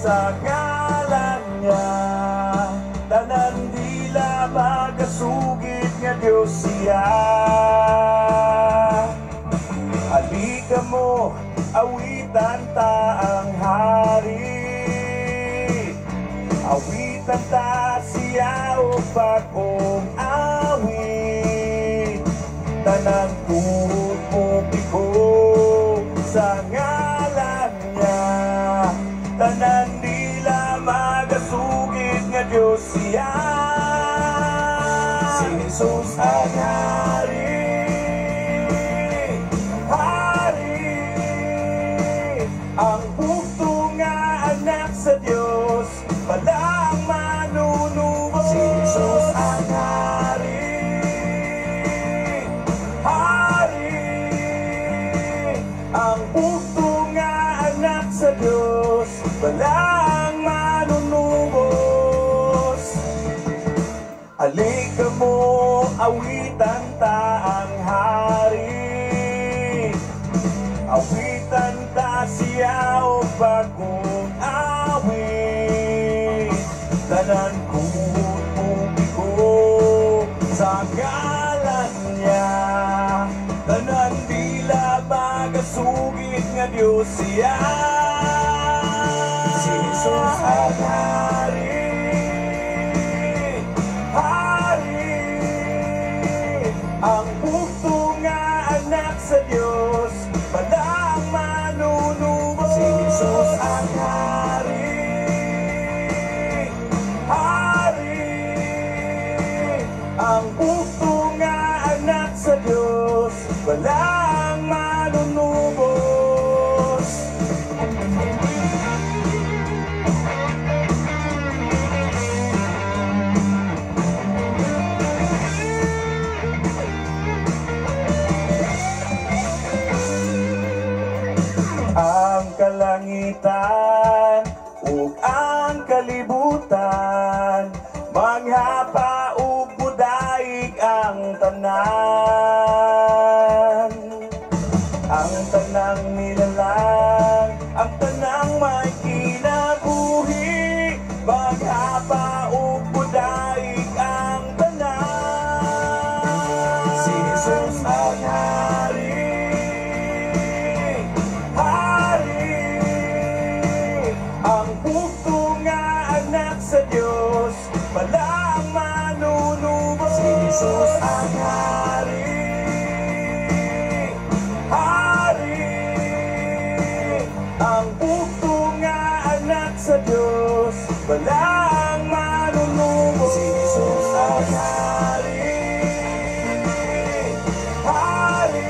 Sa ngalan niya, tanan dila magasugid nga Diyos siya. Halika mo, awitan ta ang hari. Awitan ta siya og bag-ong awit. Tanan tuhod mopiko sa ngalan niya. Tanan dila magasugid nga Diyos siya. Si Jesus ang hari, hari. Ang bugto nga anak sa Diyos, walang manunubos. Si Jesus ang hari, hari. Ang bugto nga anak sa Diyos, walang manunubos. Alika mo, awitan ta ang hari. Awitan ta siya og bagong awit. Tanan tuhod mopiko sa ngalan niya. Tanan dila magasugid nga Diyos siya. Si Jesus ang hari, hari. Ang bugto nga anak sa Diyos, walang manunubos. Si Jesus ang hari, hari. Ang bugto nga anak sa Diyos, walang manunubos. Ang kalangitan ug ang kalibutan, manghapa ug mudaig ang tanan. Ang tanang nilalang, ang tanang may kinabuhi, maghapa ug mudaig ang tanan. Si Jesus ang hari, hari. Ang bugto nga anak sa Diyos, walang manunubos. Si Jesus ang hari, hari. Ang bugto nga anak sa Diyos, walang manunubos. Si Jesus ang hari, hari.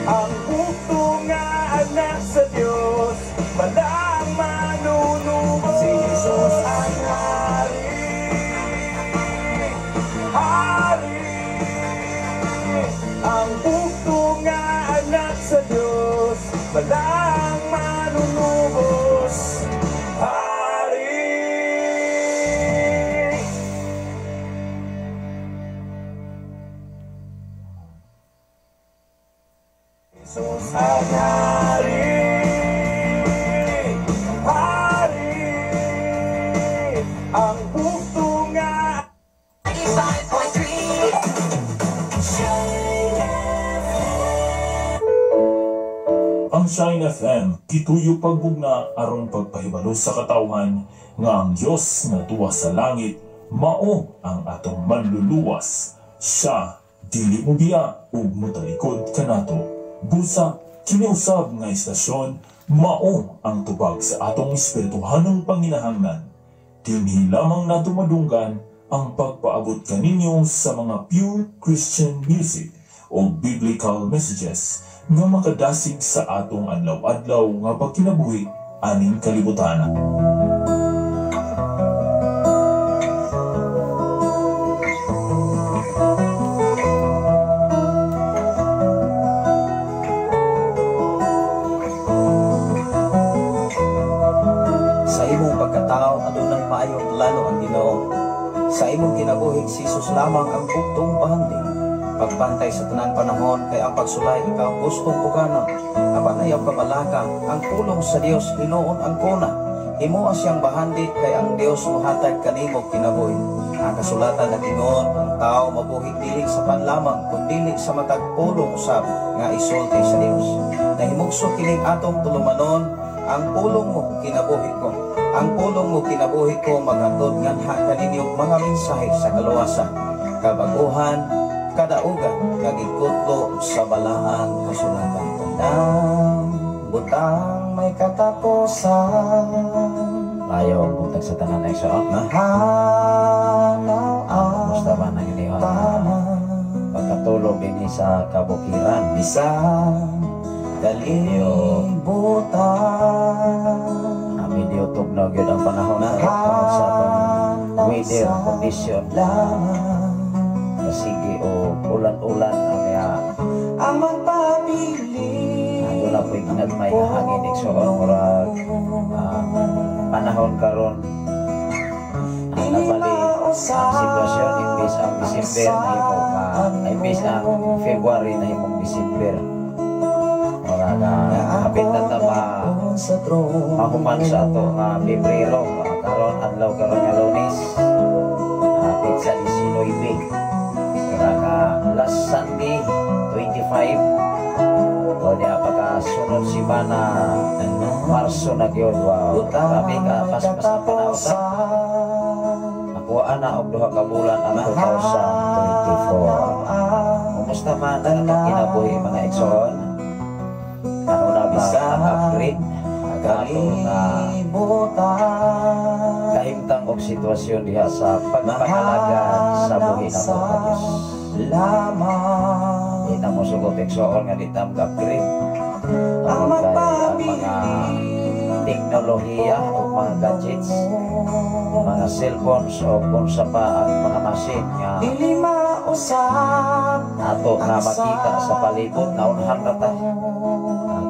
Ang bugto nga anak sa Diyos, walang manunubos. Si Jesus ang hari, hari. Ang bugto nga anak sa Diyos, walang manunubos. Hari. Jesus ang hari, hari. Ang bugto nga 95.3 Shine. Ang Shine FM, gituyo pagbugna aron pagpahibalo sa katawhan nga ang Dios nga tuwa sa langit mao ang atong manluluwas. Siya dili mo biya ug motalikod kanato. Busa kini usab nga istasyon mao ang tubag sa atong espirituhanong panginahanglan. Dinhi lamang nato madunggan ang pagpaabot kaninyo sa mga pure Christian music o biblical messages nga makadasig sa atong adlaw-adlaw nga pagkinabuhi aning kalibutan. Sa imong pagkatao adunay maayong plano ang Ginoo. Sa imong kinabuhi si Jesus lamang ang bugtong bahandi. Pagbantay sa tanan panahon kay ang pagsulay ikaw gustong puganon. Apan ayaw kabalaka, ang pulong sa Dios hinuon ang kuna. Himoa siyang bahandi kay ang Dios mohatag kanimo kinabuhi. Ang kasulatan nag-ingon, ang tao mabuhi dili sa pan lamang kun dili sa matag pulong usab nga isulti sa Dios. Nahimugso kining atong tulumanon, "Ang pulong mo kinabuhi ko. Ang pulong mo kinabuhi ko" maghatod nganha kaninyo mga mensahe sa kaluwasan, kabaguhan, kadaugan nga gikutlo sa balaan kasulatan. Tanang butang may katapusan. Maayong buntag sa tanan, igsoon. Mahanaw ang Kumusta man ang inyong tama. pagkatulog dinhi sa kabukiran? Bisan kalibutan. Medyo tugnaw gyud ang panahon karon tungod sa atong weather condition. Lamang Kasige o ulan-ulan ang kaya ang magpabili. Wala po'y ginagmay nga hangin, igsoon. Murag panahon karon nabali ang sitwasyon, imbis ang December nahimo nga, imbis ang February nahimong December. Mura nga kapit na ta ma sa trono. Mahuman sa ato nga Pebrero. Karon adlaw karon nga Lunes, petsa 19. Mura nga last Sunday 25 o diha pagkasunod semana Marso na gyud. Wow, grabe ka paspas ang panahon ta. Nakuha na og 2 ka bulan ang 2024. Kumusta man ang atong kinabuhi, mga igsoon? Ano na ba ang upgrade ang atong kahimtang og sitwasyon diha sa pagpangalagad sa buhi nato ka Dios? Lamang Di na mo sugot, igsoon, nga di ta upgrade ang tungod kay ang mga magpabili teknolohiya o mga gadgets, mga cellphones o kung sa pa ang mga machine nga Dili mausap ato nga makita sa palibot, naunhan na ta.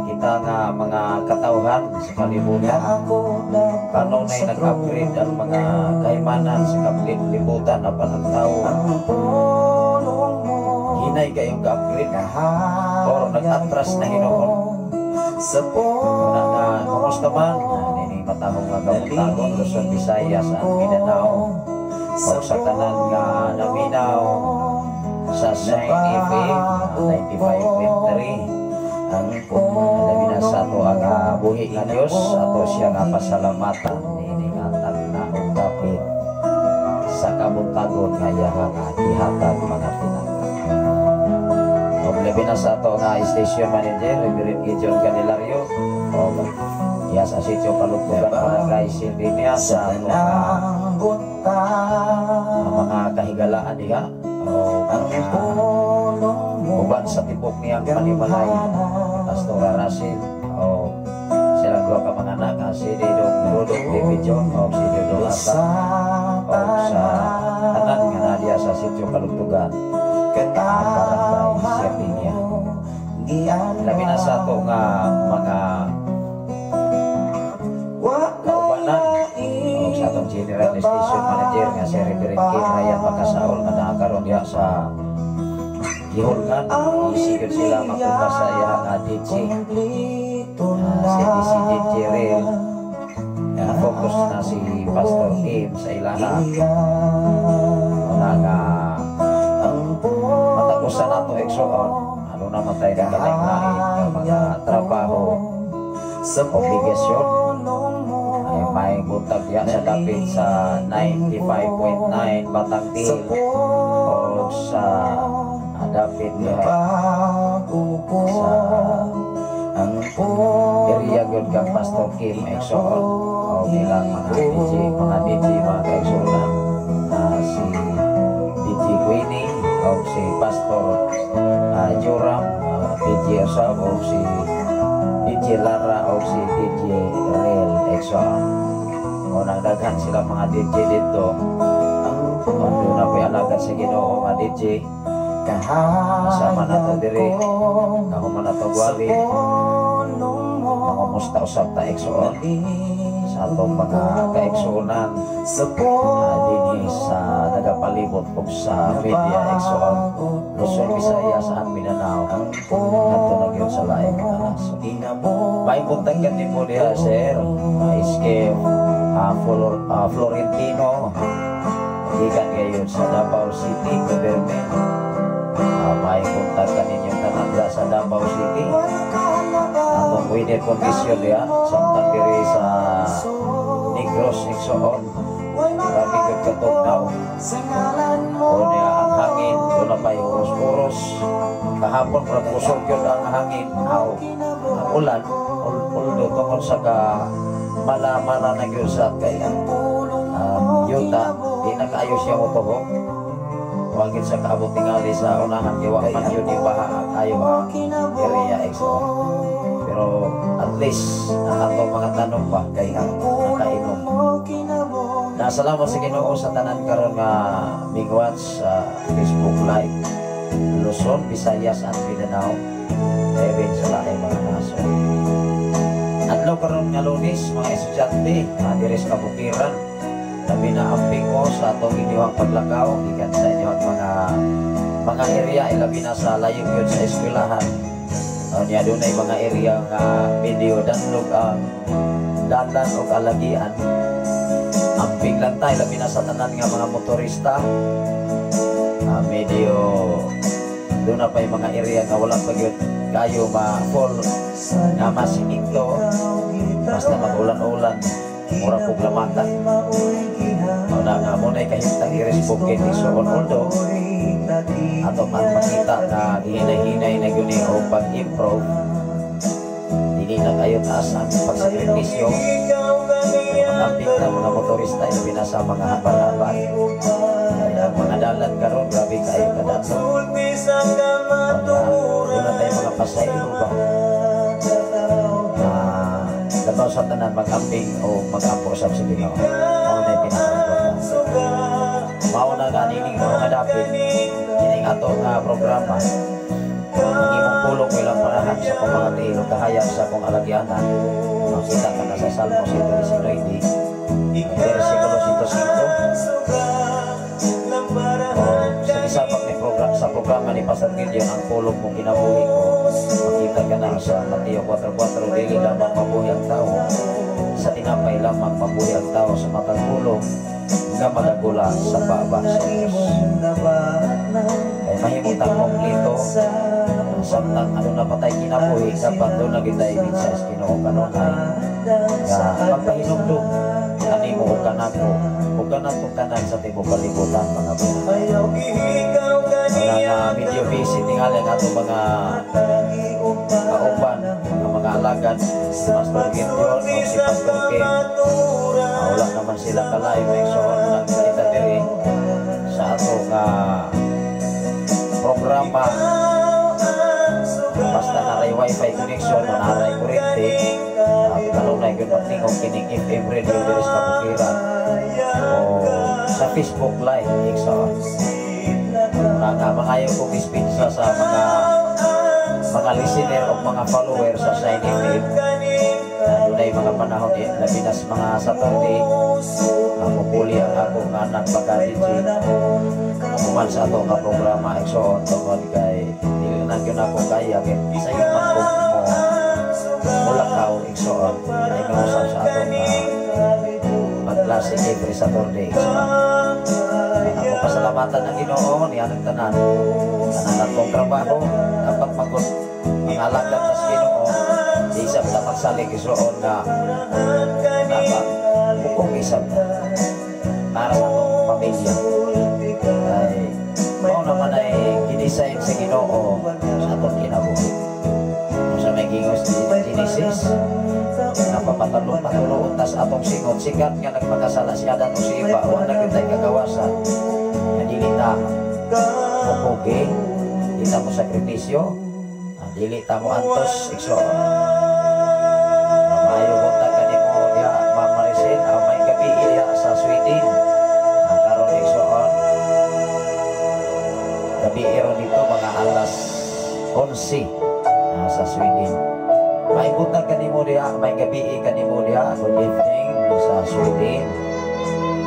Kita nga mga katawhan sa kalibutan, Ako kanunay nag-upgrade ang mga kaimanan sa kalibutan apan ang tao Ang pulong mo hinay kayong ka-upgrade or nag-atras na hinuon. Sa Una nga, kumusta man? Nini matahong nga kabuntagon, Luzon, Visayas, ang Mindanao. O sa tanan nga naminaw sa Shine FM 95.3. Ang Labi na sa ato ang buhi nga Dios, ato siya nga pasalamatan nini nga tagna og dapit sa kabuntagon nga iyaha nga gihatag, mga tinangga. Og labi na sa ato nga station manager, Reverend Gideon Candelario, o iya sa sitio Kalugtugan, Barangay Silvinia, sa ato nga Tanang butang ang mga kahigalaan diha o Ang mga pulong mo uban sa tibok niyang panimalay, Pastora Russell o silang duha ka mga anak, si Didong Dudong David John o si Dudong Ata, o sa tanan nga naa sa sitio Kalugtugan, Barangay Sierdinia. Labi na sa ato nga mga kaubanan o sa atong general station manager nga si Reverend Ken Ryan Pagkasaol nga naa karon diha sa Gihulngan. Isigod sila mapunta sa iyang DJ. Si DC DJ Rail. Focus na si Pastor Kim sa ilaha. Una nga matapusan nato, igsoon. Ano naman tayo nagkalain-lain nga mga trabaho, Sa obligasyon. Ay may buntag diha sa dapit sa 95.9 Batang Tiil o sa dapit diha sa area gyud kang Pastor Kim, igsoon, o bilang mga DJ, mga kaigsuonan, si DJ Queenie o si Pastor Joram, DJ Osab o si DJ Lara o si DJ Real, igsoon, o nang daghan sila mga DJ dito o doon na po'y alagad sa Ginoo nga DJ. Kasama na to diri kahuman na to gwali. Mamumusta usab ta, igsoon, sa atong mga kaigsuonan dinhi sa nagapalibot og sa media, igsoon, Luzon, Visayas and Mindanao. Adto na gyud. sa laing mga nasod. May buntag ka nimo diha, sir. Iske Florentino. Gikan gayon sa Davao City Government. May buntag ka ninyong tanan diha sa Davao City. Atong weather condition diha samtang diri sa Negros, igsoon. Grabe gyud katugnaw. O niya ang hangin, doon na pa'y uros-uros. Kahapon, murag kusog yun ang hangin, aw, ang ulan, although tungod sa ka mala-mala na gyud sa kay yuta, di na kaayo siya motuhok. Wagin sa kaabot tingali sa unahan, kay wa man yun ibaha ayo ang area, igsoon. Pero at least, ang atong mga tanom ba, kay nakainom. Nasalamat sa Ginoo sa tanan karon nga migwatch sa Facebook Live. Luzon, Visayas at Mindanao. Even sa laing mga nasod. Adlaw karon nga Lunes, mga estudyante, diri sa kabukiran. Labi na amping mo sa atong inyong paglakaw, gikan sa inyong mga area, ilabi na sa layo yun sa eskwelahan. Niya dunay mga area nga medyo danlog ang dalan o alagian. Amping lang tayo, labi na sa tanan nga mga motorista. Medyo doon na pa yung mga area nga wala pa gyud kayo ma-full nga masimento, basta mag-ulan-ulan mura pug lamatan. Mao na nga mo na kahimtang diri sa bukid, igsoon, although ato man makita na gihinay-hinay na gyud ni o pag-improve, dili na kayo taas ang pagsakripisyo. Mag-amping na mga motorista, ilabi na sa mga habal-habal. Kaya ang mga dalan karon grabe kayo kadanlog. Wala tayong mga pasaylo ba? Labaw sa tanan, mag-amping o mag-ampo sa Ginoo. Mao na yung pinaka-importante. Mao na nga nining mga dapit, kining ato nga programa. Ang imong pulong ilang parahan sa akong mga tiil ug kahayag sa akong alagyanan. Makita ka na sa Salmo 119, versikulo 105. Sa gisapak ni program sa programa ni Pastor Gideon, "Ang Pulong Mo Kinabuhi Ko." Makita ka na sa Mateo 4:4, dili lamang mabuhi ang tao sa tinapay lamang, mabuhi ang tao sa matag pulong nga magagula sa baba sa Diyos. Kay mahimo tang kompleto samtang ano na patay kinabuhi, dapat doon na kita ibig sa Ginoo kanunay nga magpahinumdum kanimo o kanako o kanatong tanan sa tibuok kalibutan, mga pinaka. Wala nga medyo busy tingali ang atong mga kauban nga mga alagad, si Pastor Gideon o si Pastor Kim. Wala naman sila ka-live, igsoon, nang kita diri sa ato nga programa, basta naray wifi connection o naray kuryente, kanunay gyud magtingog kining FM radio diri sa kabukiran o sa Facebook Live, igsoon. Na nga mangayo kong dispensa sa mga listener o mga follower sa Shine FM na dunay mga panahon eh, labi na sa mga Saturday, mupuli ang akong anak pagka DJ human sa ato nga programa, igsoon, tungod kay dili na gyud ako kaya kay sayo man kung mo mulakaw, igsoon, ay usab sa atong magklase every Saturday, igsoon. Ako pasalamatan ang Ginoo niya ng tanan tanan atong trabaho, dapat magud mga alagad tas Ginoo di isab ta magsalig, igsoon, na dapat bukong isab ta para sa atong pamilya kay mao naman ay gidesign sa Ginoo sa atong kinabuhi. Kung sa may gingos Genesis, napapatulong patuluon tas atong singot sikat nga nagpakasala si Adan o si Eva, wa na gyud tay kagawasan nga dili ta mupugi, di ta mo sakripisyo, dili ta mo antos, igsoon. Maayo buntag kanimo diha, Ma'am Maricel, may gabi diha sa Sweden. Karon, igsoon, gabi ron dito, mga alas 11 sa Sweden. May buntag kanimo diha, may gabi kanimo diha. Good evening sa Sweden.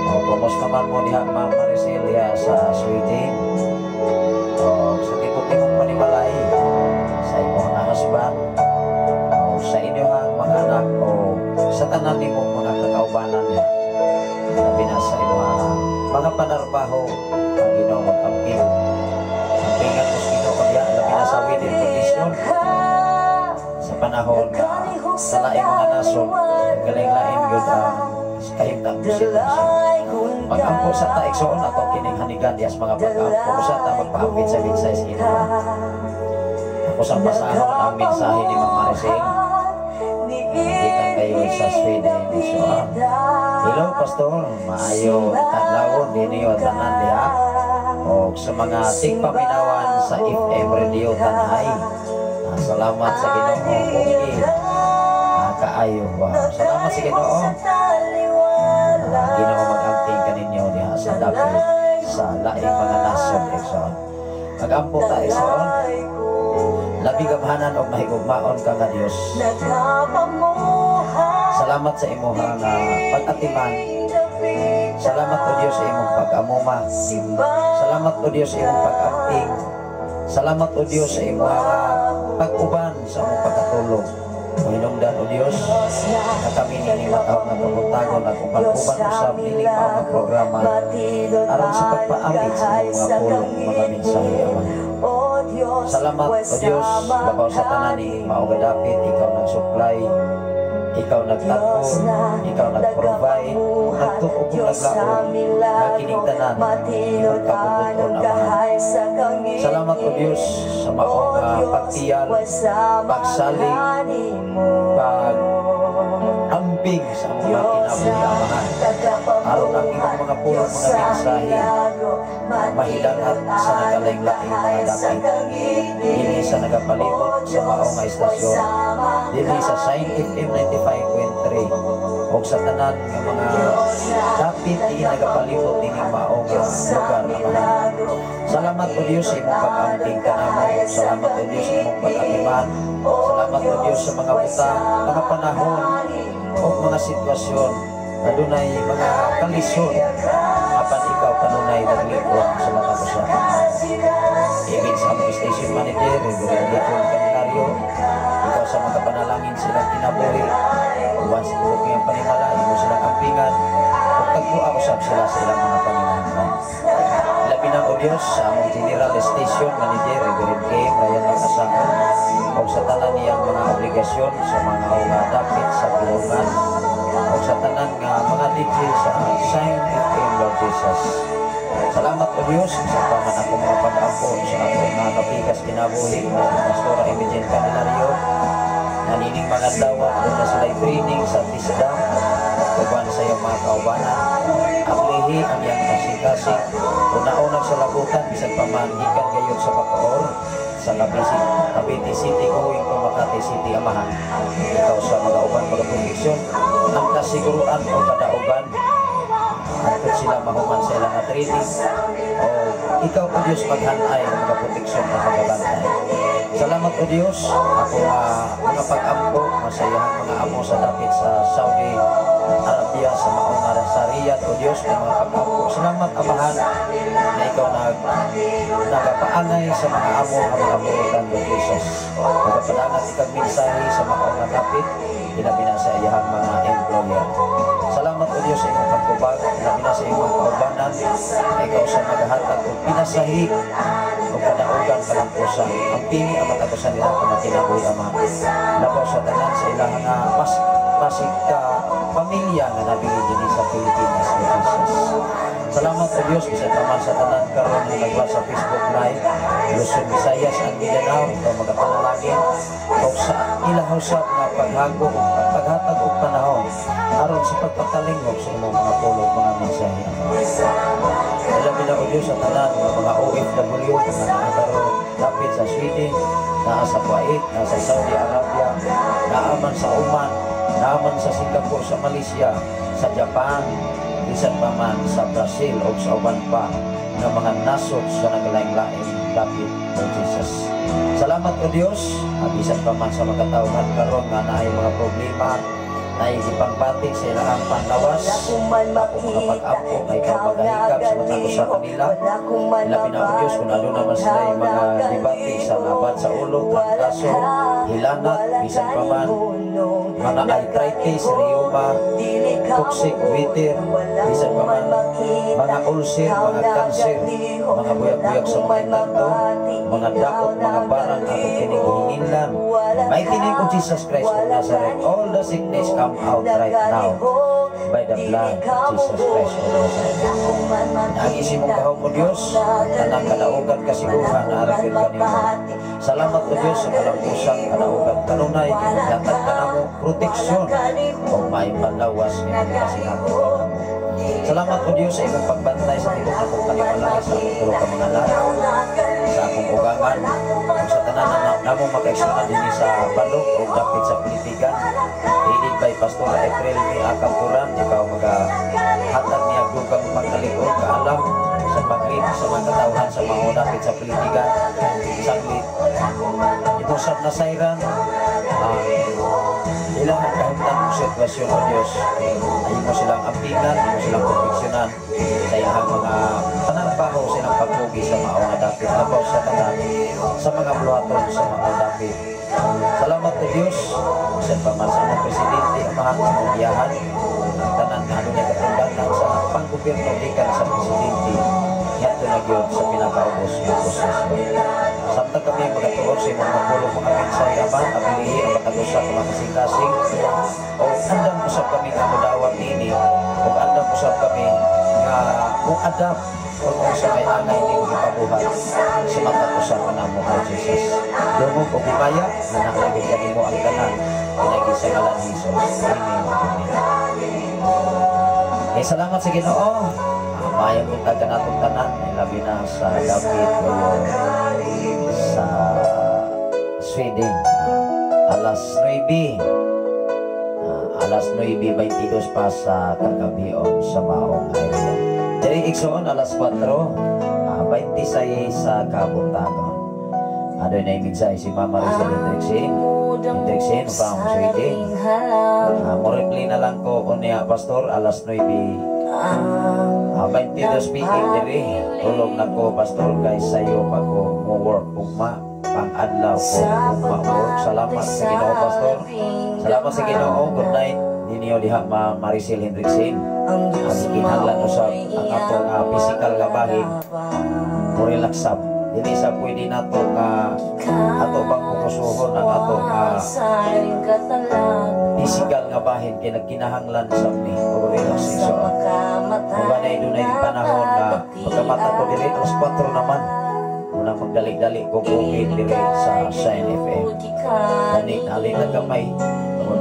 O, kumusta man mo diha, Ma'am Maricel, diha sa Sweden? O, sa tibok imong panimalay, sa imong husband, tanan nimo mga kakaubanan niya. Labi na sa imong mga panarbaho, ang Ginoo mag-amping. Ampingan mo sa Ginoo diha, labi na sa weather condition sa panahon nga sa laing mga nasod, galing-lain gyud ang kahimtang sitwasyon. Pag-ampo sa ta, igsoon, ato kining hanigan diha sa mga pag-ampo usa ta magpaambit sa mensahe sa Ginoo. Ako sa pasahon ang mensahe ni Ma'am Marising gikan kayo sa Sweden. So, hello, Pastor, maayo kadlawon ninyo tanan diha og sa mga tigpaminawan sa FM Radio Tanay. Salamat sa Ginoo, okay. Kaayo. Wow. Salamat sa Ginoo. Ginoo mag-amping kaninyo diha sa dapit sa laing mga nasod, igsoon. Mag-ampo ta, igsoon. Labi gamhanan og mahigugmaon ka nga Dios. Salamat sa imuha nga pag-atiman. Salamat, O Dios, sa imong pag-amuma. Salamat, O Dios, sa imong pag-amping. Salamat, O Dios, sa imong pag-uban sa among pagkatulog. O hinungdan, O Dios, na kami nini mataw nga kabuntagon at uban-uban usab nining mao nga programa aron sa pagpaambit sa imong mga pulong, mga mensahe, Ama. Salamat, O Dios, labaw sa tanan ni mao nga dapit, ikaw nag supply, ikaw nagtagpo, ikaw nag-provide, nagtuo ug naglaom nga kining tanan magkabubuton, Amahan. Salamat, O Dios, sa mao nga pagtiyal, pagsalig, pag amping sa among mga kinabuhi, Amahan. Aron ang imong mga pulong, mga mensahe mahidangat sa nagkalaing-laing mga dapit. Dili sa nagapalibot sa mao nga istasyon, dili sa Sign FM 95.3 o sa tanan nga mga dapit di nagapalibot ini mao nga lugar, Amahan. Salamat, O Dios, sa imong pag-amping kanamo. Salamat, O Dios, sa imong pag-atiman. Salamat, O Dios, sa mga butang, mga panahon o mga sitwasyon na dunay mga kalisod apan ikaw kanunay naglingkod sa mga usa. Ibig sa among station manager, Reverend Deacon Candelario, ikaw sa mga panalangin silang kinabuhi, uban sa tibuok ngayong panimala, imo silang ampingan, ug tagboa usab sila sa ilang mga panginahanglan. Labi na, O Dios, sa among General Station Manager, Reverend Kim Ryan Makasakon, o sa tanan niyang mga obligasyon sa mga nga dapit sa pulungan, o sa tanan nga mga DJ sa Sign FM, Lord Jesus. Salamat, O Dios, sa paman ako mga pag-ampo sa atong mga kapikas kinabuhi, nga si Pastora Imogen Candelario, nanining mga adlaw, doon na sila training sa TISDA, uban sa iyong mga kaubanan. Ablihi ang iyang kasing-kasing, una-unang sa labutan, bisan pa man, gikan gayud sa Bacoor, sa Cavite, Cavite City, going to Makati City, Amahan. Ikaw sa mga uban, mga proteksyon, ang kasiguruan o kadaugan, hangtod sila mahuman sa ilang nga training, o ikaw, O Diyos, maghanay ng mga proteksyon o pagabantay. Salamat, O Diyos, ako nga mga pag-ampo, masayahang mga amo sa dapit sa Saudi Arabia, sa maong nga sa Riyadh, O Diyos, ang mga pag-ampo. Salamat, Amahan, na ikaw nagapaanay sa mga amo nga mga burutan, Lord Jesus. Nagapadangat ikag mensahe sa maong nga dapit, ilabi na sa iyahang mga employer. Salamat, O Diyos, sa imong pagtubag, ilabi na sa imong kaubanan, na ikaw sa maghahatag og pinasahi o kadaugan kalampusan. Ang pini ang matagusan nila kung kinabuhi, Ama. Labaw sa tanan sa ilang nga mas pasig ka pamilya nga nabili dinhi sa Pilipinas, Lord Jesus. Salamat, O Diyos, bisan pa man sa tanan karon nga nagwa sa Facebook Live, Luzon, Visayas, and Mindanao, ikaw magapanalangin o sa ilahusap nga paghago ug paghatag og panahon aron sa pagpatalingog sa imong mga pulong, mga mensahe. Ilabi na, O Diyos, sa tanan nga mga OFW nga naa karon dapit sa Sweden, naa sa Kuwait, naa sa Saudi Arabia, naa man sa Oman, naa man sa Singapore, sa Malaysia, sa Japan, bisan pa man sa Brazil o sa uban pa nga mga nasod sa naglaing-laing dapit, O Jesus. Salamat, O Dios, at bisan pa man sa mga katawhan karon nga naay mga problema, naay gipangbati sa ilang panlawas, Wala ko man ako mga makita, pag-ampo nga ikaw ikaw magahikab sa matag usa nagaliho. kanila. Wala ko man Labi na, O Diyos, kung aduna man sila ikaw mga debate sa nagaliho. laban sa ulo, Wala trangkaso, ka, hilanat, wala bisan pa man kanimo Mga arthritis, rheuma, toxic goiter, bisan pa man mga ulcer, mga cancer, mga buyag-buyag sa mga engkanto, mga dakot, mga barang, ako kining gihinginlan. Mighty name of Jesus Christ of Nazareth, all the sickness come out right now by the blood of Jesus Christ of Nazareth. Ang imong gahom, O Diyos, tanang kadaugan kasiguhan na arapin kanimo. Salamat, O Diyos, sa kalampusang kadaugan kanunay, gatag ka namo proteksyon o maayong panlawas nga imong kasingato kanamo. Salamat, O Diyos, sa imong pagbantay sa tibuok akong kalimalaki, sa akong tulo ka mga anak, sa akong ugangan, ug sa tanan na namo makaigsuonan dinhi sa balok o dapit sa Pilitigan. Headed by Pastor April Mi Akampuran, ikaw maga hatag niya dugang pagkalig-on, kaalam sa pag-lead sa mga katawhan sa mga dapit sa Pilitigan. Saglit ito sa nasayran ang ilang kahimtang sitwasyon, O Diyos. Ay mo silang ampingan, imo silang proteksyonan sa ilang mga panarbaho, sa ilang pagbugi sa mao nga dapit, labaw sa tanan sa mga buluhaton sa mga dapit. Salamat, O Diyos, bisan pa man sa among presidente, Amahan, sa giyahan ang tanan nga adunay katungdanan sa panggobyerno gikan sa presidente ngadto na gyud sa pinakaubos nga posisyon. Samtang kami magatuon sa imong mga pulong, mga mensahe, Ama, abilihi ang matag usa ka mga kasing-kasing o andam usab kami nga modawat nini o andam usab kami nga mo adapt kung unsa may angay ning gipabuhat sa matag usa ka namo, O Jesus. Dungog og himaya na naalagid kanimo ang tanan pinagi sa ngalan ni Jesus. Amen. Amen. Eh, salamat sa Ginoo. Maayong buntag kanatong tanan, eh, labi na sa dapit o sa Sweden. Alas 9. Alas 9:22 pa sa kagabion sa maong area. Diri, igsoon, alas 4, 26 sa kabuntagon. Adunay mensahe si Mama Rizal Hendrickson. Hendrickson from Sweden. Mo reply na lang ko unya, Pastor, alas 9 22 PM diri. Tulog na ko, Pastor, kay sayo pa ko mo work ugma, pang adlaw ko ugma work. Salamat sa Ginoo, Pastor. Salamat sa Ginoo. Good night ninyo diha, Ma Maricel Hendrickson. Ang kinahanglan usab ang atong physical nga bahin mo relax up. Dili sa pwede nato nga ato bang pukusuhon ang ato nga physical nga bahin kay nagkinahanglan sa ni og relaxation. Kung na dunay panahon nga pagkamata ko diri alas 4 naman, muna magdali-dali ko open diri sa Shine FM. Gani nalin na gamay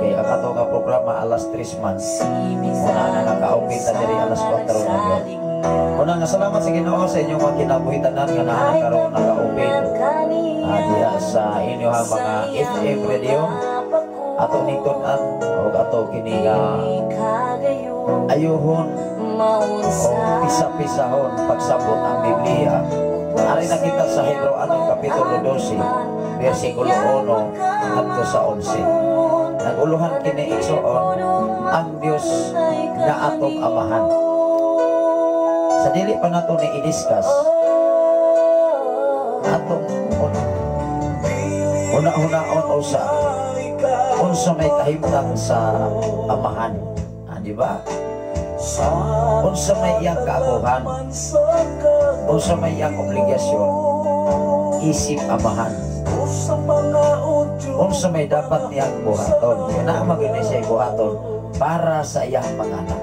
kay ang ato nga programa alas 3 man. Muna na naka-open ta diri alas 4 na gyud. Una nga salamat sa Ginoo sa inyong mga kinabuhi tanan nga naa na karon naka-open diha sa inyong mga FM radio. Ato ning tun-an og ato kini nga ayuhon o pisa-pisahon pagsabot ang Biblia. Ari na kita sa Hebreo anong Kapitulo 12, versikulo 1 ngadto sa 11. Naguluhan kini, igsoon, ang Dios nga atong amahan. Sa dili pa nato ni i-discuss, atong una-unaon usa unsa may kahimtang sa amahan. Di ba? Unsa may iyang kaaguhan? Unsa may iyang obligasyon isip amahan? Unsa may dapat niyang buhaton? Kaya naa man gyud siya buhaton para sa iyang mga anak.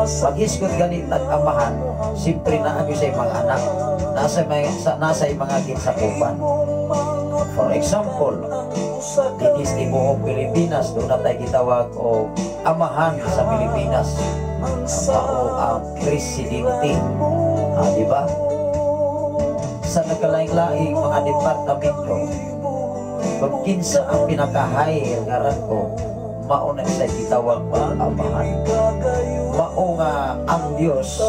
Pag-isgot gani tag amahan, siyempre naa gyud sa mga anak. Nasa mga ginsakupan. For example, dinhi sa tibuok Pilipinas, duna tay gitawag og amahan sa Pilipinas. Ang mao ang presidente. Di ba? Sa nagkalaing-laing mga departamento, kung kinsa ang pinaka-high nga rangko, mao na sa gitawag og amahan. Mao nga ang Dios,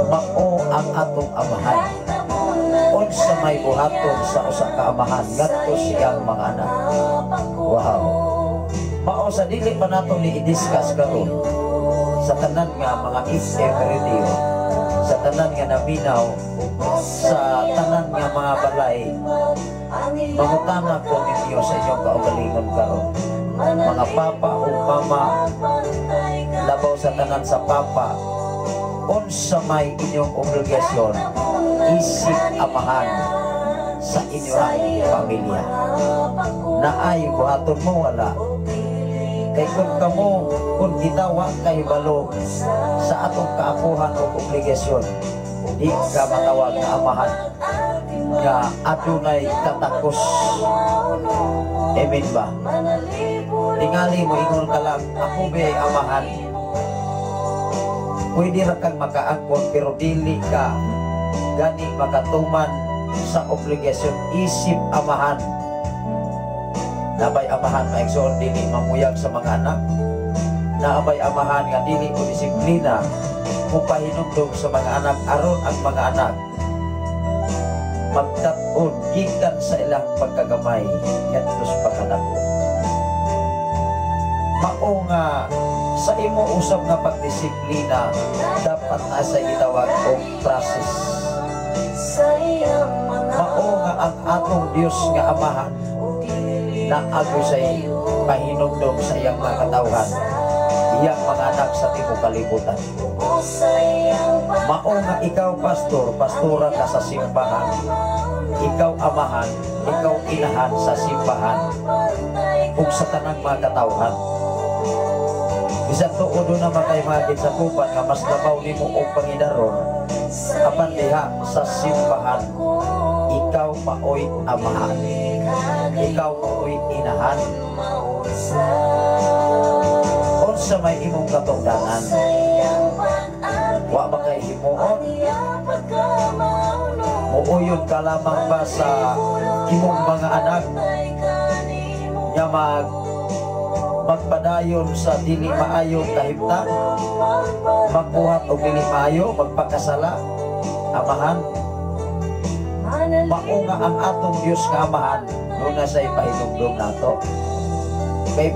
mao ang atong amahan. Unsa may buhaton sa usa ka amahan ngadto siyang mga anak? Wow. Mao sa dili pa nato ni i-discuss karon sa tanan nga mga FM radio. Sa tanan nga naminaw, sa tanan nga mga balay, mangutana ko ninyo sa inyong kaugalingon karon. Mga papa o mama, labaw sa tanan sa papa, unsa may inyong obligasyon isip amahan sa inyong pamilya? Naay buhaton mo, wala? Kay kung kamo, kung kita wa kahibalo sa atong kaapuhan o obligasyon, di ka matawag na amahan nga adunay katakos. Amen ba? Tingali mo ingon ka lang, "Ako ba ay amahan?" Pwede ra kang makaangkon, pero dili ka gani makatuman sa obligasyon isip amahan. Naa bay amahan, mga igsoon, dili mamuyag sa mga anak? Naa bay amahan nga dili ko disiplina, mupahinumdom sa mga anak aron ang mga anak magkat-on gikan sa ilang pagkagamay ngadto sa pagkadako? Mao nga sa imo usab nga pagdisiplina, dapat asa gitawag og process. Mao nga ang atong Dios nga amahan naagoy sa pahinumdom sa iyang mga katawhan, iyang mga anak sa tibuok kalibutan. Mao nga ikaw pastor, pastora ka sa simbahan, ikaw amahan, ikaw inahan sa simbahan ug sa tanang mga katawhan. Bisan tuod na makay mga sakupan nga mas labaw nimo og pangidaron, apan diha sa simbahan, ikaw maoy amahan, ikaw maoy inahan. Unsa may imong katungdanan? Wa ba kay himuon? Muuyon ka lamang ba sa imong mga anak nga magpadayon sa dili maayong kahimtang, magbuhat og dili maayo, magpakasala? Amahan, mao nga ang atong Dios nga amahan duna sa ipahinumdom nato. Kay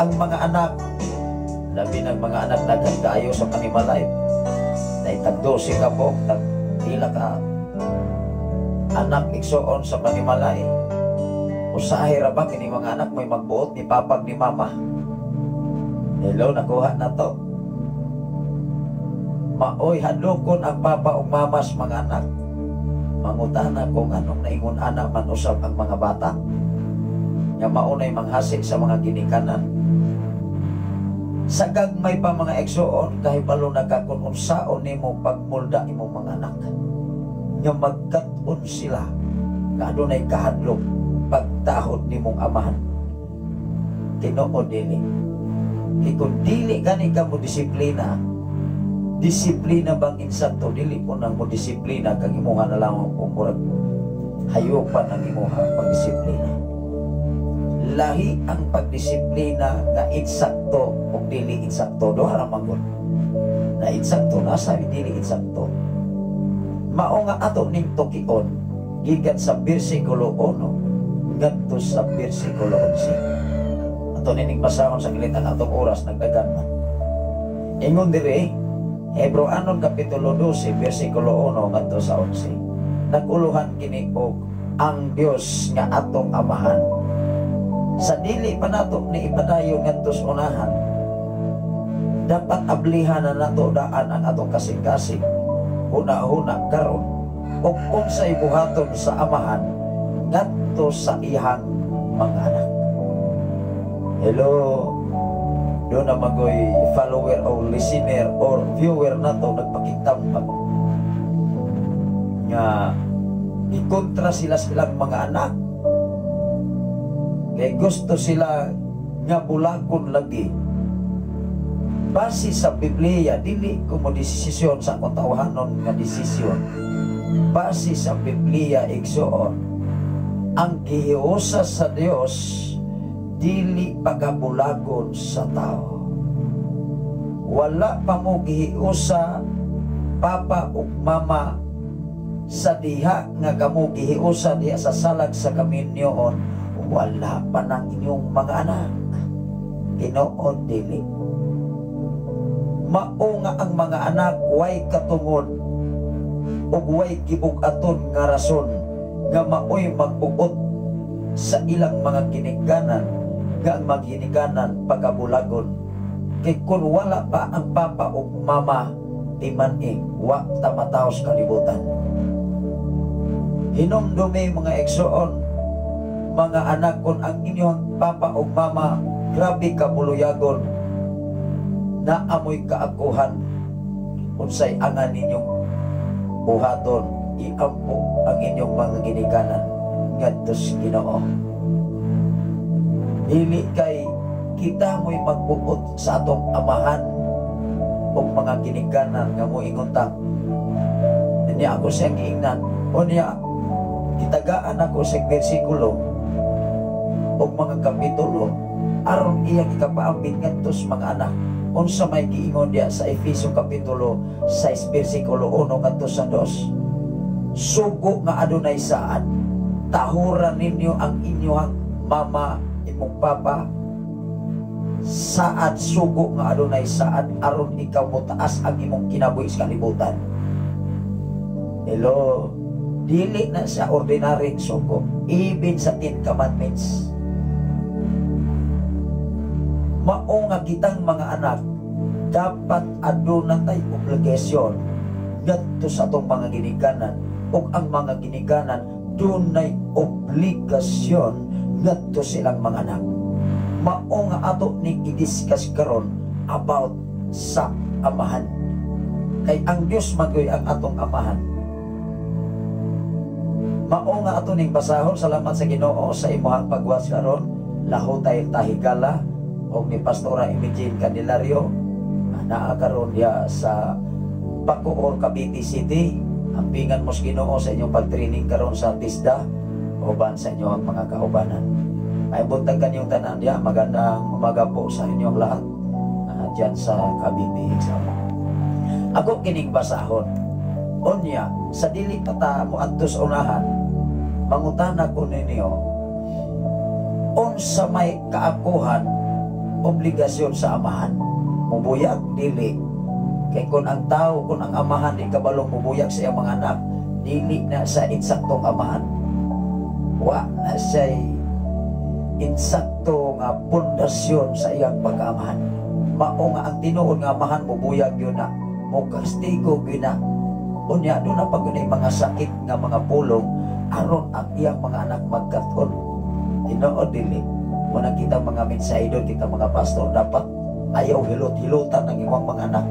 ang mga anak, labi ng mga anak, daghan kaayo sa panimalay, nay tag 12 ka buok, tag pila ka anak, igsoon, sa panimalay. Usahay ra ba kini mga anak may magbuot ni papa ni mama? Hello, nakuha na to. Maoy hadlokon ang papa ug mama sa mga anak. Mangutana kung anong naingon ana man usab ang mga bata. Nga maunay manghasi sa mga ginikanan. Sa gagmay pa, mga igsoon, kahibalo na ka kung unsaon nimo pagmulda imong mga anak. Nga magkat-on sila nga adunay kahadlok pagtahod nimong amahan. Tinuod dili? Kay kung dili gani ka mo disiplina, disiplina bang insakto, dili ko nang mo disiplina kang imuha na lang kung murag hayupan ang imuha pagdisiplina. Lahi ang pagdisiplina nga insakto ug dili insakto, duha ra man gud. Na insakto na sa dili insakto. Mao nga ato ning tukion gikan sa bersikulo 1 ngadto sa bersikulo 11. Ato nining basahon sa kilit ang atong oras, nagdagan man. Ingon diri, Hebreoanon Kapitulo 12 bersikulo 1 ngadto sa 11. Naguluhan kini og ang Dios nga atong amahan. Sa dili pa nato ni ipadayon ngadto sa unahan, dapat ablihan na nato daan ang atong kasing-kasing, huna-huna karon ug unsay buhaton sa amahan ngadto sa iyang mga anak. Hello, duna magoy follower o listener or viewer nato nagpakigtambag nga ikontra sila silang mga anak kay gusto sila nga bulakon lagi. Base sa Biblia, dili ko mo desisyon sa akong tawhanon nga desisyon. Base sa Biblia, igsoon, ang gihiusa sa Dios dili pagabulagon sa tao. Wala pa mo gihiusa, papa ug mama, sa diha nga kamo gihiusa diha sa salag sa kaminyoon, wala pa ng inyong mga anak. Tinuod dili? Mao nga ang mga anak way katungod. Ug way gibug-aton nga rason nga maoy magbuot sa ilang mga ginikanan, nga ang mga ginikanan pagkabulagon. Kay kung wala pa ang papa ug mama, timan-i wa ta matawo sa kalibutan. Hinumdumi, mga igsoon, mga anak, kung ang inyong papa ug mama grabe ka buluyagon, naamoy kaakuhan unsay angan ninyong buhaton, iampo ang inyong mga ginikanan ngadto sa Ginoo. Dili kay kita mo'y magbuot sa atong amahan o mga ginikanan nga moingon ta, niya ako siyang giingnan o niya gitagaan ako sa bersikulo o mga kapitulo aron iyang ikapaambit ngadto sa mga anak. Unsa may giingon diya sa Efeso kapitulo 6 bersikulo 1 ngadto sa 2? Sugo nga adunay saad, tahuran ninyo ang inyong mama, imong papa. Saad, sugo nga adunay saad, aron ikaw motaas ang imong kinabuhi sa kalibutan. Hello, dili na sa ordinaryong sugo, even sa 10 Commandments. Mao nga kitang mga anak dapat aduna tay obligasyon ngadto sa atong mga ginikanan, ug ang mga ginikanan dunay obligasyon ngadto silang mga anak. Mao nga ato ning i-discuss karon about sa amahan. Kay ang Dios magoy ang atong amahan. Mao nga ato ning basahon. Salamat sa Ginoo sa imuhang pagwas karon. Lahutay Tahigala og ni Pastora Imogene Candelario, naa karon diya sa Bacoor, Cavite City. Ampingan mo sa Ginoo sa inyong pag-training karon sa TESDA uban sa inyong mga kaubanan. Ay buntag kanyong tanan diya, magandang umaga po sa inyong lahat diyan sa Cavite Exam. Ako kining basahon. Unya, sa dili pa ta moadto sa unahan, mangutana ko ninyo, unsa may kaakuhan, obligasyon sa amahan? Mubuyag, dili? Kay kung ang tao, kung ang amahan di kabalong mubuyag sa iyang mga anak, dili na sa insaktong amahan. Wa na siya'y insakto nga pundasyon sa iyang pagkaamahan. Mao nga ang tinuod nga amahan mubuyag yun na, mukastigo yun na. Unya, doon na pag mga sakit nga mga pulong, aron ang iyang mga anak magkat-on. Tinuod dili? Muna kita mga mensahe doon, kita mga pastor, dapat ayaw hilot-hilutan ng imong mga anak.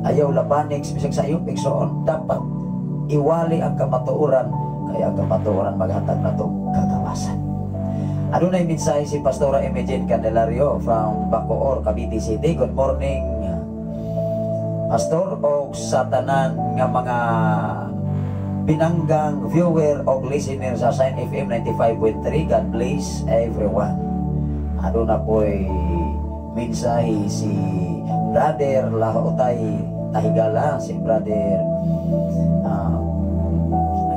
Ayaw labanig, bisag sa iyong igsoon, dapat iwali ang kamatuoran, kaya ang kamatuoran maghatag nato kagawasan. Adunay mensahe si Pastora Imogene Candelario from Bacoor, Cavite City. Good morning, Pastor, o sa tanan nga mga pinanggang viewer o listener sa Sign FM 95.3. God bless everyone. Aduna po'y mensahe si Brother Lahotay Tahigala, si Brother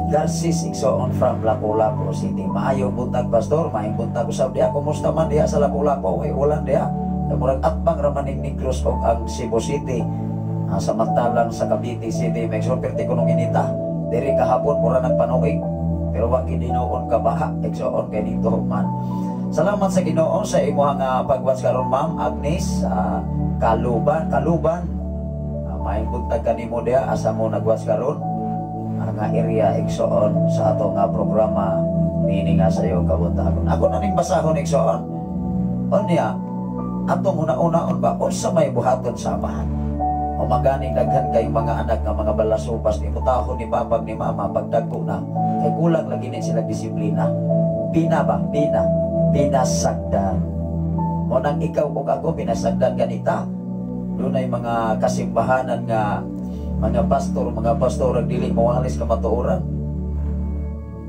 Garcis Igsoon from Lapu-Lapu City. Maayong buntag, Pastor, maayong buntag usab diha. Kumusta man diha sa Lapu-Lapu? Way ulan diha. Murag atbang ra man ning Negros og ang Cebu City. Samantalang sa Cavite City, may perti kunong inita. Diri kahapon mura nagpanuig. Pero wa gid hinuon ka baha, igsoon, kay dito man. Salamat sa Ginoo sa imuhang pagwas karon, Ma'am Agnes Kaluban, Kaluban. Maayong buntag kanimo diha, asa mo nagwas karon? Nga area, igsoon, sa ato nga programa niini nga sayo kabuntagon. Ako na ning basahon, igsoon. Unya, atong una-unaon ba, unsa may buhaton sa amahan? O maganing daghan kay mga anak nga mga balasupas ni mutahon ni papa ni mama pagdagko na kay kulang lagi ni sila disiplina. Pina ba? Pina. Pinasagdan. Mo nang ikaw ug ako pinasagdan ganita. Dunay mga kasimbahanan nga mga pastor ang dili mowalis kamatuoran.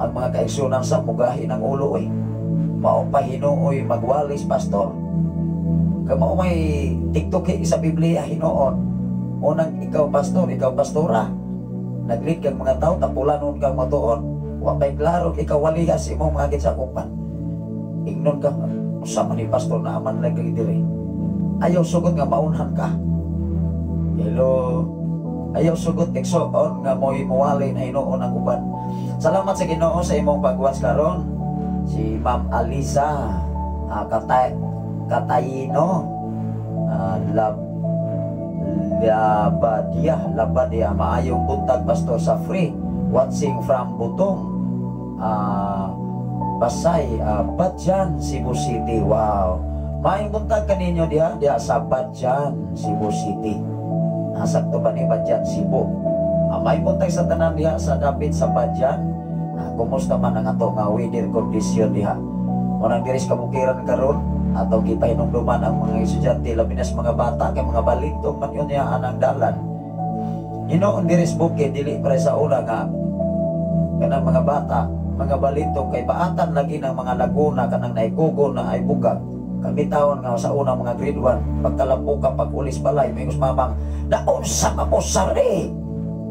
Ang mga kaigsunan sa mugahi ng ulo oy. Mao pa hinuoy magwalis, pastor. Kay mao may TikTok sa Biblia hinuon. Unang ikaw pastor, ikaw pastora. Nag-lead kang mga tao, tapulanon kang matuon. Wa pay klaro ikaw walihas imong mga gisakupan. Ingnon ka, usa man ni pastor na aman lagi diri. Ayaw sugod nga maunhan ka. Hello. Ayaw sugot, igsoon, nga mo'y muwali na hinuon ang uban. Salamat sa Ginoo sa imong pag-watch karon. Si Ma'am Alisa Katayino, Lab Labadia, Labadia, maayong buntag, Pastor sa free watching from Butong, Pasay, Batjan, Cebu City. Wow. Maayong buntag kaninyo diha, diha sa Batjan, Cebu City. Sakto ba ni Batjan, Cebu? Maayong buntag sa tanan diha sa dapit sa Batjan. Kumusta man ang ato nga weather condition diha? Munang diri sa kabukiran karon atong gipahinumduman ang mga estudyante, labi na sa mga bata, kay mga balintong man yun niya anang dalan. Hinoon diri sa bukid, dili pre sa una nga kanang mga bata mga balintong kay baatan lagi ng mga laguna, kanang naikugo na ay bugag. Kami taon nga sa una mga grade 1, pagkalampo ka pag ulis balay, may mamang naunsa ka po sari.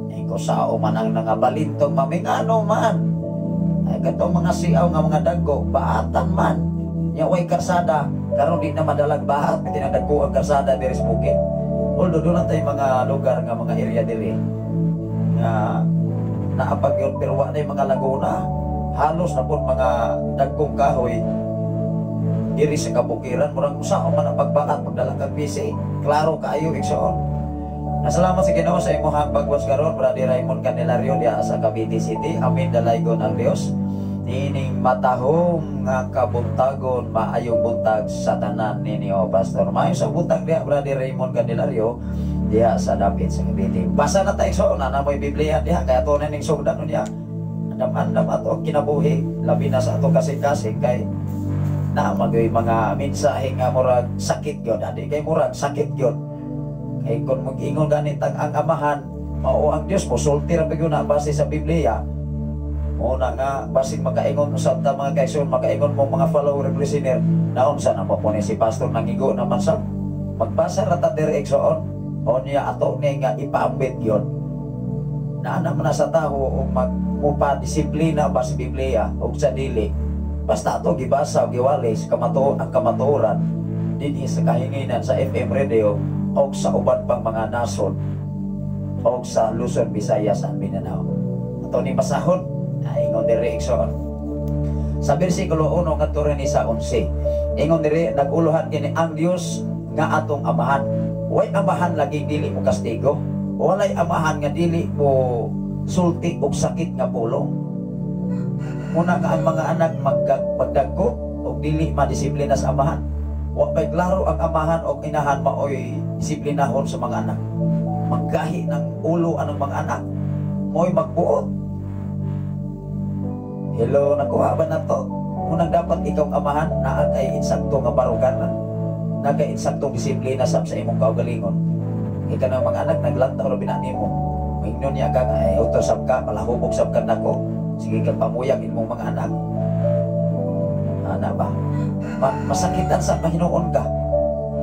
Ikaw sao man ang nangabalintong mamingano man. Ay katong mga siaw nga mga dagko, baatan man. Nya way karsada, karon di na madalag bahat, tinadagko ang karsada diri sa bukid. Although doon na tayo mga lugar nga mga area diri nga naapag yun, pero wa na yung mga laguna. Halos na po mga dagkong kahoy diri sa kabukiran, murag usa man ang pagbaat pagdala kag PC. Klaro kaayo, igsoon. Nasalamat sa Ginoo sa imong pagwas karon, Brother Raymond Candelario diha sa Cavite City. Amin, dalaygon ang Dios. Niining matahom nga kabuntagon, maayong buntag sa tanan ninyo, Pastor. Maayong sa buntag diha, Brother Raymond Candelario diha sa dapit sa Cavite. Basa na tayo, igsoon, na mo'y Biblia diha kay ato na ning sugdan niya. Andam-andam ato ang kinabuhi, labi na sa ato kasing-kasing kay na magoy mga mensahe nga murag sakit gyud, adi kay murag sakit gyud. Kay kung mag-ingon ganit ang amahan mao ang Dios, mosulti ra gyud na base sa Biblia. Una nga basig makaingon usab ta, mga kaigsoon, makaingon mo mga follower, listener, naon sa na po ni si pastor, nangigo naman sa magbasa ra ta diri, igsoon. O niya ato ni nga ipaambit gyud na ana man na sa tawo og magmupa disiplina ba sa Biblia o sa dili, basta ato gibasa o giwali sa ang kamatuoran dinhi sa kahinginan sa FM radio o sa uban pang mga nasod o sa Luzon, Visayas and Mindanao. Ato ni basahon, ingon diri, igsoon. Sa versikulo 1 ngadto ni sa 11. Ingon diri, naguluhan kini ang Dios nga atong amahan. Way amahan lagi dili mo kastigo. Walay amahan nga dili mo sulti og sakit nga pulong. Muna nga ang mga anak magdagko og dili madisiplina sa amahan. Wa pay klaro ang amahan og inahan maoy disiplinahon sa mga anak. Maggahi ng ulo anong mga anak. Mo'y magbuot. Hello, nakuha ba na to? Unang dapat ikaw ang amahan, naa kay insakto nga baruganan. Naa kay insaktong disiplina sa imong kaugalingon. Ikaw ng mga anak, naglantaw ra bina nimo. Mingnon niya ka nga, ay uto sab ka, palahubog sab ka nako. Sige kang pamuyag imong mga anak. Ana ba? Masakitan sa Panginoon ka.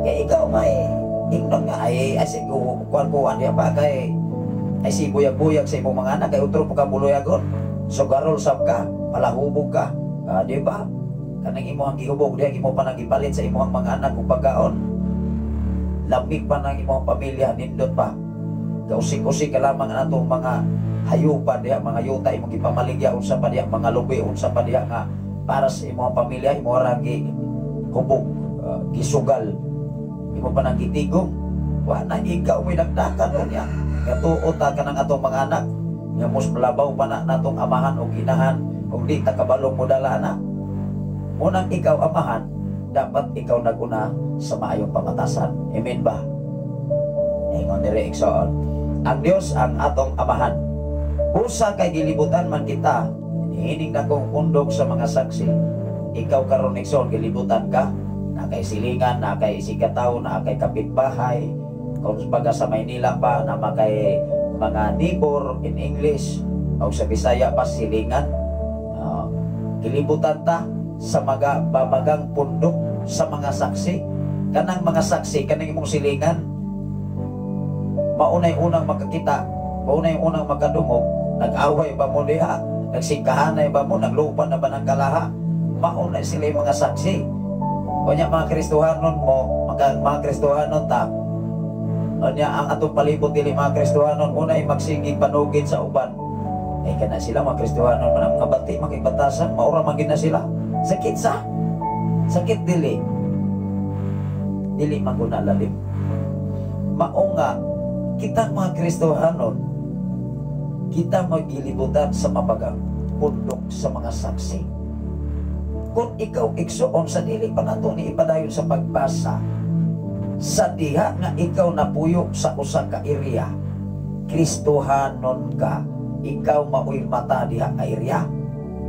Kaya ikaw may ingnon nga ay ay sige kuan kuan diya pa kay ay si buyag-buyag sa imong mga anak kay utro pa ka buluyagon. Sugarol sab ka, palahubog ka. Di ba? Kanang imong gihubog diha imo pa nang gipalit sa imong mga anak ug pagkaon. Lamig pa nang imong pamilya, nindot pa. Kausik-usik ka lamang ang atong mga hayupan diha, mga yuta imong gipamaligya, unsa pa diha, mga lubi, unsa pa diha nga para sa imong pamilya, imo ra gi hubog, gisugal. Imo pa nang gitigom. Wa na ikaw mo'y nagdakan unya. Nga tuot ta kanang atong mga anak nga mus melabaw pa na natong amahan o inahan ug di ta kabalong modala na. Unang ikaw amahan, dapat ikaw naguna sa maayong pamatasan. Amen ba? Ingon diri, igsoon. Ang Dios ang atong amahan. Busa kay gilibutan man kita, niining dakong pundok sa mga saksi. Ikaw karon, igsoon, gilibutan ka, na kay silingan, na kay isigataw, na kay kapitbahay, kung baga sa Maynila pa, na makay mga neighbor in English, o sa Bisaya pa silingan. Gilibutan ta sa mga babagang pundok sa mga saksi. Kanang mga saksi, kanang imong silingan, maunay unang makakita, maunay unang makadungog, nag-away ba mo diha, nagsingkahanay ba mo, naglupa na ba ng kalaha, maunay sila yung mga saksi. Kunya mga Kristohanon mo, mga Kristohanon ta, Unya ang atong palibot dili mga Kristohanon, unay magsigig panugid sa uban. Eh kana sila mga Kristohanon man ang mga bati makibatasan, maura man gid na sila. Sakit sa. Sakit dili. Dili man guna lalim. Mao nga kitang mga Kristohanon, kita magilibutan sa mabagang pundok sa mga saksi. Kung ikaw igsuon sa dili pa nato ni ipadayon sa pagbasa, sa diha nga ikaw napuyo sa usa ka area, Kristohanon ka, ikaw maoy mata diha ka area.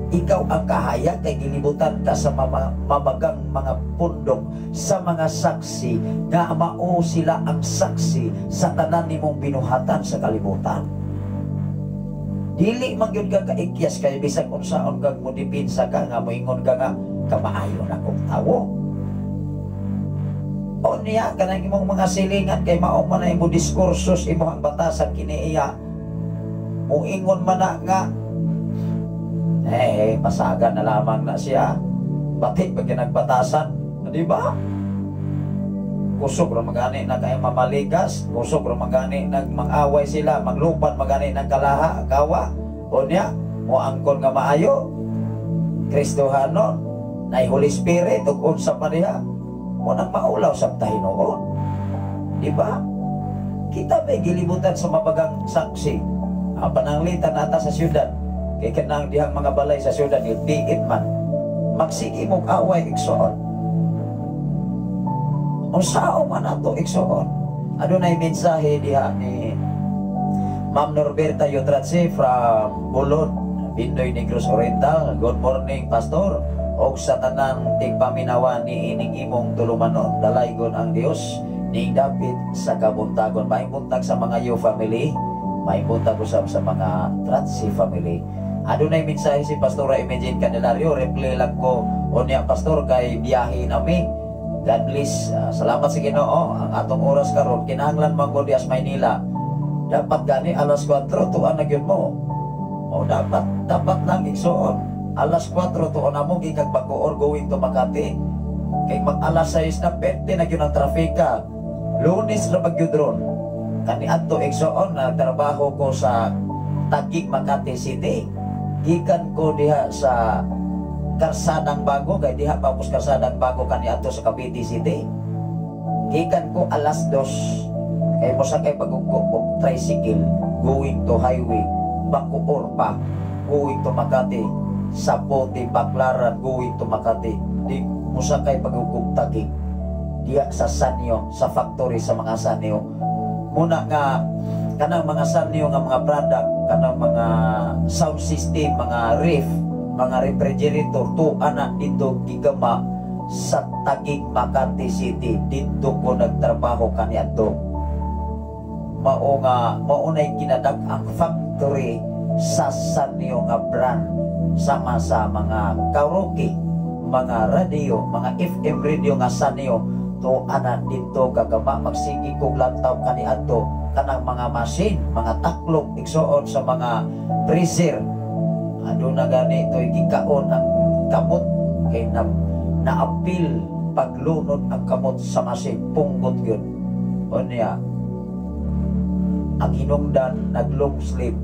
Ikaw ang kahayag kay gilibutan ka sa mabagang mga pundok sa mga saksi nga mao sila ang saksi sa tanan nimong binuhatan sa kalibutan. Dili man gyud ka kaikyas kay bisag unsaon kag modipinsa ka nga moingon ka nga kamaayo na kong tawo. O niya kanang imong mga silingan kay mao man na imo diskursos imong batasan kini iya. Moingon man na nga eh pasagan na lamang na siya. Batik pag ginagbatasan, di ba? Kusog ra magani na kay mamalikas, kusog ra magani nagmang-away sila, maglupan magani ng kalaha, kawa. O niya, moangkon nga maayo. Kristohanon, nay Holy Spirit ug unsa pa diha. Mo nang maulaw sa tahinuon. Di ba? Kita may gilibutan sa mabagang saksi. Ang pananglitan nata sa syudad, kay kanang dihang mga balay sa syudad, diit man. Magsige mong away igsoon. Unsao man ato igsoon. Adunay mensahe diha ni Ma'am Norberta Yotratsi from Bulod, Bindoy, Negros Oriental. Good morning, Pastor. Og sa tanang tigpaminawa ni ining imong tulumanon, dalaygon ang Dios ning dapit sa kabuntagon. Maayong buntag sa mga Yo family, maayong buntag usab sa mga Tratsi family. Adunay mensahe si Pastora Imagine Candelario, reply lang ko unya Pastor kay biyahe nami. God bless. Salamat sa Ginoo. Ang atong oras karon kinahanglan man ko dias Maynila. Dapat gani alas 4 tuan na gyud mo. O dapat dapat lang igsuon. Alas 4 tuon na mo gikan Bacoor going to Makati. Kay mag alas 6 na 20 na gyud ang trafika. Lunes ra ba gyud ron. Kani adto igsuon na trabaho ko sa Taguig, Makati City. Gikan ko diha sa Karsadang Bago, kay diha pa ako sa Karsadang Bago kani adto sa Cavite City. Gikan ko alas 2 kay mosakay pagugko og tricycle going to highway Bacoor pa going to Makati, sa Bote Baclaran going to Makati. Di mosakay pagugkog Taguig diha sa Sanyo, sa factory sa mga Sanyo. Muna nga kanang mga Sanyo nga mga product, kanang mga sound system, mga ref, mga refrigerator, tuan na dito gigama sa Taguig, Makati City. Dito ko nagtrabaho kaniadto. Mao nga mao nay kinadak ang factory sa Sanyo nga brand, sama sa mga karaoke, mga radio, mga FM radio nga Sanyo, tuan na dito gagama. Magsige kog lantaw kaniadto kanang mga machine, mga taklok igsuon sa mga freezer. Aduna gani to'y gikaon ang kamot kay na naapil paglunod ang kamot sa machine, punggot yun. Unya ang hinungdan nag long sleeve,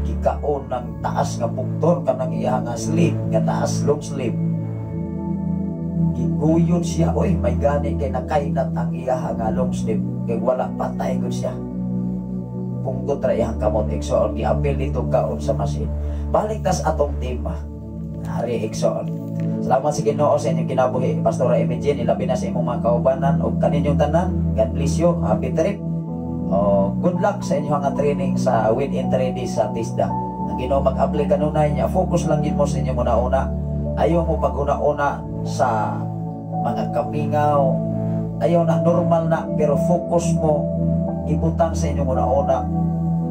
gikaon ng taas nga bukton kanang iya nga sleeve nga taas long sleeve, giguyon siya. Oy, may gani kay nakainat ang iya nga long sleeve kay wala patay gud siya, punggot ra iyang kamot igsoon, giapil dito kaon sa machine. Balik tas atong tema ari igsoon. Salamat sa Ginoo sa inyong kinabuhi, Pastora Imagine, ilabi na sa imong mga kaubanan ug kaninyong tanan. God bless you, happy trip. Oh, good luck sa inyong nga training sa within 3 days sa TISDA. Ang Ginoo mag-apply kanunay niya, focus lang gid mo sa inyong una-una. Ayaw mo pag-una-una sa mga kamingaw. Ayaw na, normal na, pero focus mo ibutang sa inyong una-una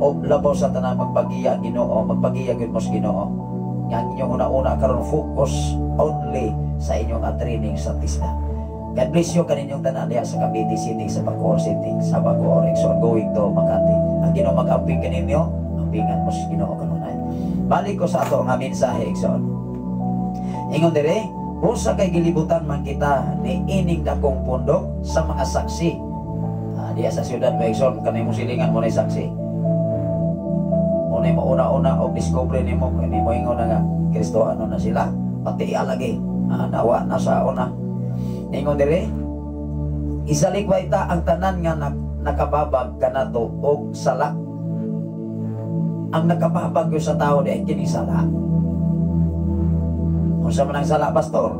o labaw sa tanan magpagiya Ginoo, magpagiya gyud mo sa Ginoo. Ang inyong una-una karon focus only sa inyong training sa TISDA. God bless you kaninyong tanan diha sa Cavite City, sa Bacoor City, sa Bacoor, so going to Makati. Ang Ginoo mag-amping kaninyo, ampingan mo sa Ginoo kanunay. Balik ko sa ato nga mensahe igsoon. Ingon dire, busa kay gilibutan man kita ni ining dakong pundok sa mga saksi. Diya sa siyudad ba, igsoon, kanay mo silingan mo na saksi. Mo na mauna-una og discover nimo kay mo ingon na nga Kristohano na sila, pati lagi. Nawa na sa una. Ingon dire, isalikway ta ang tanan nga nakababag kanato og sala. Ang nakababag yun sa tao di kini sala. Unsa man ang sala, pastor?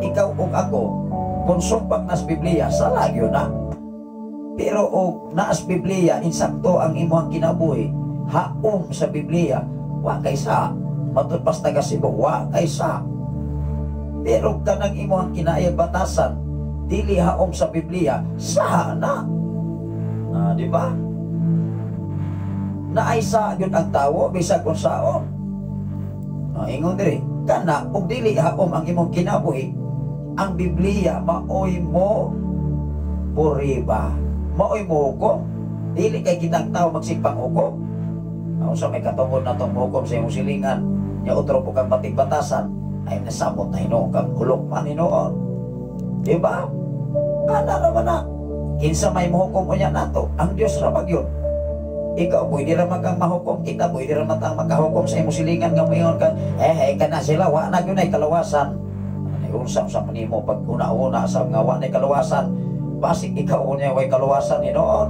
Ikaw ug ako, kung supak nas Biblia, sala gyud na. Pero og naas Biblia, insakto ang imong kinabuhi, haom sa Biblia, wa kay sa. Matud pas taga Cebu, wa kay sa. Pero kanang imong kinaayag batasan, dili haom sa Biblia, saha na. Di ba? Naay sa gyud ang tawo bisag unsaon. Ingon diri, kana ug dili haom ang imong kinabuhi, ang Biblia maoy mo puriba. Maoy mo hukom. Dili kay kitang tao magsimpang hukom. Unsa may katungod na tong hukom sa imong silingan, nya otro po kang batig-batasan, ay nasamot na hinuon kang hulok man hinuon. Di ba? Ana naman na. Kinsa may mohukom unya nato, ang Dios ra magyud. Ikaw pwede ra man kang mahukom, kita pwede ra man tang makahukom sa imong silingan nga moingon ka, eh, kana sila wa na gyud ay kalawasan. Ay unsa unsa man nimo pag una-una sa nga wa na kalawasan, basig ikaw unya way kalawasan hinuon.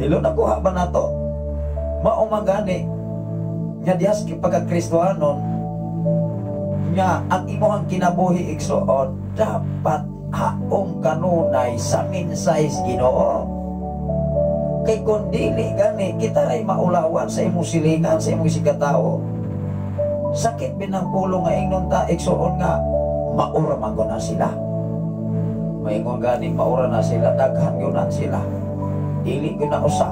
Dilo nakuha ba nato? Mao man gani nga dihas pagka-Kristohanon nga ang imong kinabuhi, igsoon, dapat haom kanunay sa mensahe Ginoo. Kay kung dili gani, kita ray maulawan sa imong silingan, sa imong isigkatawo. Sakit binang pulong nga ingnon ta, igsoon, nga maura man na sila. Maingon gani maura na sila, daghan gyud na sila. Dili gyud na usa.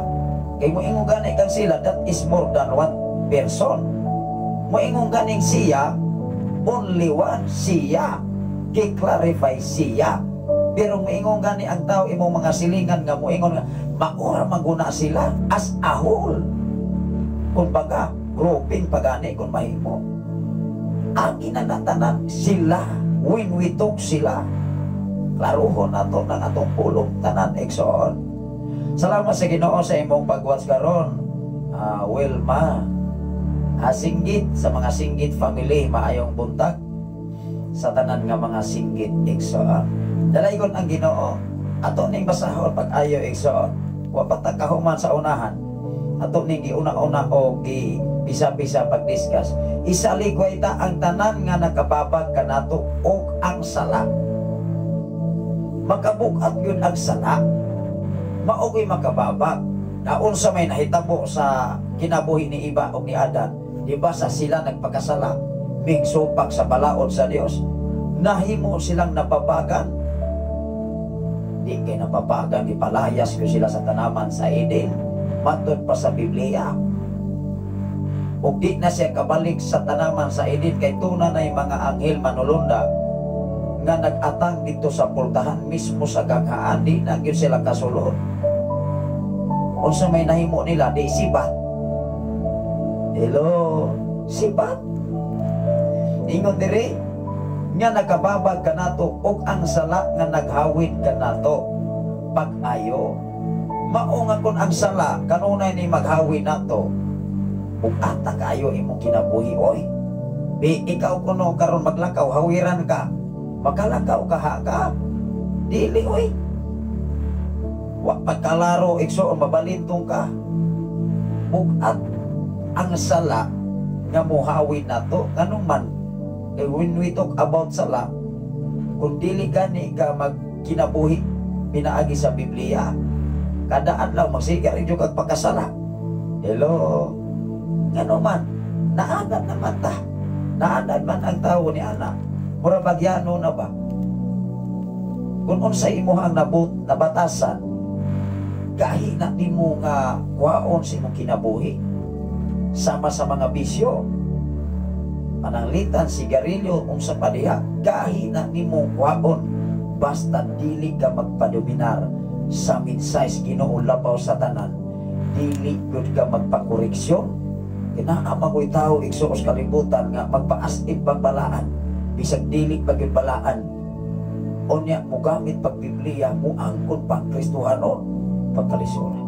Kay moingon gani kang sila, that is more than one person. Moingon ganing siya, only one siya. Gi-clarify siya. Pero moingon gani ang tao imong mga silingan nga moingon nga maura maguna sila as a whole. Kung baga, grouping pagani kung mahimo. Ang ginanatanan sila, when we talk sila. Klaruhon nato ng atong pulong tanan, igsoon. Salamat sa Ginoo sa imong pag-watch karon. Wilma. Singgit sa mga Singgit family, maayong buntag sa tanan nga mga Singgit, igsoon. Dalaygon ang Ginoo. Ato ning basahon pag-ayo, igsoon. Wa pa ta kahuman sa unahan. Ato ning giuna-una o gi bisa-bisa pag-discuss. Isalikway ta ang tanan nga nakababag kanato og ang sala. Makabukat yun ang sala. Mao ko'y makababag. Naunsa may nahitabo sa kinabuhi ni Eva o ni Adan. Di ba sa sila nagpakasala, mingsupak sa balaod sa Dios. Nahimo silang nababagan. Di kay nababagan, gipalayas ko sila sa tanaman sa Eden. Matod pa sa Biblia. Ug di na siya kabalik sa tanaman sa Eden kay tuna na mga anghel manulunda nga nag-atang dito sa pultahan mismo sa ganghaan, di na gyud sila kasulod. Unsa may nahimo nila, di sibat. Hello, sibat. Ingon dire nga nakababag kanato ug ang sala nga naghawid kanato pag-ayo. Mao nga kun ang sala kanunay ni maghawid nato, ug ata kaayo imong kinabuhi oy. Di ikaw kuno karon maglakaw, hawiran ka. Makalakaw ka ha ka. Dili oy. Wa pagkalaro, igsoon, mabalintong ka. Bugat ang sala nga muhawid nato nganong man eh, when we talk about sala, kung dili gani ka magkinabuhi pinaagi sa Biblia, kada adlaw magsiga rin kag pagkasala. Hello, ngano man naanad naman ta, naanad man ang tao ni ana, mura bagyano na ba kung unsay imuhang nabot nabatasan, gahi na nimo nga kuhaon sa imong kinabuhi, sama sa mga bisyo, pananglitan sigarilyo, unsa pa diha, gahi na nimo kuhaon basta dili ka magpadominar sa mensahe Ginoo labaw sa tanan. Dili gud ka magpakoreksyon. Kinaa man tao, igsoon, sa kalibutan nga magpaas-ib pagbalaan bisag dili pa gyud balaan. Unya mogamit pag Biblia, muangkon pa ang Kristohanon, pagkalisura.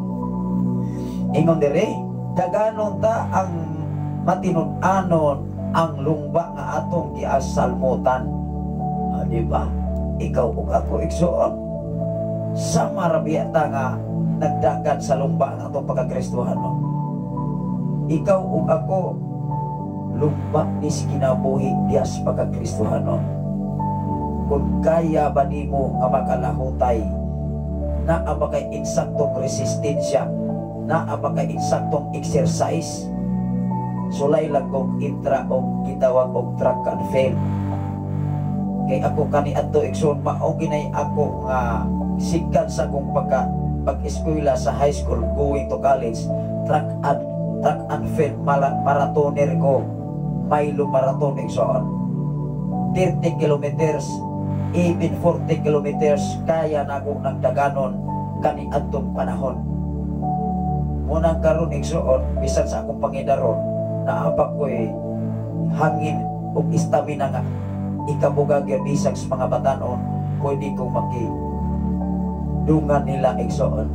Ingon dire, daganon ta ang matinud-anon ang lungba nga atong giasalmutan. Ah, di ba? Ikaw ug ako, igsoon, sama ra biya ta nga nagdagan sa lungba nga atong pagkakristohanon. Ikaw ug ako, lungba ni kinabuhi diya sa pagkakristohanon. Kung kaya ba nimo nga makalahutay, naa ba kay insaktong resistensya, naa ba kay insaktong exercise? Sulay lang kog intra og gitawag og track and field. Kay ako kani adto, igsoon, mao ginay ako nga sikan sa akong pag-eskwela sa high school going to college, track and field marathoner ko, Milo marathon, igsoon. 30 kilometers, even 40 kilometers, kaya nako ng daganon kani adtong panahon. Munang karon, igsoon, bisan sa akong pangidaron, naa pa ko'y hangin ug stamina nga ikabugag bisag sa mga batanon, pwede kong maki dungan nila, igsoon,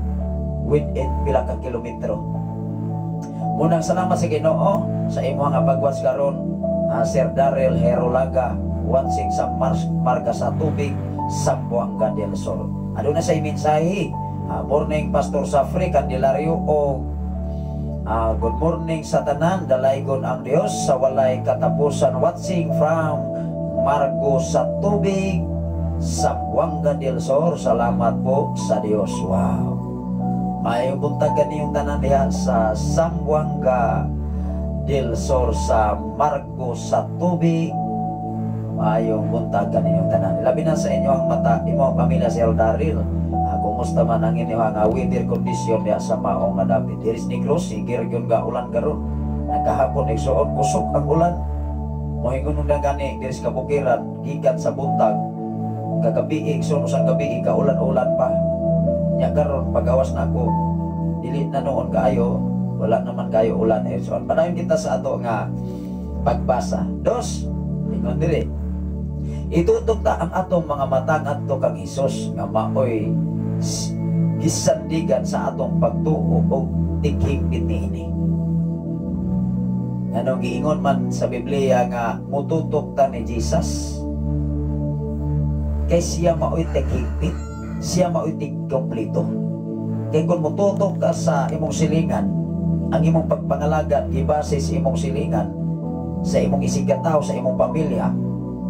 within pila ka kilometro. Munang salamat sa Ginoo sa imo nga pag-watch karon, Sir Daryl Herolaga, watching sa Mars Marga sa Tubig, Zamboanga del Sur. Aduna say mensahe. Morning, Pastor Safri Candelario, o good morning sa tanan, dalaygon ang Dios sa walay katapusan, watching from Margo sa Tubig, Zamboanga del Sur. Salamat po sa Dios. Wow. Maayong buntag kaniyong tanan diha sa Zamboanga del Sur, sa Margo sa Tubig. Maayong buntag kaninyong tanan. Labi na sa inyo ang mata, imo ang pamilya, Sir Daryl. Kumusta man ang inyong nga weather condition diha sa maong nga dapit? Diri sa Negros, sige ra gyud ga ulan karon. Nagkahapon, igsoon, kusog ang ulan. Mohingon na gani diri sa kabukiran gikan sa buntag kagabi, igsoon, usang gabi kaulan-ulan pa. Nya karon pagawas na ako, dili na noon kaayo, wala naman kayo ulan, igsoon. Padayon kita sa ato nga pagbasa. Dos, ingon diri. Itutok ta ang atong mga mata ngadto kang Hesus nga maoy gisandigan sa atong pagtuo og tighingpit niini. Nganong giingon man sa Biblia nga mututok ta ni Jesus? Kay siya maoy tighingpit, siya maoy tigkompleto. Kay kung mututok ka sa imong silingan, ang imong pagpangalagad gibase sa imong silingan, sa imong isigkatawo, sa imong pamilya,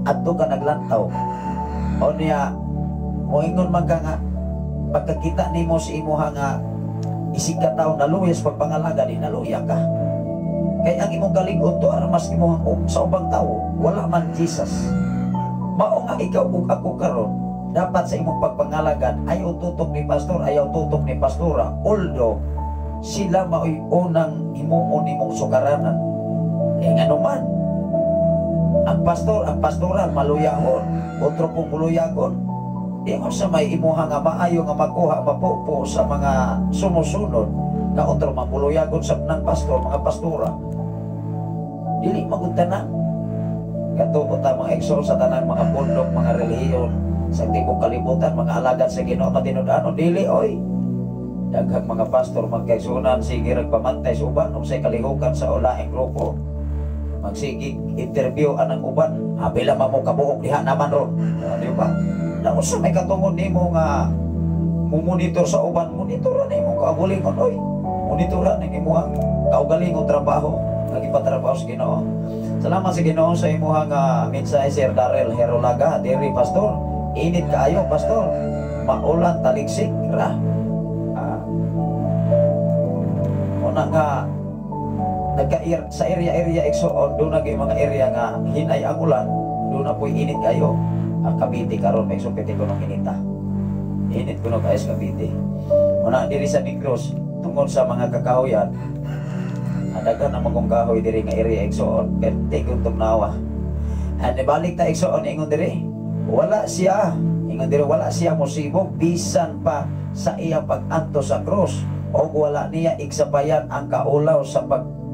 adto ka naglantaw. O niya, moingon man ka nga, pagkakita nimo sa imuha nga isigkatawo naluya sa pagpangalaga, di naluya ka. Kay ang imong kalig-on to mas imong sa ubang tao, wala man Jesus. Mao nga ikaw ug ako karon, dapat sa imong pagpangalagad, ayaw tutok ni pastor, ayaw tutok ni pastora, although sila mao'y unang himuon nimong sukaranan. Eh ngano man, ang pastor, ang pastoral, maluyahon, otro pong muluyagon. Ingon sa may imuha nga maayo nga makuha, mapupo sa mga sumusunod, na otro mamuluyagon sa ng pastor, mga pastora. Dili magud tanan. Katuo ta, mga igsoon, sa tanang mga pundok, mga relihiyon, sa tibok kalibutan, mga alagad sa Ginoo matinud-anon, dili oy. Daghang mga pastor, magkaigsuonan, sige pamantay sa uban, unsay kalihukan sa ulaing grupo. Magsigig interview anang uban, pila man mo kabuok diha naman ron. Di ba? Naunsa may katungod nimo nga mumonitor sa uban, monitor nimo kaugalingon oy. Monitor ning imong kaugalingong trabaho nga gipatrabaho sa Ginoo. Salamat sa Ginoo sa imuha nga mensahe, Sir Darrell Herolaga, diri pastor. Init kaayo, pastor. Maulan taligsik ra. Una nga nagka sa area-area, igsoon, doon na mga area nga hinay ang ulan, doon na po'y init kayo. Ang Cavite karon may supiti ko ng inita. Init ko no kaayo sa Cavite. Una diri sa Negros, tungod sa mga kakahuyan, daghan ang magong kahoy diri nga area, igsoon, perte kung tugnawa. And balik ta, igsoon, ingon diri, wala siya, ingon diri, wala siya mosibog bisan pa sa iyang pag-anto sa krus o wala niya igsapayan ang kaulaw sa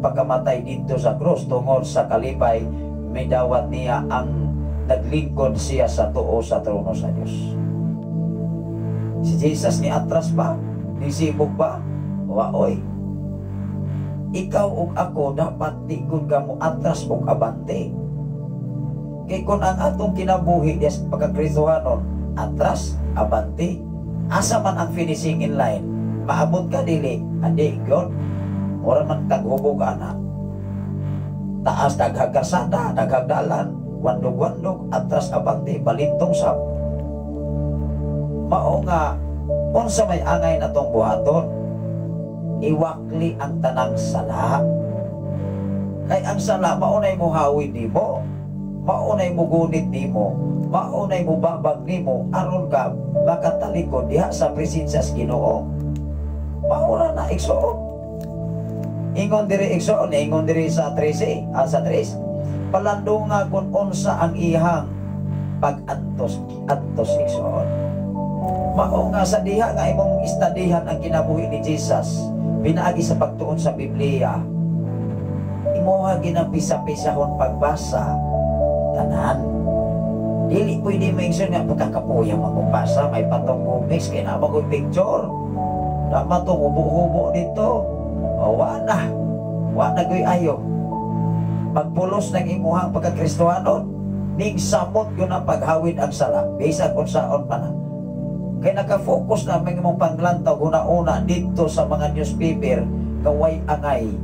pagkamatay dito sa krus tungod sa kalipay midawat niya ang Naglingkod siya sa tuo sa trono sa Dios. Si Jesus ni atras ba? Ni sibog ba? Waoy. Ikaw ug ako dapat di gud ka mo atras ug abante. Kay kung ang atong kinabuhi des pagkakristohanon, atras, abante, asa man ang finishing in line, maabot ka dili, adi gyud. Mura man kaghubog ana. Taas daghag karsada, daghag dalan, wandog-wandog, atras abante, balintong sab. Mao nga unsa may angay natong buhaton? Iwakli ang tanang sala. Kay ang sala mao nay muhawid nimo, mao nay mugunit nimo, mao nay mubabag nimo aron ka makatalikod diha sa presensya sa Ginoo. Mao ra na, igsoon. Ingon diri, igsoon, ingon diri sa 13, sa 3. Palandunga kung unsa ang ihang pag-antos, antos, igsoon. Mao nga sa diha nga imong istadihan ang kinabuhi ni Jesus, pinaagi sa pagtuon sa Biblia, imuha ginapisa-pisahon pagbasa tanan. Dili pwede maingson nga pagkakapuya magbasa, may patong comics, kaya na magoy picture. Na matong hubo-hubo dito. O, wa na. Wa na goy ayo. Pagpulos ng imuhang pagkakristohanon, ning samot yun ang paghawid ang sala. Bisag kung saon pa na. Kay naka-focus na may imong panglantaw una-una dito sa mga newspaper kaway angay.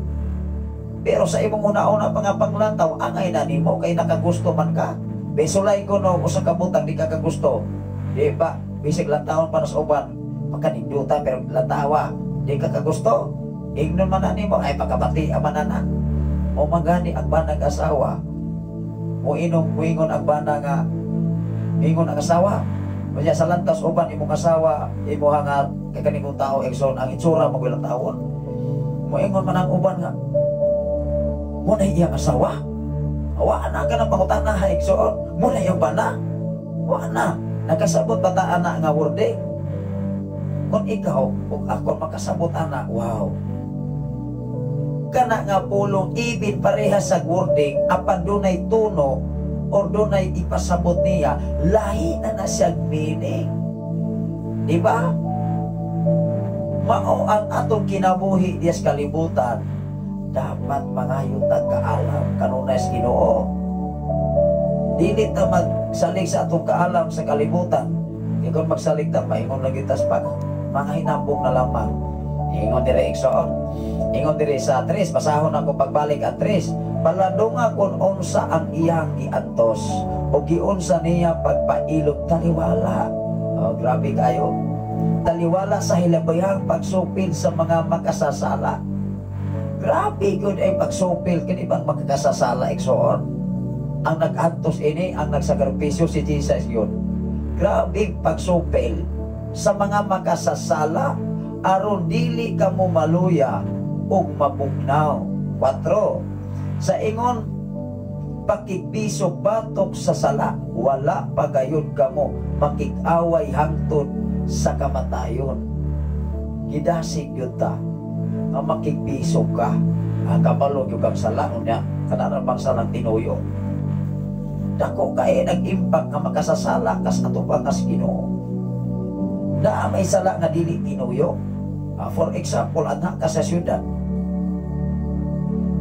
Pero sa imong una-una pa nga panglantaw, angay na nimo kay nakagusto man ka. Besulay ko no usa ka butang di ka kagusto. Di ba? Bisig lantawon pa na sa uban. Pagkaninduta pero lantawa, di ka kagusto. Ingnon man na nimo ay pagkabati man na na. O magani ang banag asawa. Mo inom muingon ang bana nga ingon ang asawa. Kanya sa lantas uban imong asawa, imuha nga kay kaning tao igsoon ang itsura mo ilang tawon. Moingon man ang uban nga mo na iyang asawa. Wa na ka ng pangutana ha, igsoon. Mo na iyang bana. Wa na. Nakasabot ba ta ana nga wording? Kung ikaw ug ako makasabot ana, wow. Kana nga pulong ibin pareha sa wording apan dunay tono or dunay ipasabot niya, lahi na na siyang meaning. Di ba? Mao ang atong kinabuhi diya sa kalibutan, dapat mangayo tag kaalam kanunay sa Ginoo. Dili ta magsalig sa atong kaalam sa kalibutan. Kay kung magsalig ta, maingon lang kita sa pag mga hinambong na lamang. Ingon dire, igsoon. Ingon dire sa 3, basahon ako pagbalik ang 3. Palandunga kung unsa ang iyang giantos o giunsa niya pagpailog taliwala. Oh, grabe kayo. Taliwala sa hilabayang pagsupil sa mga makasasala. Grabe gud ay pagsupil kini bang makakasasala, igsoon. Ang nag-antos ini, ang nagsakripisyo si Jesus yun. Grabe pagsupil sa mga makasasala aron dili ka mo maluya ug mabugnaw. 4. Sa ingon pakigbiso batok sa sala, wala pa gayud kamo makig-away hangtod sa kamatayon. Gidasig yun ta nga makigbiso ka. Ah, kabalo gyud kang sala unya kana bang salang tinuyo. Dako kay nag-impact nga makasasala kas atubang kas Ginoo. Naa may sala nga dili tinuyo. For example, anha ka sa syudad.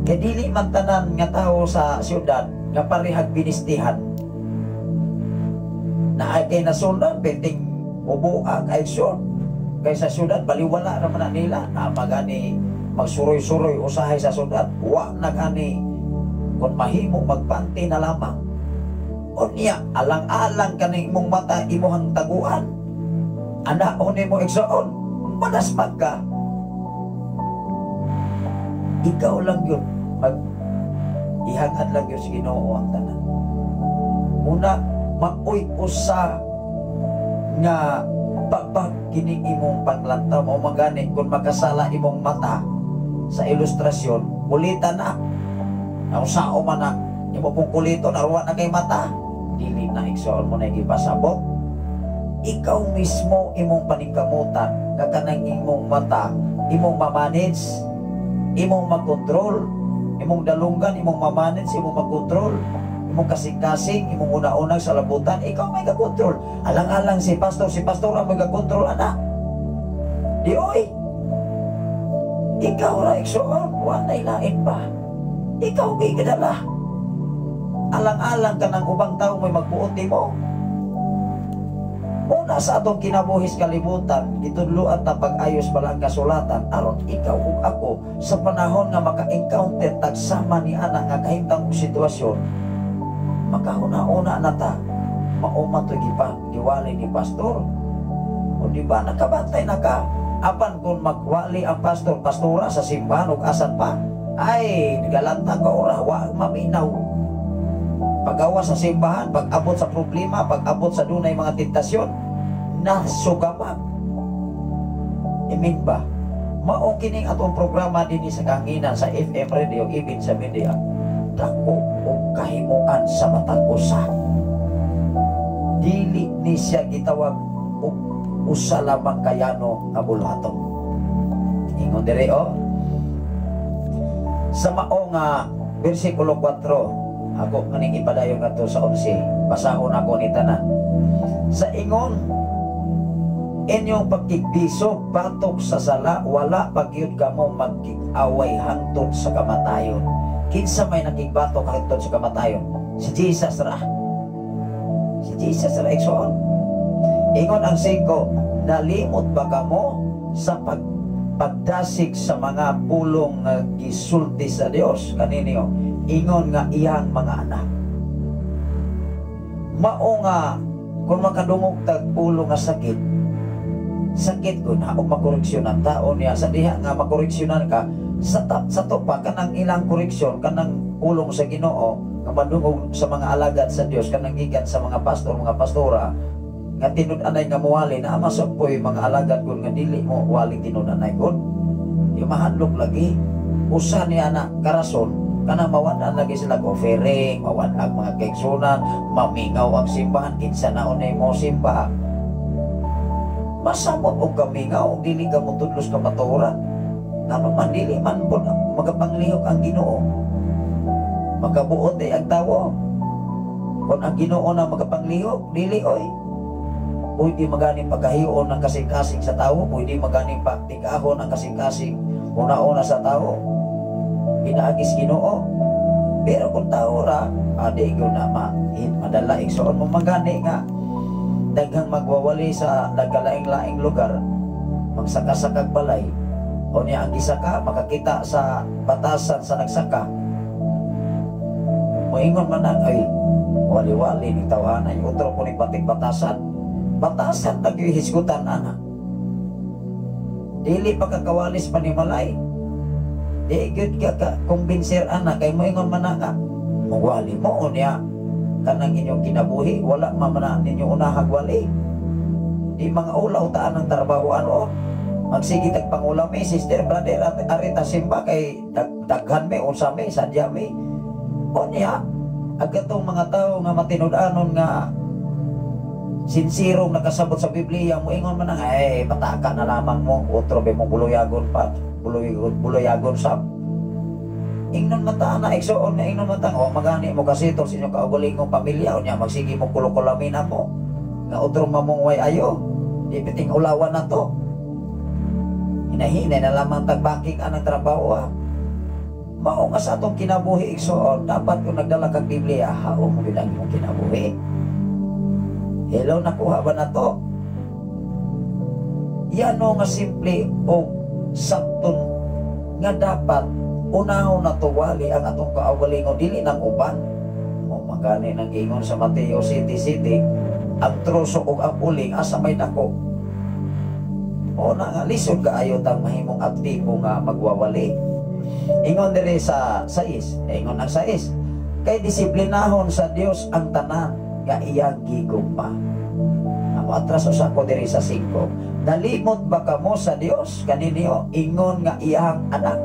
Kay dili man tanan nga tawo sa syudad nga parehag binistihan. Naay kay nasundan, perting mubuang kay short. Kay sa syudad, baliwala naman na nila. Na magani magsuroy-suroy usahay sa syudad. Wa na gani kung mahimo magpanti na lamang. Unya, alang-alang kaning imong mata imuhang taguan. Ana ni mo, igsoon, madasmag ka. Ikaw lang yun, mag ihangad lang yun sa Ginoo ang tanan. Muna, maoy usa nga babag kining imong panglantaw mo magani kung makasala imong mata sa ilustrasyon, kulitan na. Nausao man na imo pong kuliton, aruwa na kay mata. Dili na, igsoon, mo na gipasabot. Ikaw mismo imong paningkamutan nga kanang imong mata imong mamanage, imong makontrol, imong dalunggan imong mamanage, imong makontrol. Imong kasing-kasing, imong una-unang sa labutan, ikaw may gakontrol. Alang-alang si pastor, si pastor ang may gakontrol, ana. Di oy. Ikaw ra, igsoon, walay lain pa. Ikaw kay gadala. Alang-alang ka ng ubang tao may magbuot nimo. Una sa atong kinabuhi sa kalibutan, gitudloan ta pag-ayos bala ang kasulatan aron ikaw ug ako sa panahon nga maka-encounter tag sama ni ana nga kahimtang og sitwasyon, makahuna-una na ta, mao man to gipa giwali ni pastor. O di ba nakabantay na ka? Apan kung magwali ang pastor, pastora sa simbahan ug asan pa, ay galanta ka ora, wa maminaw. Pagawa sa simbahan, pag-abot sa problema, pag-abot sa dunay mga tentasyon, nasugamag. Imin ba? Mao kining atong programa dinhi sa Kahanginan sa FM Radio, even sa media. Dako og kahimuan sa matag usa. Dili ni siya gitawag og usa lamang kayano nga buluhaton. Ingon diri oh. Sa mao nga bersikulo 4, ako kaning ipadayon ngadto sa 11. Basahon ako ni tanan. Sa ingon inyong pagkigbiso batok sa sala, wala pagyud kamo magkig-away hangtod sa kamatayon. Kinsa may nakigbatok hangtod sa kamatayon? Si Jesus ra. Si Jesus ra, igsoon. Ingon ang 5, nalimot ba kamo sa pagdasig sa mga pulong nga gisulti sa Dios kaninyo? Ingon nga iyang mga anak. Mao nga kung makadungog tag pulong nga sakit, sakit ko na og makoreksyon ang tao niya sa diha nga makoreksyonan ka sa to pa kanang ilang koreksyon, kanang pulong sa Ginoo nga madungog sa mga alagad sa Dios, kanang gikan sa mga pastor, mga pastora nga tinud-anay nga muwali na ama sa poy mga alagad kon nga dili mo wali tinud-anay kon di mahadlok lagi. Usa niya na karason kanang mawad-an lagi sila offering, mawad-an mga keksunan, mamingaw ang simbahan, kinsa na unay mo simba. Masamot og kamingaw, dili ka motudlos ka matuoran. Ngano man dili man pud magapanglihok ang Ginoo. Makabuot ay ang tawo. Kung ang Ginoo na magapanglihok, dili oy. Pwede maganing pagkahion ang kasing-kasing sa tao, pwede maganing pagtikahon ang kasing-kasing una-una sa tao. Pinaagis Ginoo. Pero kung tao ra, adi ko na madala igsoon mo magani nga daghang magwawali sa nagkalaing-laing lugar, magsaka-sakag balay. O niya ang gisaka makakita sa batasan sa nagsaka. Moingon man ang ay wali-wali ni tawhanay utro ko ni batik batasan. Batasan naghihisgutan ana. Dili pa kakawalis panimalay. Di gyud ka ka kumbinser ana kay moingon man nga muwali mo o niya kanang inyong kinabuhi wala man na ninyo unahag wali. Di mga ulaw taan ang trabaho ano. Magsige tag pangulam mi, sister, brother, arita simba kay daghan mi, unsa mi, sadya mi. O niya ang katong mga tao nga matinud-anon nga sinsirong nakasabot sa Biblia, moingon man nga ay pataka na lamang mo, otro be mo buluyagon pa, buluyagon sab. Ingnon man ta ana igsoon nga ingnon man ta, oh, magani mo kasito sa inyong kaugalingong pamilya, unya magsige mo kulukulamin mo nga otro mamong way ayo, di piting ulawan na to. Hinahinay na lamang tagbaking anang trabaho. Ah. Mao nga sa atong kinabuhi igsoon, dapat kung nagdala kag Biblia, hao mo bilang imong kinabuhi. Hello, nakuha ba na to? Yano nga simple o sabton nga dapat unahon na tuwali ang atong kaugalingon dili ng uban. O magani nang giingon sa Mateo City City, ang troso ug ang uling asa may dako. O na nga lisod kaayo tang mahimong aktibo nga magwawali. Ingon diri sa 6, ingon ang 6, kay disiplinahon sa Dios ang tanan nga iyang gigugma. Amo atras usa ko diri sa 5. Nalimot ba kamo sa Dios kaninyo ingon nga iyang anak?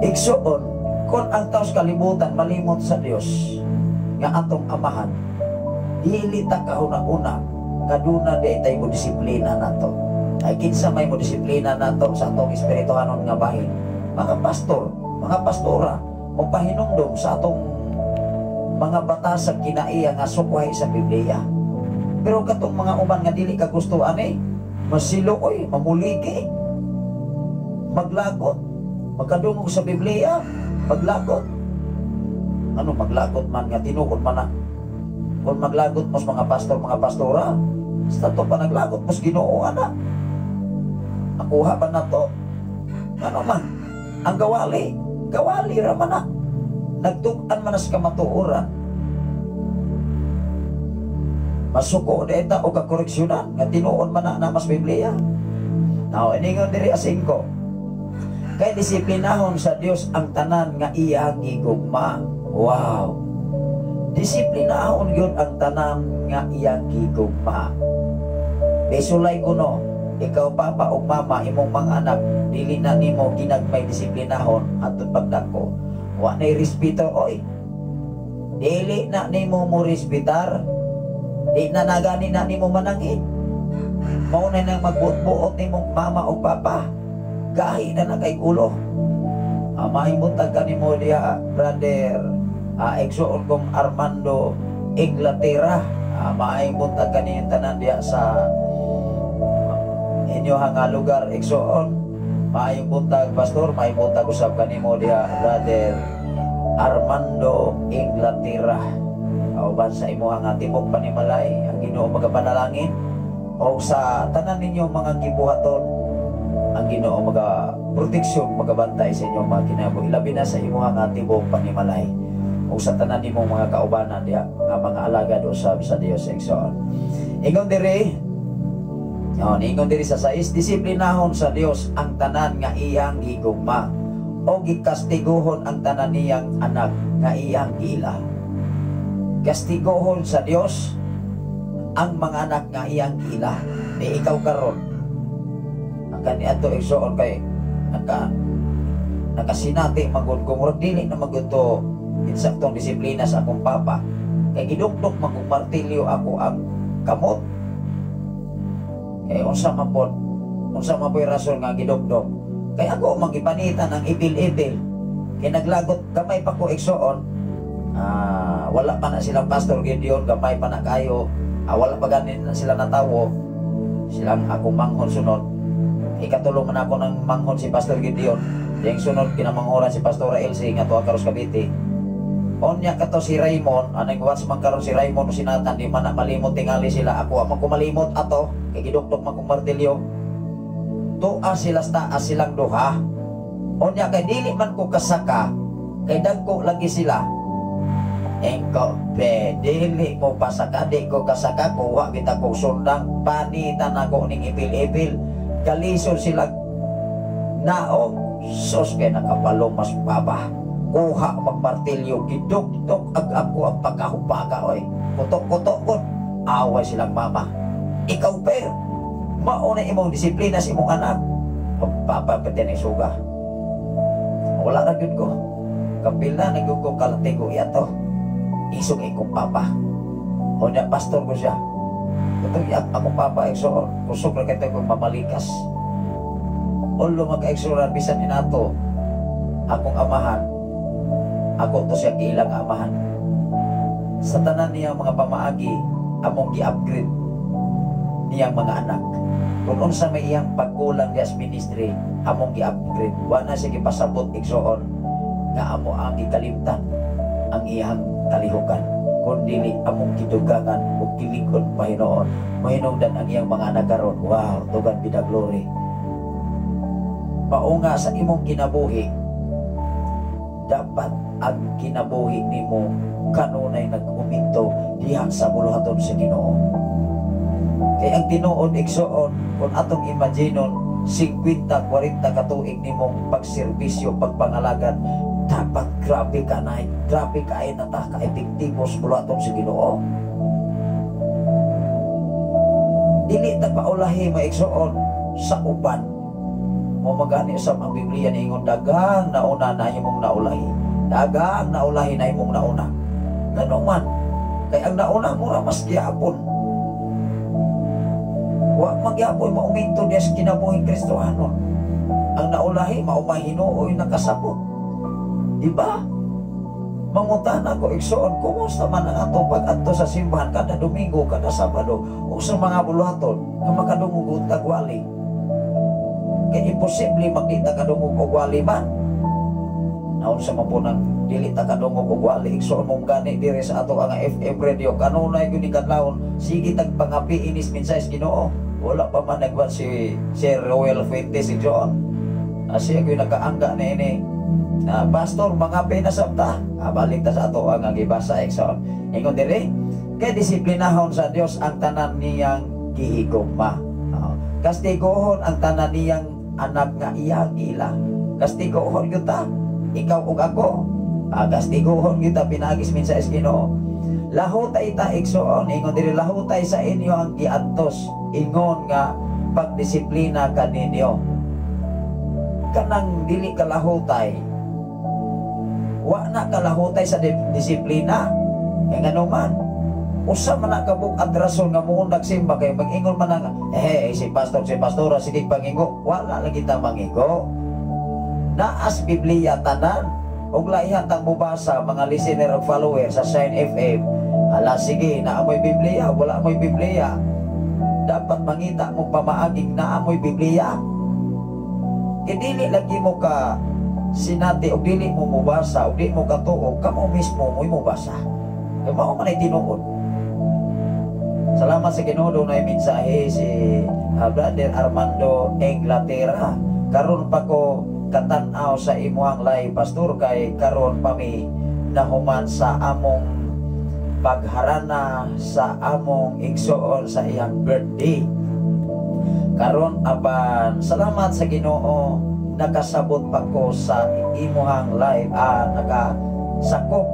Igsuon, kung ang taos kalibutan malimot sa Dios nga atong amahan, dili ta kahuna-una kaduna di tay mo disiplina nato. Ay kinsa may mo disiplina nato sa atong espirituhanon nga bahin? Mga pastor, mga pastora, Mopahinumdom sa atong mga bata sa kinaiya nga sukwahi sa Biblia. Pero katong mga uban nga dili ka gusto ani, masilo oy, mamuligi. Maglagot, magkadungog sa Biblia, maglagot. Ano maglagot man nga tinuod man na? Kung maglagot mo sa mga pastor, mga pastora, sa to pa naglagot mo sa Ginoo ana. Nakuha ba na to? Ano man? Ang gawali, gawali ra man na. Nagtug-an man na sa kamatuoran. Masuko na ita o kakoreksyonan nga tinuod man na na mas Biblia. Now, iningon diri asingko. Kay disiplinahon sa Dios ang tanan nga iyang gigugma. Wow. Disiplinahon gyud ang tanan nga iyang gigugma. Bisulay kuno, ikaw papa ug mama, imong mga anak dili na nimo ginagmay disiplinahon atong pagdako. Wa nay respeto oy. Dili na nimo mo respetar. Di na nagani na nimo manangit. Mao na nang magbuot-buot nimong mama o papa. Gahi na na kay ulo. Maayong buntag kanimo diha, brother. Igsoon kong Armando Inglaterra. Maayong buntag kaninyo tanan diha sa inyo nga lugar, igsoon. Maayong buntag, pastor, maayong buntag usab kanimo diha, brother Armando Inglaterra. Uban sa imuha nga tibok panimalay, ang Ginoo magapanalangin o sa tanan ninyong mga gibuhaton, ang Ginoo maga proteksyon, magabantay sa inyong mga kinabuhi, labi na sa imuha nga tibok panimalay o sa tanan nimong mga kaubanan diha nga mga alagad usab sa Dios, igsoon. Ingon diri, yon, ingon diri sa 6, disiplinahon sa Dios ang tanan nga iyang gigugma o gikastiguhon ang tanan niyang anak nga iyang giila. Kastiguhon sa Dios ang mga anak nga iyang giila. Di ikaw karon. Ang kaniadto, igsoon, kay nakasinati magud ko, murag dili na magud to insaktong disiplina sa akong papa. Kay gidukdok man kong martilyo ako ang kamot. Kay unsa man pod, unsa man po'y rason nga gidukdok? Kay ako magipanitan ang ibil-ibil. Kay naglagot gamay pa ko, igsoon. Wala pa na silang Pastor Gideon, gamay pa na kayo. Wala pa ganin na sila natawo. Silang akong manghon sunod. Ikatulo man ako ng manghon si Pastor Gideon. Yang sunod kinamanghuran si Pastora Elsie nga tuwa karos Cavite. Onya kato si Raymond, anong once man karon si Raymond o si Nathan, di man na malimot tingali sila. Ako man ko malimot ato, kay gidukdok man kong martilyo. Tua sila sa taas silang duha. Onya kay dili man ko kasaka, kay dagko lagi sila. Engko be, dili mo pasaka, di ko kasaka, kuha kita kong sundang, panitan ako ning ipil-ipil. Kalisod sila naog, sos kay nakapalo mas baba. Kuha magmartilyo, gidukdok ag ako ang pagkahupaka oy. Kutok-kutok kon, away silang mama. Ikaw per, mao na imong disiplina sa imong anak. Papa pwede na suga. Wala na gyud ko. Kapil na gyud ko kalatigo iyato. Isog ikong papa. O niya, pastor ko siya. Ito akong papa, igsoon. Kusog ra kay kong mamalikas. Ulo magka-igsoon bisan ni nato akong amahan. Ako to siya giilang amahan. Sa tanan niyang mga pamaagi, among gi-upgrade niyang mga anak. Kung unsa may iyang pagkulang diya sa ministry, among gi-upgrade. Wa na siya gipasabot, igsoon, nga amo ang gikalimtan ang iyang kalihukan. Kung dili among gidugangan ug gilikod Panginoon, mahinungdan ang iyang mga anak karon. Wow, to God be the glory. Mao nga sa imong kinabuhi, dapat ang kinabuhi nimo kanunay nag-uminto diha sa buluhaton sa Ginoo. Kay ang tinuod, igsoon, kung atong imaginon 50, 40 katuig nimong pagserbisyo, pagpangalagad, dapat grabe ka na, grabe ka ay nata ka-epektibo sa buluhaton sa Ginoo. Dili ta paulahi maigsoon sa uban. Mo magani sa ang Biblia niingon daghang nauna na imong naulahi. Daghang naulahi na imong nauna. Ngano man kay ang nauna mura mas gihapon. Wa magyapon mauminto diya sa kinabuhing Kristohanon. Ang naulahi mao mahinuoy nakasabot. Di ba? Mangutana ko, igsoon, kumusta man ang atong pag-adto sa simbahan kada Domingo, kada Sabado, o sa mga buluhaton nga makadungog og tagwali? Kay imposible magdi ta kadungog og wali man. Naon sa man po nang dili ta kadungog og wali, igsoon mo gani diri sa ato ang FM radio kanunay gyud ni kadlawon sige tag pangapi inis mensahe sa Ginoo. Wala pa man nagwan si Sir Roel Fuentes, igsoon. Siya gyud nakaangga na ini. Na pastor, mga pinasabta. Balik ta sa ato ang gibasa, igsoon. Ingon diri, kay disiplinahon sa Dios ang tanan niyang gihigugma. Kastiguhon ang tanan niyang anak nga iyang ila. Kastiguhon gyud ta, ikaw ug ako. Kastiguhon gyud ta pinaagis mensahe sa Ginoo. Lahutay ta, igsoon, ingon diri, lahutay sa inyo ang giantos ingon nga pagdisiplina kaninyo. Kanang dili kalahutay, wa na kalahutay sa disiplina. Kay ngano man, usa man na kabuk at rason nga muon nagsimba kay mag-ingon man ang eh, si pastor, si pastora sige pangingo, wala lagi ta mangigo. Naas Biblia tanan ug laihan tang mubasa, mga listener ug follower sa Shine FM. Ala sige, naa mo'y Biblia, wala mo'y Biblia. Dapat mangita mo pamaaging naa mo'y Biblia. Kay dili lagi mo ka sinati og dili mo mubasa og di mo katuo, kamo mismo mo'y mubasa. Kay mao man ay tinuod. Salamat sa Ginoo, dunay mensahe si Brother Armando Inglaterra. Karon pa ko katan-aw sa imuhang live, pastor, kay karon pa mi nahuman sa among pagharana sa among igsoon sa iyang birthday. Karon apan salamat sa Ginoo, nakasabot pa ko sa imuhang live, nakasakop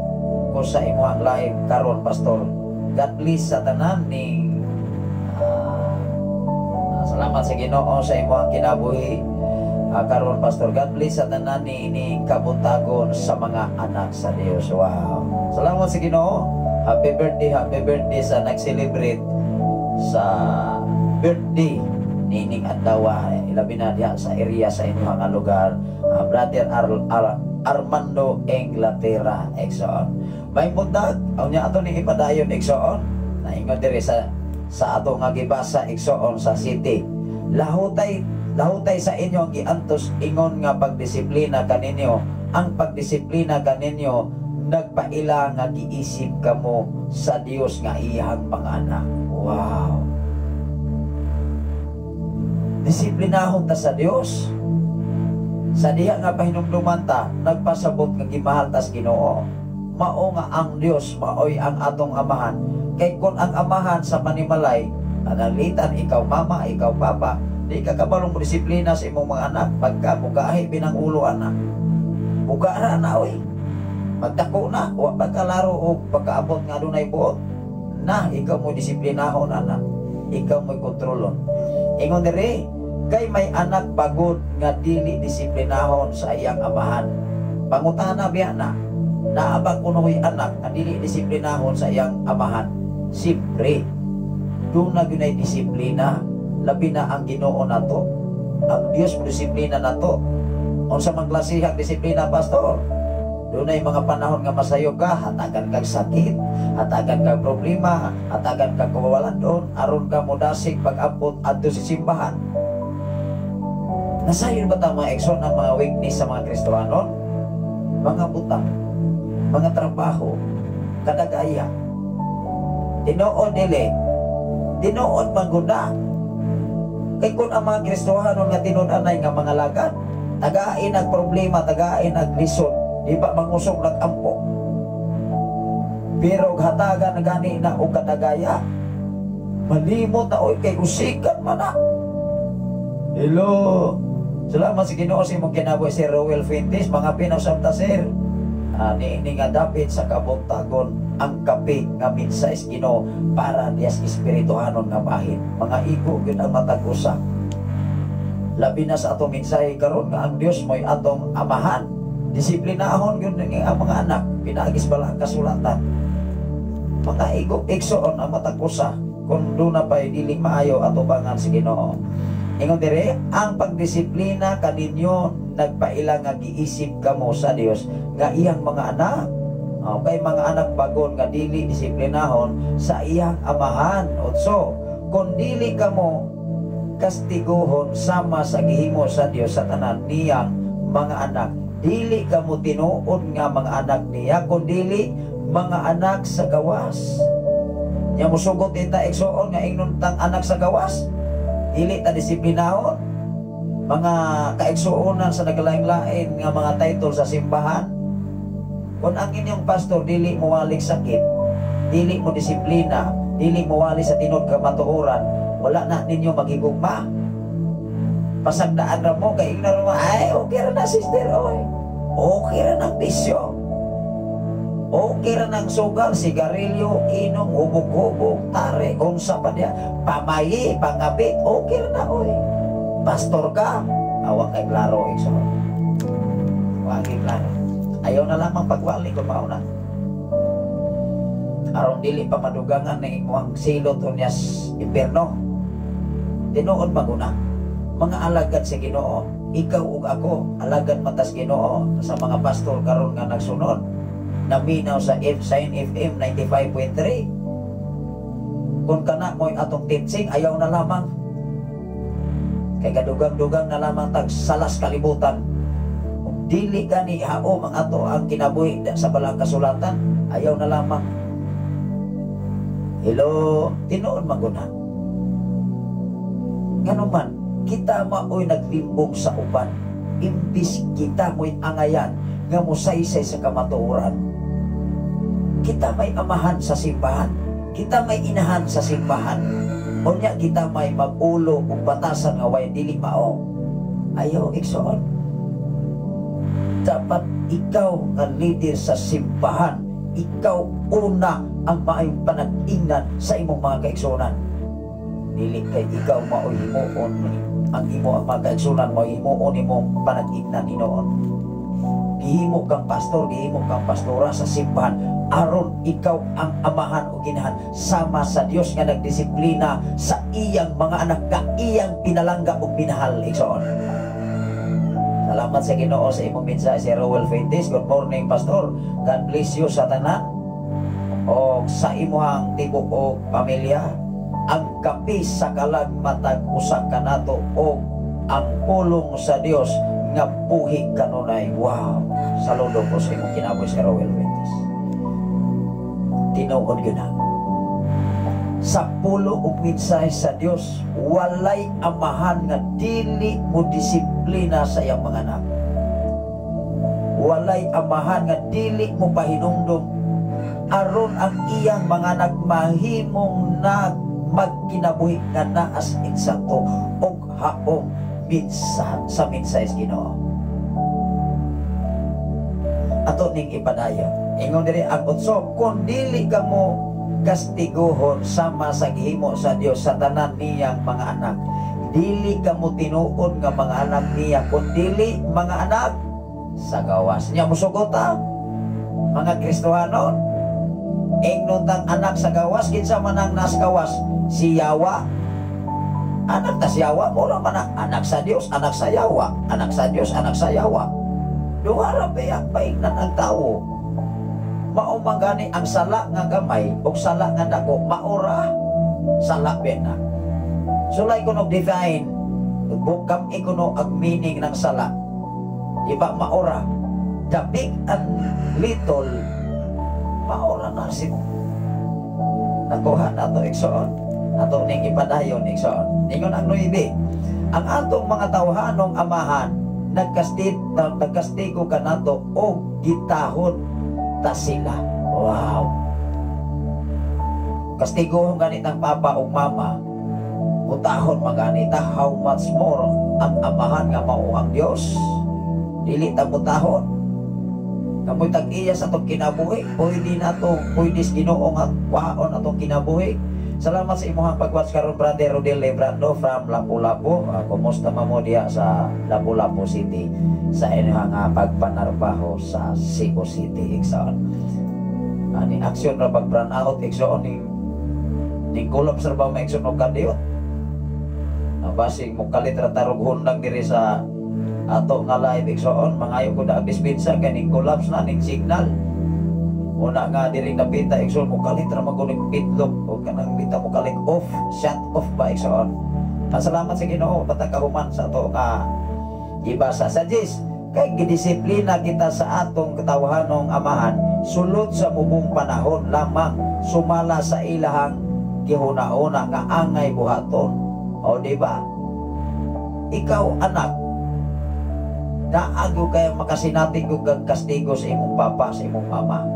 ko sa imuhang live karon, pastor. God bless sa tanan ni salamat sa Ginoo sa imuhang kinabuhi karon, pastor. God bless sa tanan ni ini kabuntagon sa mga anak sa Dios. Wow. Salamat sa Ginoo. Happy birthday, happy birthday sa nag-celebrate sa birthday nining adlaw, ilabi na diha sa area sa inyong nga lugar, Brother Armando Inglaterra, igsoon. May buntag, unya ato ni ipadayon, igsoon. Naingon diri sa ato nga gibasa, igsoon, sa city. Lahutay, lahutay sa inyo ang giantos ingon nga pagdisiplina kaninyo. Ang pagdisiplina kaninyo nagpaila nga giisip kamo sa Dios nga iyang mga anak. Wow. Disiplinahon ta sa Dios. Sa diha nga pahinumduman ta, nagpasabot nga gimahal tas Ginoo. Mao nga ang Dios maoy ang atong amahan. Kay kun ang amahan sa panimalay, analitan ikaw mama, ikaw papa, di ka kabalong disiplina sa imong mga anak pagka mugahi binang ulo anak. Mugara na oy. Magdako na, wa pagkalaro o pagkaabot nga dunay buot. Na ikaw mo disiplinahon anak. Ikaw mo kontrolon. Ingon diri, kay may anak bagod nga dili disiplinahon sa iyang amahan. Pangutana biya na, naa ba kuno'y anak nga dili disiplinahon sa iyang amahan? Siyempre, doon na gyud ay disiplina. Labi na ang Ginoo nato. Ang Dios mo disiplina nato. Unsa man klasehang disiplina, pastor? Doon ay mga panahon nga masayo ka, hatagan kag sakit, hatagan kag problema, hatagan kag kawalan doon, aron ka modasig pag-abot adto sa simbahan. Nasayon ba ta, mga igsoon, ang mga weakness sa mga Kristohanon? Mga butang, mga trabaho, kadagaya. Tinuod dili, tinuod maguna. Kay kung ang mga Kristohanon nga tinud-anay nga mga lagad, tagain ang problema, tagain ang lisod, di ba mangusok nag-ampo? Pero hatagan na gani na og kadagaya, malimot na oy kay usikan man na. Hello. Salamat sa Ginoo sa imong kinabuhi, si Roel Fuentes, mga pinasab ta, sir. Ni nga dapit sa kabuntagon ang kape nga mensahe sa Ginoo para diyas espirituhanon nga bahin. Mga igo gyud ang matag usa. Labi na sa atong mensahe karon nga ang Dios mo'y atong amahan. Disiplinahon gyud ang mga anak, pinaagis bala ang kasulatan. Mga igo igsoon ang matag usa kung duna pa'y dili maayo atubangan sa Ginoo. Ingon dire, ang pagdisiplina kaninyo nagpaila nga giisip kamo sa Dios nga iyang mga anak. Okay, mga anak bagon nga dili disiplinahon sa iyang amahan. 8, kung dili kamo kastiguhon sama sa gihimo sa Dios sa tanan niyang mga anak, dili kamo tinuod nga mga anak niya, kun dili mga anak sa gawas. Nya musugot ta, igsuon, nga ingnon tang anak sa gawas, dili ta disiplinahon. Mga kaigsuonan sa naglain-lain nga mga title sa simbahan, kung ang inyong pastor dili mo walik sakit, dili mo disiplina, dili mo wali sa tinuod kamatuoran, wala na ninyo magigugma. Pasagdaan ra mo kay ingnan mo, "Ay, okay ra na, sister, oy. Okay ra ng bisyo. Okay ra ng sugal, sigarilyo, inom, hubog-hubog, tare, unsa pa diya, pamayi, pangabit, okay ra na, oy. Pastor ka." Awa kay klaro, igsoon. Wa kay klaro. Ayaw na lamang pagwali kung mao na. Aron dili pa madugangan ng imong silot unyas impierno. Tinuod maguna. Mga alagad sa Ginoo, ikaw ug ako, alagad matas Ginoo sa mga pastor karon nga nagsunod. Naminaw sa F Sign FM 95.3. Kung kana mo'y atong teaching, ayaw na lamang. Kay kadugang-dugang na lamang tag salas kalibutan. Kung dili gani haom ang ato ang kinabuhi sa balang kasulatan, ayaw na lamang. Hello, tinuod maguna. Nganuman, kita mao'y naglimbong sa uban. Imbis kita mo'y angayan nga musaysay sa kamatuoran. Kita may amahan sa simbahan. Kita may inahan sa simbahan. Unya kita may magulo ug batasan nga way dili mao. Ayaw, igsoon. Dapat ikaw nga leader sa simbahan, ikaw una ang maayong panag-ingnan sa imong mga kaigsunan. Dili kay ikaw mao'y himuon ang imo ang mga kaigsunan mo himuon imong panag-ingnan hinuon. Gihimo kang pastor, gihimo kang pastora sa simbahan aron ikaw ang amahan o ginahan sama sa Dios nga nagdisiplina sa iyang mga anak nga iyang pinalangga ug minahal, igsoon. Salamat sa Ginoo sa imong mensahe, si Roel Fuentes. Good morning, Pastor. God bless you sa tanan. O sa imuhang tibuok pamilya. Ang kape sa kalag matag usa kanato o ang pulong sa Dios nga buhi kanunay. Wow. Saludo ko sa imong kinabuhi, si Roel Fuentes. Tinuod gyud na. Sa pulo ug mensahe sa Dios, walay amahan nga dili mo disiplina sa iyang mga anak. Walay amahan nga dili mo pahinumdum aron ang iyang mga anak mahimong nag magkinabuhi nga naas insakto og haong minsan sa mensahe sa Ginoo. Ato ning ipadayon. Ingon diri ang 8, kung dili kamo kastiguhon sama sa gihimo sa Dios sa tanan niyang mga anak, dili kamo tinuod nga mga anak niya, kun dili mga anak sa gawas. Nya musugot ta, mga Kristohanon, ingnon tang anak sa gawas, kinsa man ang nas gawas? Si Yawa. Anak ta si Yawa, mura man ang anak sa Dios, anak sa Yawa, anak sa Dios, anak sa Yawa. Duha ra ba paignan ang tawo. Mao man gani ang sala nga gamay o sala nga dako, maora sala na. Sulay ko nog define, bukam ikuno ang meaning ng sala. Iba maora. The big and little, maora na si nakuha na to, igsoon. Ato ning ipadayon, igsoon. Ingon ang 9, ang atong mga tawhanong amahan nagkastigo kanato o gitahon ta sila. Wow. Kastigo ganit ang papa o mama, utahon maganita, how much more ang amahan nga mao ang Dios. Dili ta mutahon. Kamoy tag-iya sa atong kinabuhi, pwede na to, pwede sa Ginoo nga kwaon atong kinabuhi. Salamat sa imuhang pag-watch karon, Brother Rodel Lebrando from Lapu-Lapu. Kumusta man mo diha sa Lapu-Lapu City sa inyong pagpanarbaho sa Cebu City, igsoon? Ani aksyon ra pag brand out, igsoon, ning kulop sa ba maigsoon og kadiyot. Basig mo kalit ra tarog hundang diri sa ato nga live, igsoon, mangayo ko da dispensa kay ning collapse na ning signal. Una nga diri napita, igsoon, mukalit ra man kuno itlog o kanang bita mukalit off, shut off ba, igsoon. Pasalamat sa Ginoo patag kahuman sa ato nga gibasa sa Jis. Kay gidisiplina kita sa atong katawahanong amahan sulod sa mubong panahon lamang, sumala sa ilahang gihuna-una nga angay buhaton. O di ba? Ikaw, anak, naagyo kay makasinati og kastigo sa imong papa, sa imong mama.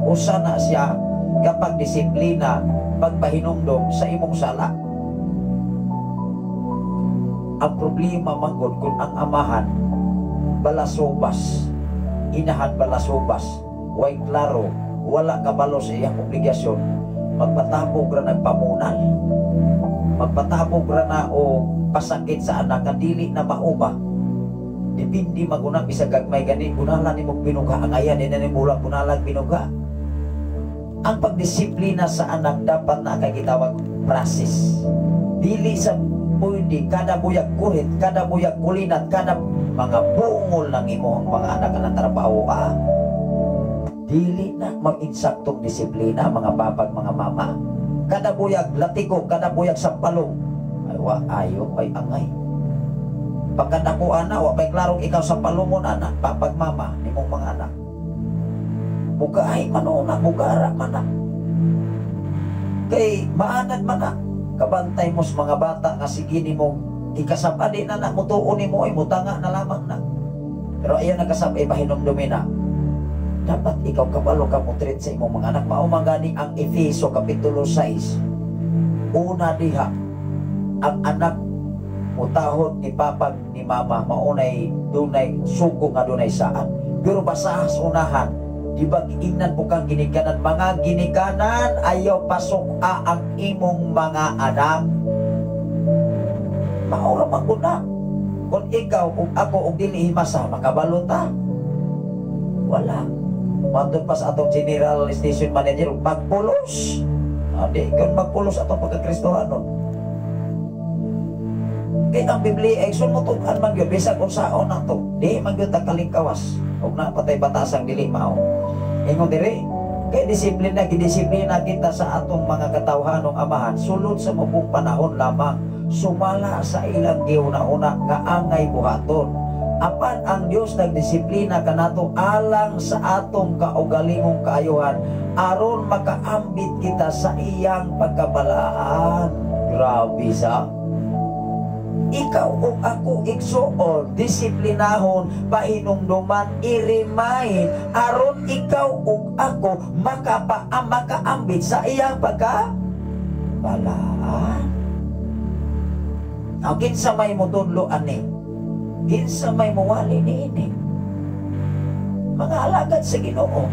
Usa na siya kapag disiplina, pagpahinumdom sa imong sala. Ang problema manggod kung ang amahan balasubas, inahan balasubas, way klaro, wala kabalo sa iyang obligasyon, magpatabog ra nagpamunal. Magpatabog ra na o pasakit sa anak nga dili na mauba. Depende maguna bisag gagmay gani kunala nimo binuga ang ayan di na nimo kunalag binuga. Ang pagdisiplina sa anak dapat na kay gitawag process. Dili sa pwede kada buyag kurit, kada buyag kulinat, kada mga bungol ng imong mga anak ang trabaho ah. Dili na mag-insaktong disiplina, mga papag, mga mama. Kada buyag latigo, kada buyag sampalong. Ay wa ayo ay angay. Pagkadako ana, wa pa'y klarong ikaw sa palumon ana, papag, mama nimong mga anak. Bugahay man una, bugara man na. Kay maanad man na. Kabantay mo sa mga bata nga sige nimo ikasab di na na mutuon nimo ay mutanga na lamang na. Pero ayaw nagkasab ay pahinumdumi na. Dapat ikaw kabalo ka mo treat sa imong mga anak. Mao man gani ang Efeso Kapitulo 6. Una diha, ang anak mutahod ni papag ni mama, maunay dunay sugo nga dunay saan. Pero basaha sa unahan, di ba giingnan po kang ginikanan, mga ginikanan, ayaw pasok a ang imong mga anak. Maura man ko na. Kung ikaw ug ako og dili himasa, makabalo ta. Wala. Matod pa sa atong general station manager, magpulos. Ah, di kung magpulos atong pagkakristohanon. Kay ang Biblia ay sumutukan man gyud bisag unsaon nato. Di man gyud ta kalingkawas. Ug naa patay batasang dili mao. Ingon diri, kay disiplina gidisiplina kita sa atong mga katawhanong amahan sulod sa mubong panahon lamang, sumala sa ilang giuna-una nga angay buhaton. Apan ang Dios nagdisiplina kanato alang sa atong kaugalingong kaayuhan aron makaambit kita sa iyang pagkabalaan. Grabe sa ikaw ug ako, igsuon, disiplinahon, pahinumduman, i-remind aron ikaw ug ako makaambit sa iyang pagkabalaan. Now, kinsa may motudlo ani? Kinsa may muwali niini? Mga alagad sa Ginoo,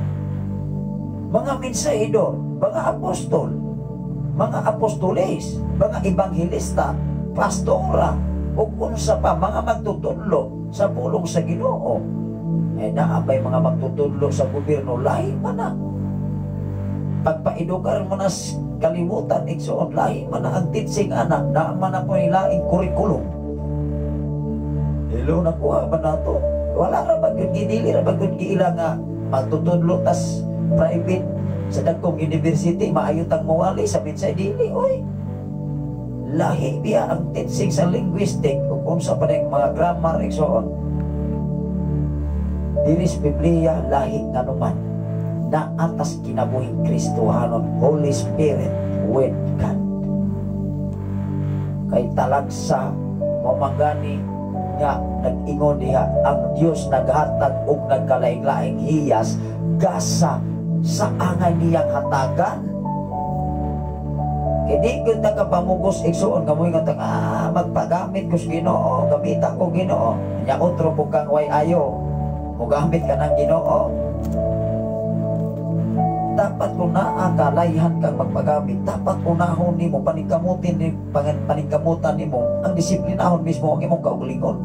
mga mensahidor, mga apostol, mga apostoles, mga ebanghelista, pastora, ug unsa pa mga magtutudlo sa pulong sa Ginoo. Eh naa bay mga magtutudlo sa gobyerno, lahi man na. Pagpaedukar mo na kalimutan, igsuon, lahi man na ang teaching ana, naa man na po laing curriculum. Hello, nakuha ba nato? Wala ra ba gyud gidili ra ba gyud giila nga magtutudlo tas private sa dagkong university maayo tang mawali sa minsay dili oy. Lahi biya ang teaching sa linguistic ug unsa pa ning mga grammar, igsoon. Diri sa Biblia lahi nganuman na atas kinabuhing Kristohanon, Holy Spirit with God. Kay talagsa mamangani nga nag-ingon diha ang Dios naghatag og nagkalaing-laing hiyas gasa sa angay niyang hatagan. Kay di gyud ta kapamugos, igsuon, kamoy nga magpagamit ko sa Ginoo, gamita ko Ginoo. Nya otro po kang way ayo, mogamit ka ng Ginoo. Dapat kung naa ka layhan kang magpagamit, dapat unahon nimo, paningkamutin ni paningkamutan nimo ang disiplinahon mismo ang imong kaugalingon.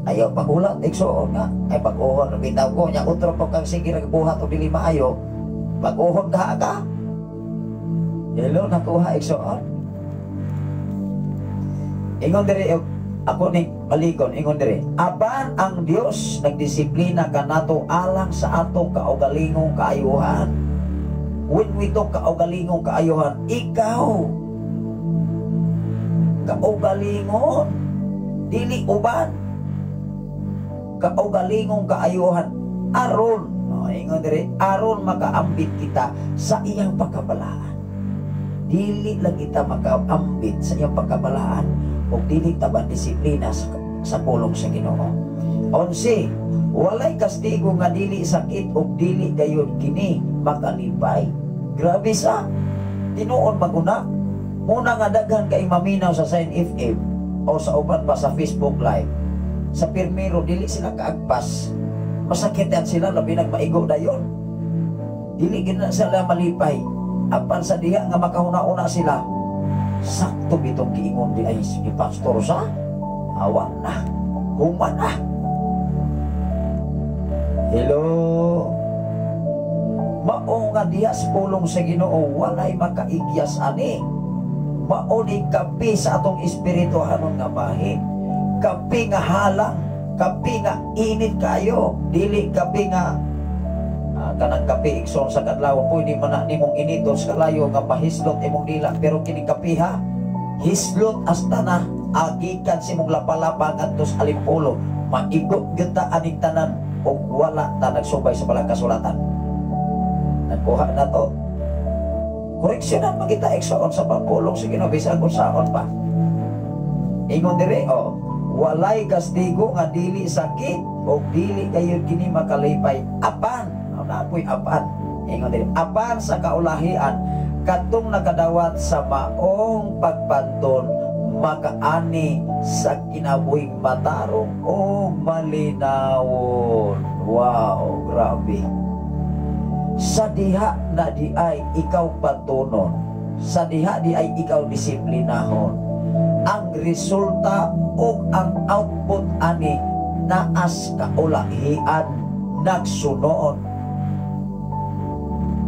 Ayaw paghulat, igsuon, nga ay pag-uhon bitaw ko nya otro po kang sige nagbuhat og dili maayo, pag-uhon ka ka. Hello, nakuha, igsuon. Ingon diri Ako ni balikon, ingon dire, apan ang Dios nagdisiplina kanato alang sa atong kaugalingong kaayuhan. When we talk kaugalingong kaayuhan, ikaw kaugalingon, dili uban, kaugalingong kaayuhan aron, no, ingon dire, aron makaambit kita sa iyang pagkabalaan. Dili lang kita makaambit sa iyang pagkabalaan ug dili ta ba disiplina sa pulong sa Ginoo. 11, walay kastigo nga dili sakit ug dili gayud kini makalipay. Grabe sa tinuod maguna. Muna nga daghan kay maminaw sa Sign FM o sa uban pa sa Facebook Live. Sa pirmero dili sila kaagpas. Masakit yan sila, labi nagmaigo dayon. Dili gid na sila malipay. Apan sa diha nga makahuna-una sila, sakto bitong giingon di ay ni pastor sa awa na, human na. Hello. Mao nga diha sa pulong sa Ginoo walay makaigyas ani. Mao ni kape sa atong espirituhanon nga bahin. Kape nga halang, kape nga init kayo, dili kape nga kanang kape igsoon sa kadlawon pwede man na nimong initon sa kalayo nga pahislot imong dila, pero kini kape ha, hislot hasta na agikan sa imong lapalapa ngadto sa alimpulo, maigo gyud ta aning tanan ug wala ta nagsubay sa balang kasulatan. Nagkuha na to. Koreksyonan man kita igsoon sa pagpulong sa Ginoo bisan kung saon pa. Ingon dire, oh, walay kastigo nga dili sakit o dili kayo kini makalipay apan, oh, napoy apan. Ingon dire, apan sa kaulahian katong nakadawat sa maong pagpanton makaani sa kinabuhing matarong o malinawon. Wow, grabe. Sa diha na di ay ikaw patunon, sa diha di ay ikaw disiplinahon, ang resulta o ang output ani naas kaulahian nagsunoon.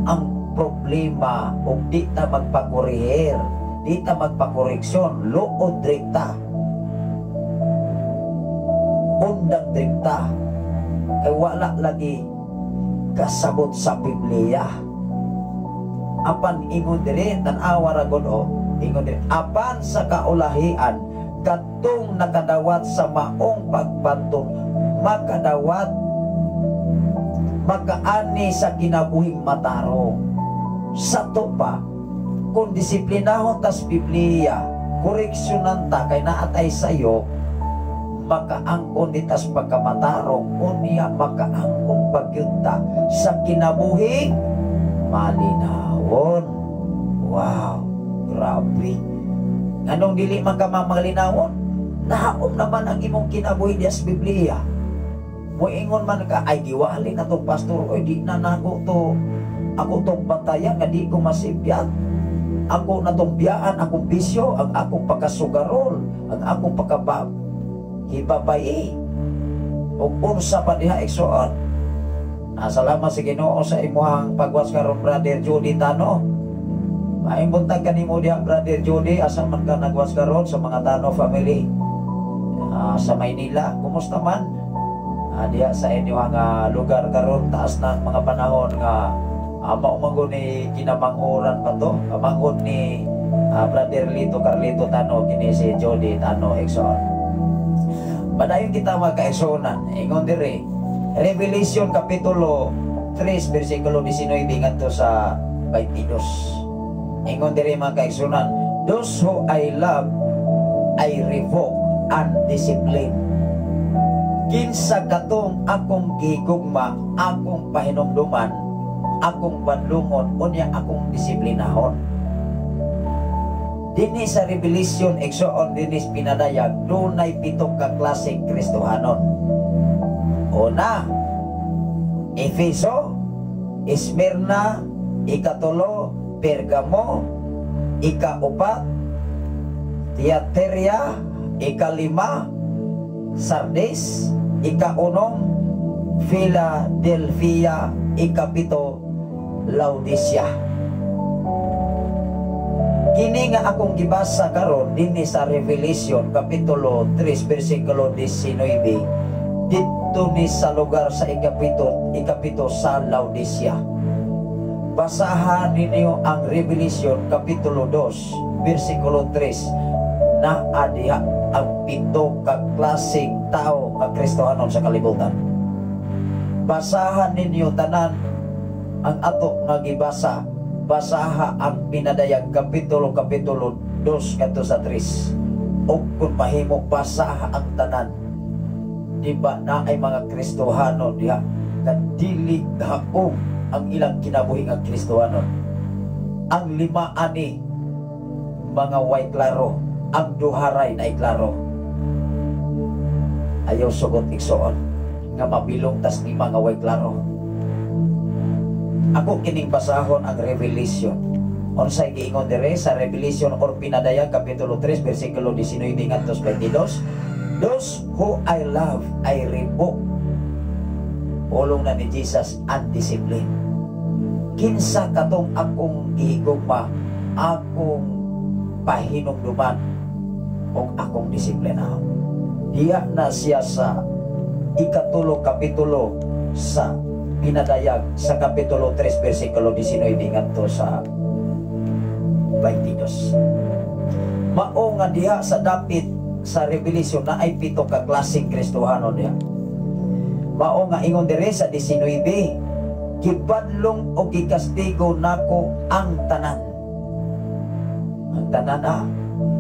Ang problema og di ta magpakorehir, di ta magpakoreksyon, luod direkta, undang direkta, kay wala lagi kasabot sa Biblia. Apan ingon diri, tan-awa ra gud o, ingon diri, apan sa kaulahian katong nakadawat sa maong pagbanton makadawat makaani sa kinabuhing matarong. Sa to pa, kung disiplinahon tas Biblia, koreksyonan ta kay naatay sayo, makaangkon ditas pagkamatarong, unya makaangkon pagyud ta sa kinabuhing malinawon. Wow, grabe. Anong dili man ka mamalinawon? Nahaom naman ang imong kinabuhi diya sa Biblia. Muingon man ka, ay giwali na to pastor, oy di na nako to. Ako tong bantayan nga di ko masipyat. Ako na tong biyaan, akong bisyo, ang akong pagkasugarol, ang akong pagkabab hibabayi. Ug unsa pa diha igsuon. Salamat sa Ginoo sa imuhang pagwas karon, Brother Judy Tano. Maayong buntag kanimo diha, Brother Judy, asa man ka nagwas karon sa mga Tano family? Sa Maynila, kumusta man? Diha sa inyong lugar karon, taas na ang mga panahon nga mao man gud ni kinamanguran pa to. Pamangod ni Brother Lito Carlito Tano kini si Jody Tano igsoon. Padayon kita mga kaigsuonan, ingon dire, Revelation kapitulo 3 bersikulo 19 ngadto sa 22. Ingon dire mga kaigsuonan, "Those who I love, I rebuke and discipline." Kinsa katong akong gigugma, akong pahinumduman, akong bandungon, unya akong disiplinahon. Dinhi sa Revelation igsoon, dinhi pinadayag, dunay pito ka klaseng Kristohanon. Una, Efeso, Esmirna, ikatulo, Pergamo, ikaupat, Tiatira, ikalima, Sardis, ikaunom, Philadelphia, ikapito, Laodicea. Kini nga akong gibasa karon dinhi sa Revelation kapitulo 3 bersikulo 19, didto ni sa lugar sa ikapito sa Laodicea. Basahan ninyo ang Revelation kapitulo 2 bersikulo 3, naa diha ang pito ka klaseng tao nga Kristohanon sa kalibutan. Basahan ninyo tanan ang ato nga gibasa. Basaha ang Pinadayag kapitulo 2 ngadto sa 3. O kung mahimo, basaha ang tanan. Di ba na ay mga Kristohano diha nga dili haong ang ilang kinabuhi nga Kristohanon? Ang lima ani mga way klaro, ang duharay na klaro. Ayaw sugot, igsoon, nga mabilong tas lima nga way klaro. Ako kining basahon ang Revelation. Unsay giingon dire sa Revelation or Pinadayag kapitulo 3 bersikulo 19 ngadto 22? "Those who I love, I rebuke." Pulong na ni Jesus and discipline. Kinsa katong akong gihigugma, akong pahinumduman o akong disiplina. Diya na siya sa ikatulo kapitulo sa Pinadayag sa kapitulo 3 bersikulo 19 ngadto sa 22. Mao nga diha sa dapit sa Revelation na ay pito ka klaseng Kristohano diha. Mao nga ingon dire sa 19, "Gibadlong o gikastigo nako ang tanan." Ang tanan ah,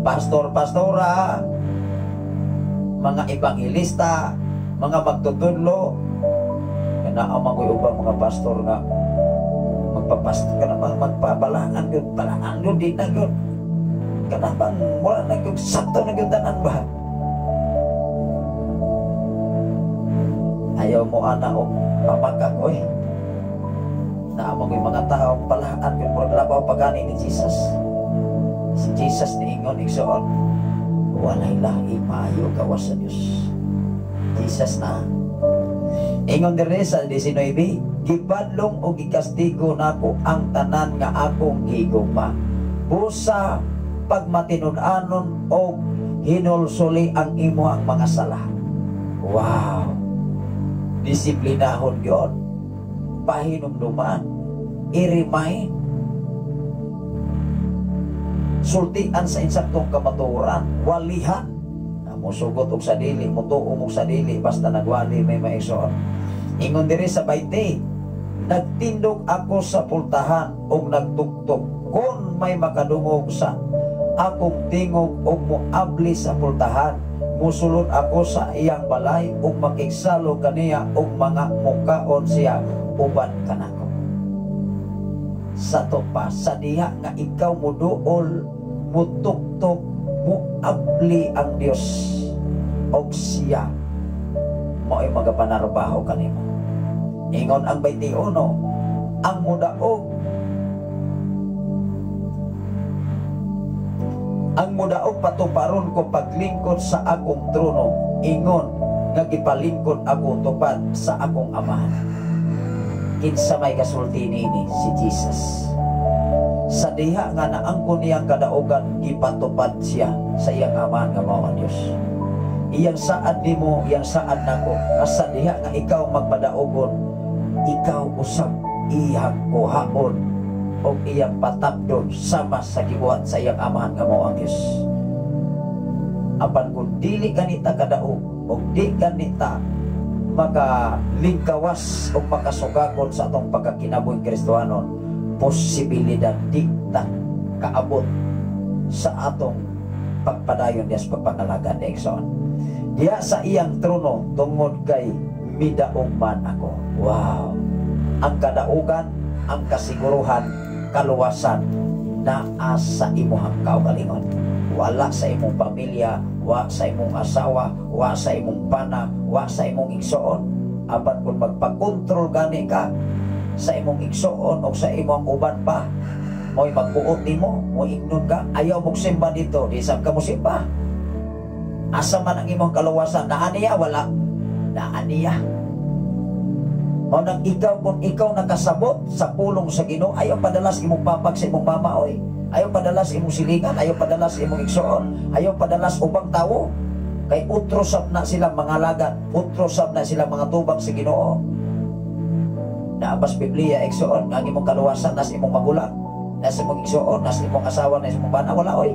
pastor, pastora, mga ebanghelista, mga magtutudlo, naa man ko'y ubang mga pastor nga magpapastor ka na magpabalaan yun, balaan yun, di na yun. Kana bang wala na yun, sakto na yun tanan ba? Ayaw mo ana o pamakak, oy. Naa man ko'y mga tao balaan yun, murag labaw pagani ni Jesus. Si Jesus niingon, igsoon, walay lahi maayo gawas sa Dios. Jesus na. Ingon dire sa 19, "Gibadlong o gikastigo nako ang tanan nga akong gigugma. Busa pagmatinud-anon og hinulsuli ang imo ang mga sala." Wow! Disiplinahon yon. Pahinumduman. I-remind. Sultian sa insaktong kamatuoran. Walihan. Musugot og sa dili, mutuo og sa dili, basta nagwali may maigsoon. Ingon diri sa 20, "Nagtindog ako sa pultahan og nagtuktok. Kung may makadungog sa akong tingog og moabli sa pultahan, musulod ako sa iyang balay ug makigsalo kaniya ug mga mukaon siya uban kanako." Sa to pa, sa diha nga ikaw muduol, mutuktok, muabli ang Dios og siya mao'y magapanarbaho kanimo. Ingon ang 21, "Ang mudaog patuparon ko paglingkod sa akong trono, ingon nga gipalingkod ako tupad sa akong Amahan." Kinsa may kasulti niini? Si Jesus. Sa diha nga naangkon niyang kadaogan, gipatupad siya sa iyang Amahan nga mao ang Dios. Iyang saad nimo, iyang saad nako, nga sa diha nga ikaw magpadaogon, ikaw usab iyang kuhaon o iyang patapdon sama sa gibuhat sa iyang Amahan nga mao ang Dios. Apan kung dili kanita kadaog o di kanita makalingkawas o makasugakon sa atong pagkakinabuhing Kristohanon, posibilidad di ta kaabot sa atong pagpadayon diya sa pagpangalaga ni Exxon. Diya sa iyang trono tungod kay midaog man ako. Wow! Ang kadaugan, ang kasiguruhan, kaluwasan naa sa imuhang kaugalingon. Wala sa imong pamilya, wa sa imong asawa, wa sa imong pana, wa sa imong igsoon. Apan kung magpakontrol gani ka sa imong igsoon o sa imong uban pa, mo'y magbuot nimo, moingnon ka, ayaw mong simba dito, di sab ka mo simba. Asa man ang imong kaluwasan? Naa niya? Wala. Naa niya. O nang ikaw, kung ikaw nakasabot sa pulong sa Ginoo, ayaw padalas imong papag sa imong mama, oy. Ayaw padala sa imong silingan, ayaw padala sa imong igsoon, ayaw padala sa ubang tawo. Kay utro sab na sila mga alagad, utro sab na sila mga tubag sa Ginoo. Naabas Biblia, igsoon, ang imong kaluwasan nas imong magulang, nas imong igsoon, nas imong asawa, nas imong bana, wala oy.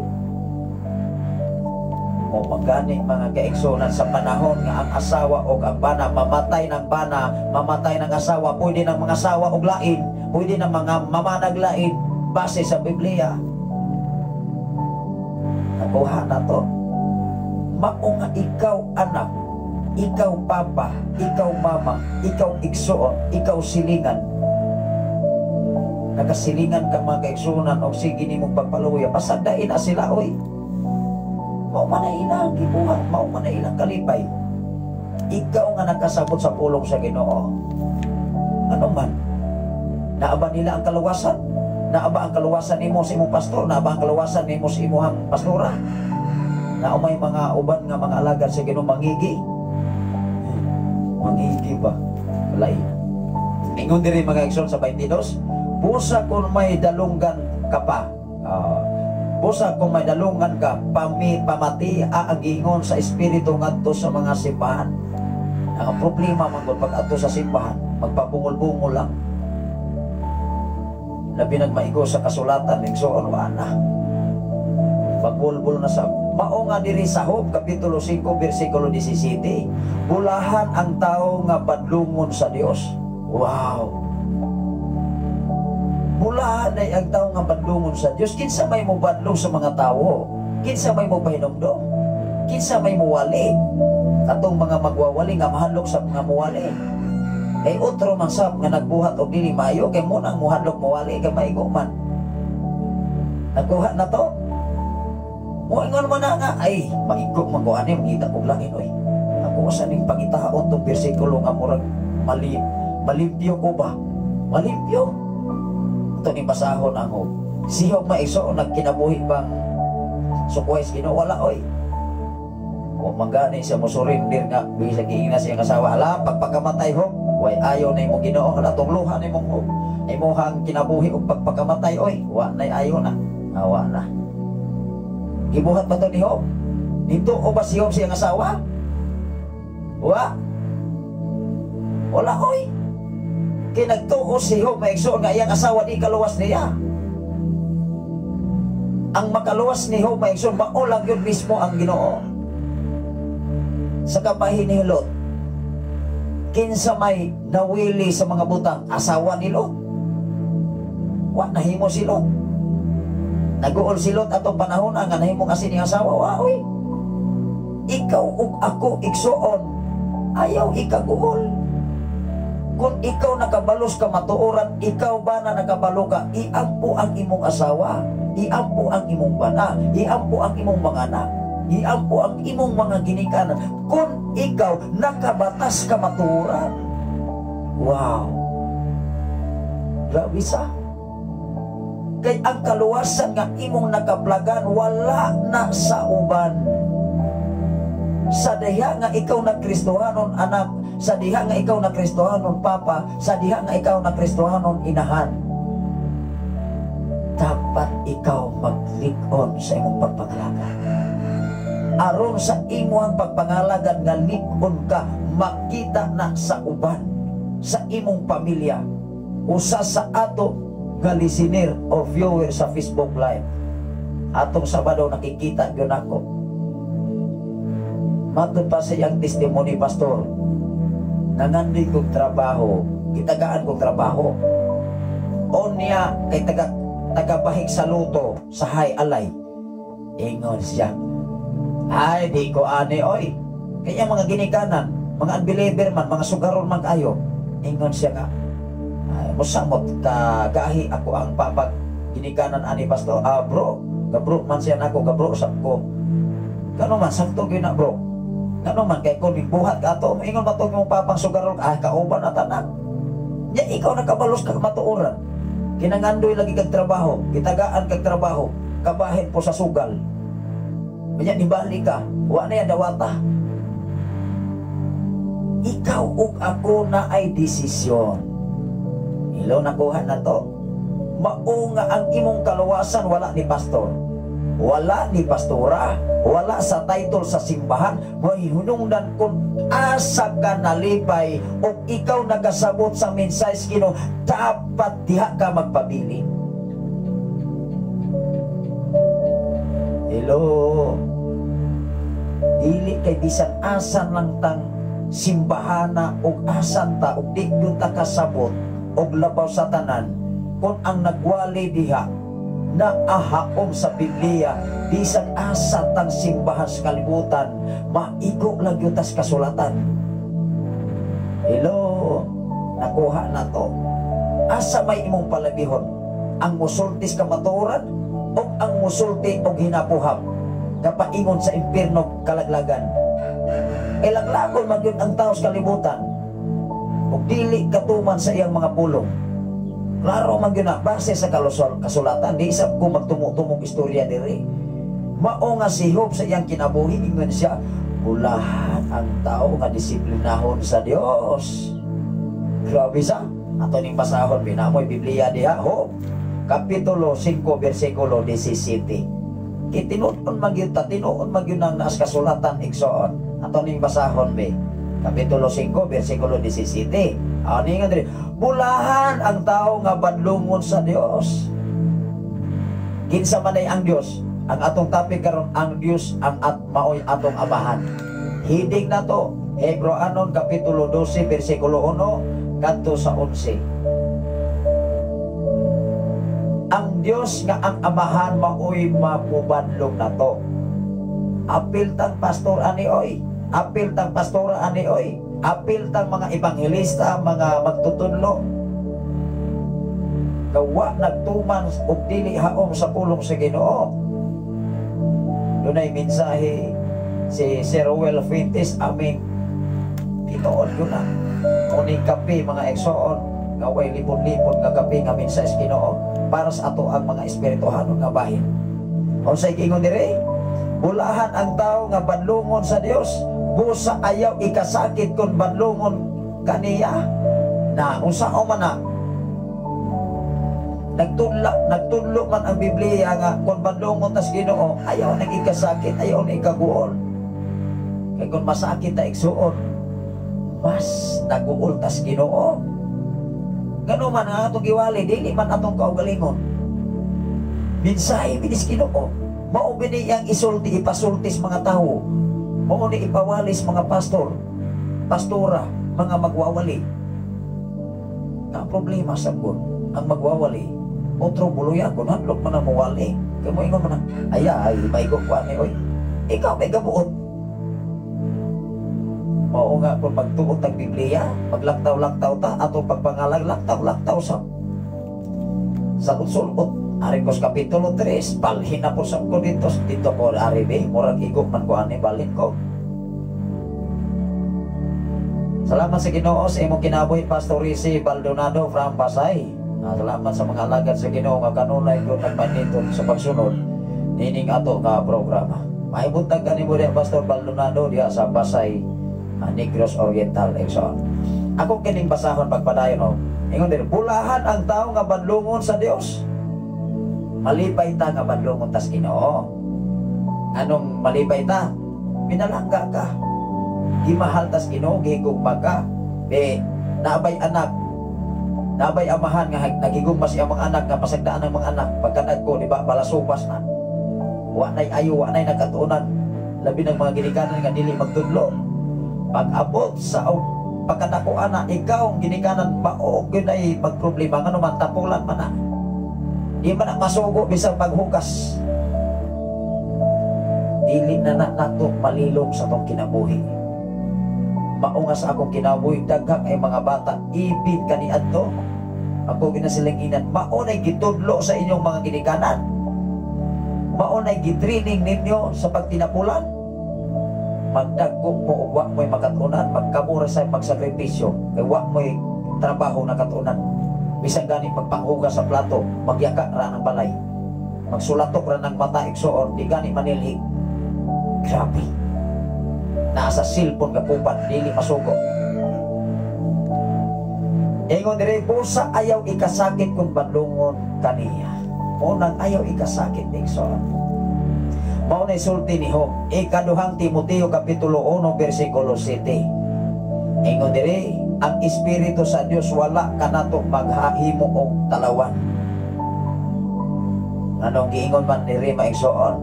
Mo magani, mga kaigsuonan, sa panahon nga ang asawa o ang bana mamatay ng bana, mamatay ng asawa, pwede ng mga asawa og lain, pwede ng mga mamanag lain base sa Biblia. Nakuha na to. Mao nga ikaw anak, ikaw papa, ikaw mama, ikaw igsuon, ikaw silingan. Nakasilingan ka, mga kaigsuonan, og sige nimong pagpaluya, pasagdain na sila oy. Mao man na ilang gibuhat, mao man na ilang kalipay. Ikaw nga nakasabot sa pulong sa Ginoo. Ano man? Naaba nila ang kaluwasan? Naaba ang kaluwasan nimo sa imong pastor? Naaba ang kaluwasan nimo sa imong pastora? Naa may mga uban nga mga alagad sa Ginoo mangigi. Mangigi ba? Walay. Ingon diri, mga igsoon, sa 22, busa kung may dalunggan ka pa. Busa kung may dalungan ka, pamati ang giingon sa Espiritu ngadto sa mga simbahan. Ang problema man gud pag adto sa simbahan, magpabungol-bungol lang. Labi nagmaigo sa kasulatan, igsoon, wa na. Pagbulbul na sa mao nga diri sa Job kapitulo 5 bersikulo 17, bulahan ang tao nga badlungon sa Dios. Wow. Bulahan ay ang tao nga badlungon sa Dios. Kinsa may mobadlong sa mga tawo? Kinsa may mopahinumdom? Kinsa may muwali? Katong mga magwawali nga mahadlok sa mga muwali. Kay otro man sab nga nagbuhat og dili maayo kay mo nang muhadlok muwali kay maigo man. Nagkuha na to. Moingon man na nga ay maigo man ko ani, mangita og langin oy. Ako sa ning pangitaon tong bersikulo nga murag mali malimpyo ko ba? Malimpyo. Ito ni basahon ang Job. Si Job maiso nagkinabuhi bang sukway sa Ginoo? Wala oy. Wa man gani siya mo surrender nga bisag giingna siyang asawa, ala, pagpakamatay Job, way ayo na imong Ginoo, ala tungluhan imong Job. Imuhang kinabuhi og pagpakamatay oy, wa nay ayo na. Awa na. Gibuhat ba to ni Job? Dito o ba si Job siyang asawa? Wa. Wala oy. Kay nagtuo si Job, maigsoon, nga iyang asawa di kaluwas niya. Ang makaluwas ni Job, maigsoon, mao lang yun mismo ang Ginoo. Sa kabahin ni Lot, kinsa may nawili sa mga butang? Asawa ni Lot. Wa nahimo si Lot. Naguol si Lot atong panahon nga nahimo kasi ni asawa, wa oy. Ikaw ug ako, igsoon, ayaw ikaguol. Kung ikaw nakabalos ka matuoran, ikaw ba na nakabalo ka, iampo ang imong asawa, iampo ang imong bana, iampo ang imong mga anak, iampo ang imong mga ginikanan. Kung ikaw nakabatas ka matuoran. Wow. Grabe sa. Kay ang kaluwasan nga imong nakaplagan wala na sa uban. Sa diha nga ikaw na Kristohanon anak, sa diha nga ikaw na Kristohanon papa, sa diha nga ikaw na Kristohanon inahan, dapat ikaw maglig-on sa imong pagpangalagad. Aron sa imong pagpangalagad nga lig-on ka, makita na sa uban, sa imong pamilya, usa sa ato nga listener or viewer sa Facebook Live. Atong Sabado nakikita gyud nako. Matod pa sa iyang testimony, "Pastor, nangandoy kong trabaho, gitagaan kong trabaho. Onya, kay tagabahig sa luto, sa High Alay." Ingon siya, "Ay, di ko ani, oy." Kaya mga ginikanan, mga unbeliever man, mga sugaron man kayo, ingon siya nga, "Ay, musamot ka, gahi ako ang papag ginikanan ani, pastor, ah, bro, gabro man siya nako, gabro sab ko. Kano man, sakto gyud na, bro. Ngano man, kay kung buhat ka ato, ingon ba itong imong papang sugarol, ah, kauban na tanan." Ya, ikaw nakabalos ka matuoran. Kinangandoy lagi kag trabaho, gitagaan kag trabaho, kabahin po sa sugal. Kanya nibalik ka, wa na yan dawata. Ikaw ug ako na ay desisyon. Ilo, nakuha na to. Mao nga ang imong kaluwasan wala ni pastor, wala ni pastora, wala sa title sa simbahan. Mahihunungdan kung asa ka nalipay o ikaw nagasabot sa mensahe sa Ginoo, dapat diha ka magpabilin. Hello. Dili kay bisan asan lang tang simbahana og asan ta og di gyud ta kasabot og labaw sa tanan kung ang nagwali diha naahaom sa Biblia, bisan asa tang simbahan sa kalibutan, maigo lang gyud tas kasulatan. Hello, nakuha na to. Asa may imong palabihon? Ang musultis kamatuoran o ang musulti og hinapuhap kapaingon sa impierno kalaglagan? Ilaglagon man gyud ang tao sa kalibutan ug dili katuman sa iyang mga pulong. Klaro man gyud na base sa kasulatan, di isab ko magtumo-tumong istorya diri. Mao nga si Job sa iyang kinabuhi, ingon siya, bulahan ang tao nga disiplinahon sa Dios. Grabe sa ato ning basahon binamoy Biblia diha, Job kapitulo 5 bersikulo 17. Kay tinuod man gyud ta, tinuod man gyud ang naas kasulatan igsoon. Ato ning basahon be. Kapitulo 5 bersikulo 17. Ani nga diri, bulahan ang tao nga badlungon sa Dios. Kinsa man ay ang Dios? Ang atong topic karon, ang Dios ang at maoy atong amahan. Hiding nato Hebreoanon kapitulo 12 bersikulo 1 kadto sa 11. Ang Dios nga ang amahan maoy mapubadlong nato. Apil tang pastor ani oy, apil tang pastora ani oy, apil tang mga ebanghelista, mga magtutudlo. Gawa nagtuman og dili haom sa pulong sa Ginoo. Dunay mensahe si Sir Ruel Fuentes aming tinuod yun na. Muning kape mga eksoon, gaway lipon-lipon nga kape nga mensahe sa Ginoo para sa ato ang mga espirituhanon nga bahin. Unsay giingon diri? Bulahan ang tao nga badlungon sa Dios, busa ayaw ikasakit kun badlungon kaniya. Na unsa o man na? Nagtudlo man ang Biblia nga kung badlungon tas Ginoo, ayaw nang ikasakit, ayaw nang ikaguol. Kay kung masakit ta igsuon, mas naguol tas Ginoo. Gano man ang atong giwali, dili man atong kaugalingon. Mensahe binis Ginoo. Mao bini ang isulti, ipasultis mga tawo. Mao ni ipawalis mga pastor, pastora, mga magwawali. Ang problema sa gun, ang magwawali, otro buluyan, kung hadlok man ang mawali. Kaya mo ingon man ang, aya, ay, maigo ko ani, oy. Ikaw may gabuot. Mao nga kung magtuot ang Biblia, maglaktaw-laktaw ta, atong pagpangalag, laktaw-laktaw sa sulot. Ari ko sa Kapitulo 3, balhin na po sa ko dito, dito ko, ari be, murag igok man ko ani, balhin ko. Salamat sa Ginoo sa imong kinabuhi, Pastor Rizzy Baldonado from Pasay. Salamat sa mga alagad sa Ginoo nga kanunay ko nagpanindot sa pagsunod nining ato nga programa. Mahibuntag kanimo diha, Pastor Baldonado diha sa Pasay, Negros Oriental, Exxon. Ako kining basahon pagpadayon, oh. Ingon din, bulahan ang tao nga badlungon sa Dios. Malipay ta nga badlungon tas Ginoo. Anong malipay ta? Pinalangga ka. Gimahal tas Ginoo, gihigugma ka. Be, naabay anak, naabay amahan nga nagigugma siya mga anak, nga pasagdaan ang mga anak. Pagkanag ko, di ba, balasupas na. Wa nay ayo, wa nay nagkatuonan. Labi ng mga ginikanan nga dili magtudlo. Pag-abot sa pagkadako ana, ikaw ang ginikanan mao gyud ay magproblema ngano man tapulan man na. Di man na masugo bisan paghugas. Dili na na nato malilom sa tong kinabuhi. Mao nga sa akong kinabuhi daghang ay mga bata ibig kaniadto. Ako ginasilang inan, mao nay gitudlo sa inyong mga ginikanan. Mao nay gitraining ninyo sa pagtinapulan. Magdagko mo og wa mo'y makatunan, magkamura sa magsakripisyo, kay wa mo'y trabaho na katunan. Bisan gani pagpanghugas sa plato, magyaka ra ng balay. Magsulatok ra ng mata igsoon, di gani manilhig. Grabe. Naa sa cellphone ka kupan, dili masugo. Ingon diri, busa ayaw ikasakit kung badlungon kaniya. Unang ayaw ikasakit, igsoon. Mao na sulti ni Job, Ikaduhang Timoteo kapitulo 1 bersikulo 7. Ingon diri, ang espiritu sa Dios wala kanato maghahimo og talawan. Anong giingon man diri, mga igsoon?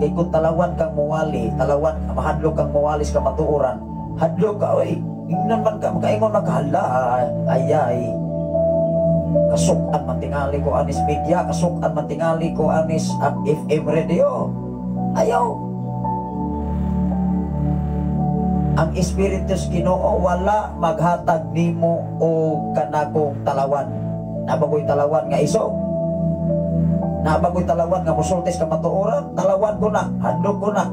Kay kung talawan kang muwali, talawan mahadlok kang muwali sa kamatuoran, hadlok ka oy. Ingnan man ka makaingon maghala, ayay. Kasukan man tingali ko anis media, kasukan man tingali ko anis ang FM radio. Ayaw. Ang Espiritu sa Ginoo wala maghatag nimo o kanakong talawan. Nabagoy talawan nga isog. Nabagoy talawan nga musultis ka matuoran, talawan ko na, handog ko na.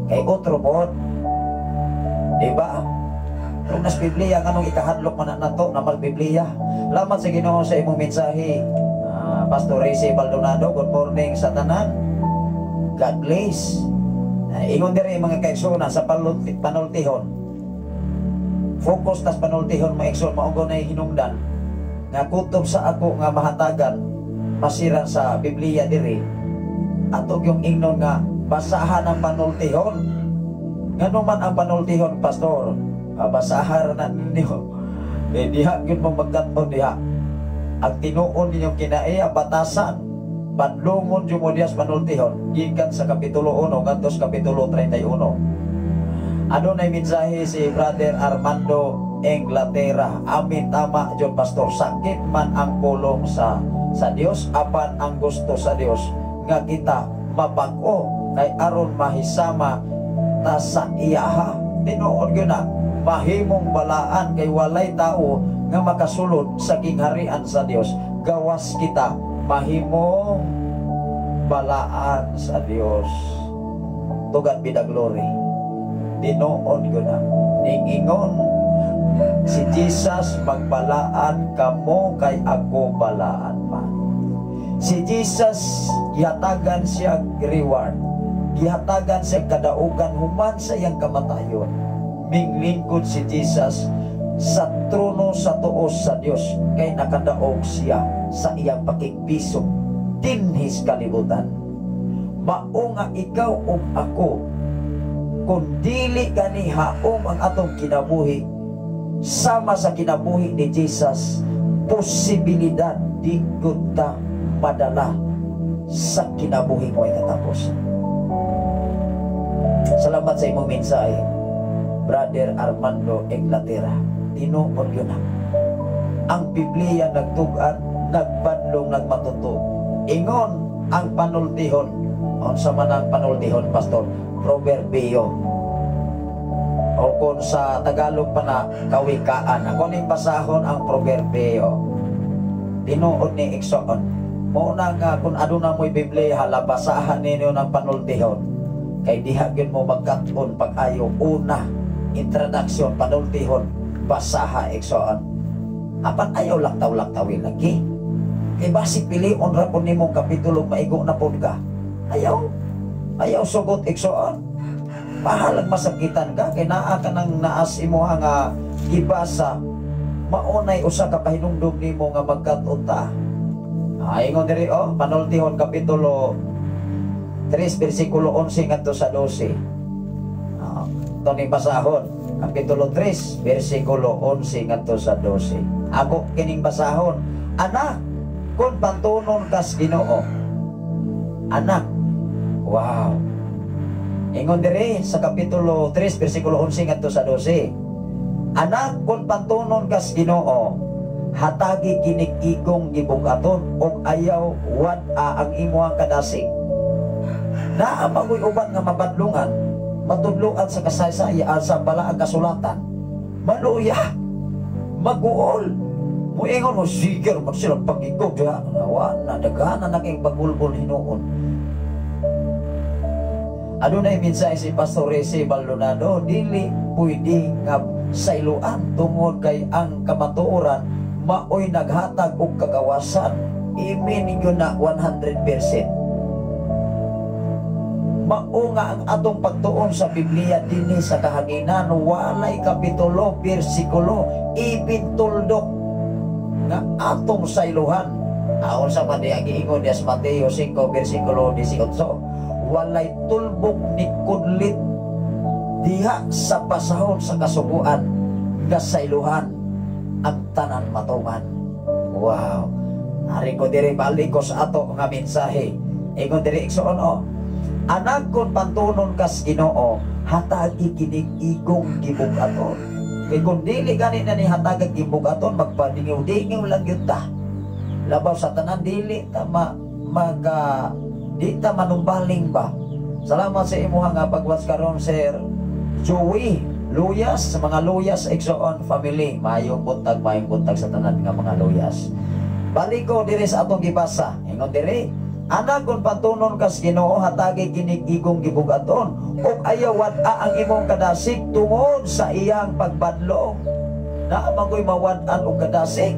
Kay otro pod. Diba? Kung nas Biblia, nganong ikahadlok man na nato, namal Biblia. Lamat sa Ginoo sa imong mensahe. Pastor Rizzy Baldonado, good morning sa tanan. God bless. Ingon diri, mga kaigsoona, sa panultihon. Focus tas panultihon, mga igsoon, mao na hinungdan nga kutob sa ako nga mahatagan masiran sa Biblia diri, ato yung ingnon nga basahan ang panultihon. Ngano man ang panultihon, pastor? Basahan na ninyo. Eh, diha gyud mo magkat-on diha. Ang tinuon ninyong kinaiya, batasan. Padlungon jud mo diha sa panultihon gikan sa kapitulo 1 ngadto sa kapitulo 31. Adunay mensahe si Brother Armando Inglaterra. Amin, tama jud, pastor. Sakit man ang pulong sa Dios, apan ang gusto sa Dios nga kita mabag-o kay aron mahisama ta sa iyaha. Tinuod gyud na mahimong balaan kay walay tao nga makasulod sa gingharian sa Dios gawas kita mahimong balaan sa Dios. To God be the glory. Tinuod gyud na ningingon si Jesus, "Magbalaan kamo kay ako balaan man." Si Jesus gihatagan siya reward, gihatagan siya kadaugan human sa iyang kamatayon. Minglingkod si Jesus sa trono sa tuos sa Dios kay nakadaog siya sa iyang pakigbisog dinhi sa kalibutan. Mao nga ikaw ug ako, kung dili gani haom ang atong kinabuhi sama sa kinabuhi ni Jesus, posibilidad di gud ta madala sa kinabuhi mo ay katapos. Salamat sa imong mensahe, Brother Armando Inglaterra. Tinuod yun na. Ang Biblia nagtugan, nagpadlong, nagmatuto. Ingon ang panultihon. Unsa man ang panultihon, pastor? Proverbio. O kung sa Tagalog pa na, Kawikaan. Ako ning basahon ang Proverbio. Tinuod ni, igsoon. Mao na nga kung aduna mo'y Biblia, hala, basahan ninyo ng panultihon. Kay diha gyud mo magkat-on pag-ayo. Una, introduction, panultihon, basaha, igsoon. Apan ayaw laktaw-laktawin lagi. Kay basi pilion ra pud nimong kapitulo, maigo na pud ka. Ayaw. Ayaw sugot, igsoon. Bahalag masakitan ka kay naa ka nang naas imuha nga gibasa, maunay usa ka pahinumdum nimo nga magkat-on ta. Ingon diri oh, Panultihon kapitulo 3 bersikulo 11 ngadto sa 12. Ito ni basahon, kapitulo 3 bersikulo 11 ngadto sa 12. Ako kining basahon. Anak, kung pantunon kas Ginoo. Anak. Wow. Ingon diri sa kapitulo 3 bersikulo 11 ngadto sa 12. Anak, kung pantunon kas Ginoo, hatagi kinig igong gibugaton ug ayaw wad-a ang imuhang kadasig. Naa magoy uban nga mabadlungan, matudloan sa kasaysayan sa balaang kasulatan. Maluya, maguol. Muingon mo, sige man sila pag-igog diha. Wa na, daghanan na kayong bagulbol hinuon. Adunay mensahe si Pastor Rese Baldonado, dili pwede nga sailuan tungod kay ang kamatuoran maoy naghatag og kagawasan. Imin ninyo na 100%. Mao nga ang atong pagtuon sa Biblia dinhi sa kahanginan, walay kapitulo, bersikulo, even tuldok nga atong sayluhan. Aon sa man diha giingon diha sa Mateo 5 bersikulo 18, walay tulbok ni kudlit diha sa pasahon sa kasuguan nga sayluhan ang tanan matuman. Wow. Ari ko diri, balik ko sa ato nga mensahe. Ingon diri, igsoon o. Anak, kung pantunon kas Ginoo, hatagi kinig igong gibug-aton. Kay kung dili gani na ni hatagag gibug-aton, magpadingiw-dingiw lang yun ta. Labaw sa tanan, dili ta ma, mag di ta manumbaling ba. Salamat sa imuha nga pag-watch karon, Sir Joey Luyas, sa mga Luyas igsoon family. Maayong buntag sa tanan nga mga Luyas. Balik ko diri sa atong gibasa. Ingon diri, anak, kung pantunon kas Ginoo, hatagi kinig igong gibugaton ug ayaw wad-a ang imong kadasig tungod sa iyang pagbadlong. Naa man ko'y mawad-an og kadasig.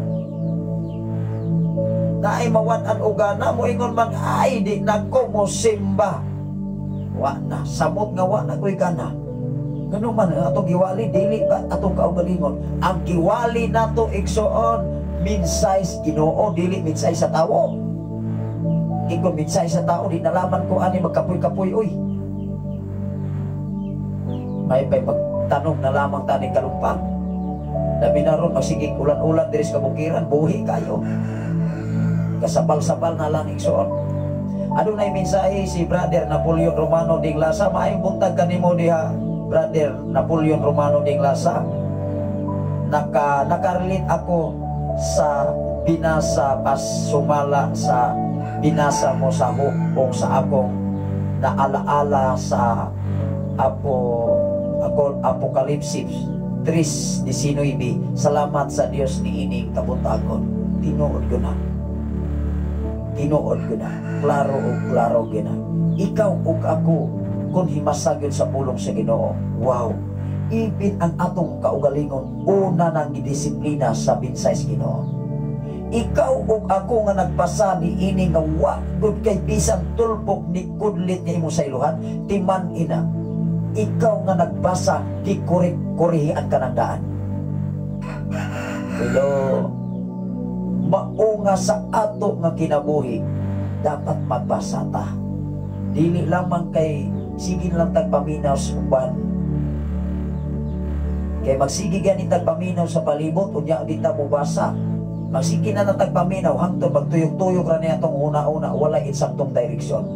Naay mawad-an og gana, moingon man, "Ay, di na ko mo simba." Wa na, samot nga wa na ko'y gana. Ganun man, ang atong giwali, dili ba atong kaugalingon? Ang giwali nato, igsoon, minsay Ginoo, dili minsay sa tawo. Ikon minsay sa tao, di nalaman ko ani magkapoy-kapoy, uy. May pay magtanong na lamang tani kalumpang. Labi na ron, magsigig ulan-ulan diri sa kabukiran, buhi kayo. Kasabal-sabal na lang, igsoon. Adunay mensahe si Brother Napoleon Romano Dinglasa. Maayong buntag kanimo diha, Brother Napoleon Romano Dinglasa. Nakarelate ako sa binasa pas sumala sa binasa mo sa o sa akong naalaala sa ako Apokalipsis 3:19. Salamat sa Dios ni ining kabuntagon. Tinuod ko na. Tinuod ko na. Klaro o klaro gina. Ikaw ug ako kung himasagyon sa pulong sa Ginoo. Wow. Even ang atong kaugalingon una nang gidisiplina sa binsay sa Ginoo. Ikaw ug ako nga nagbasa ni ini nga wa gud kay bisan tulpok ni kudlit nga imong sayluhan, timan ina. Ikaw nga nagbasa, di korek-korehian ka ng daan. Pero mao nga sa ato nga kinabuhi, dapat magbasa ta. Dili lamang kay sige lang tagpaminaw sa uban. Kay magsige gani tagpaminaw sa palibot, unya di ta mobasa. Magsige na lang tagpaminaw hangtod magtuyok-tuyok ra niya atong una-una, wala insaktong direksyon.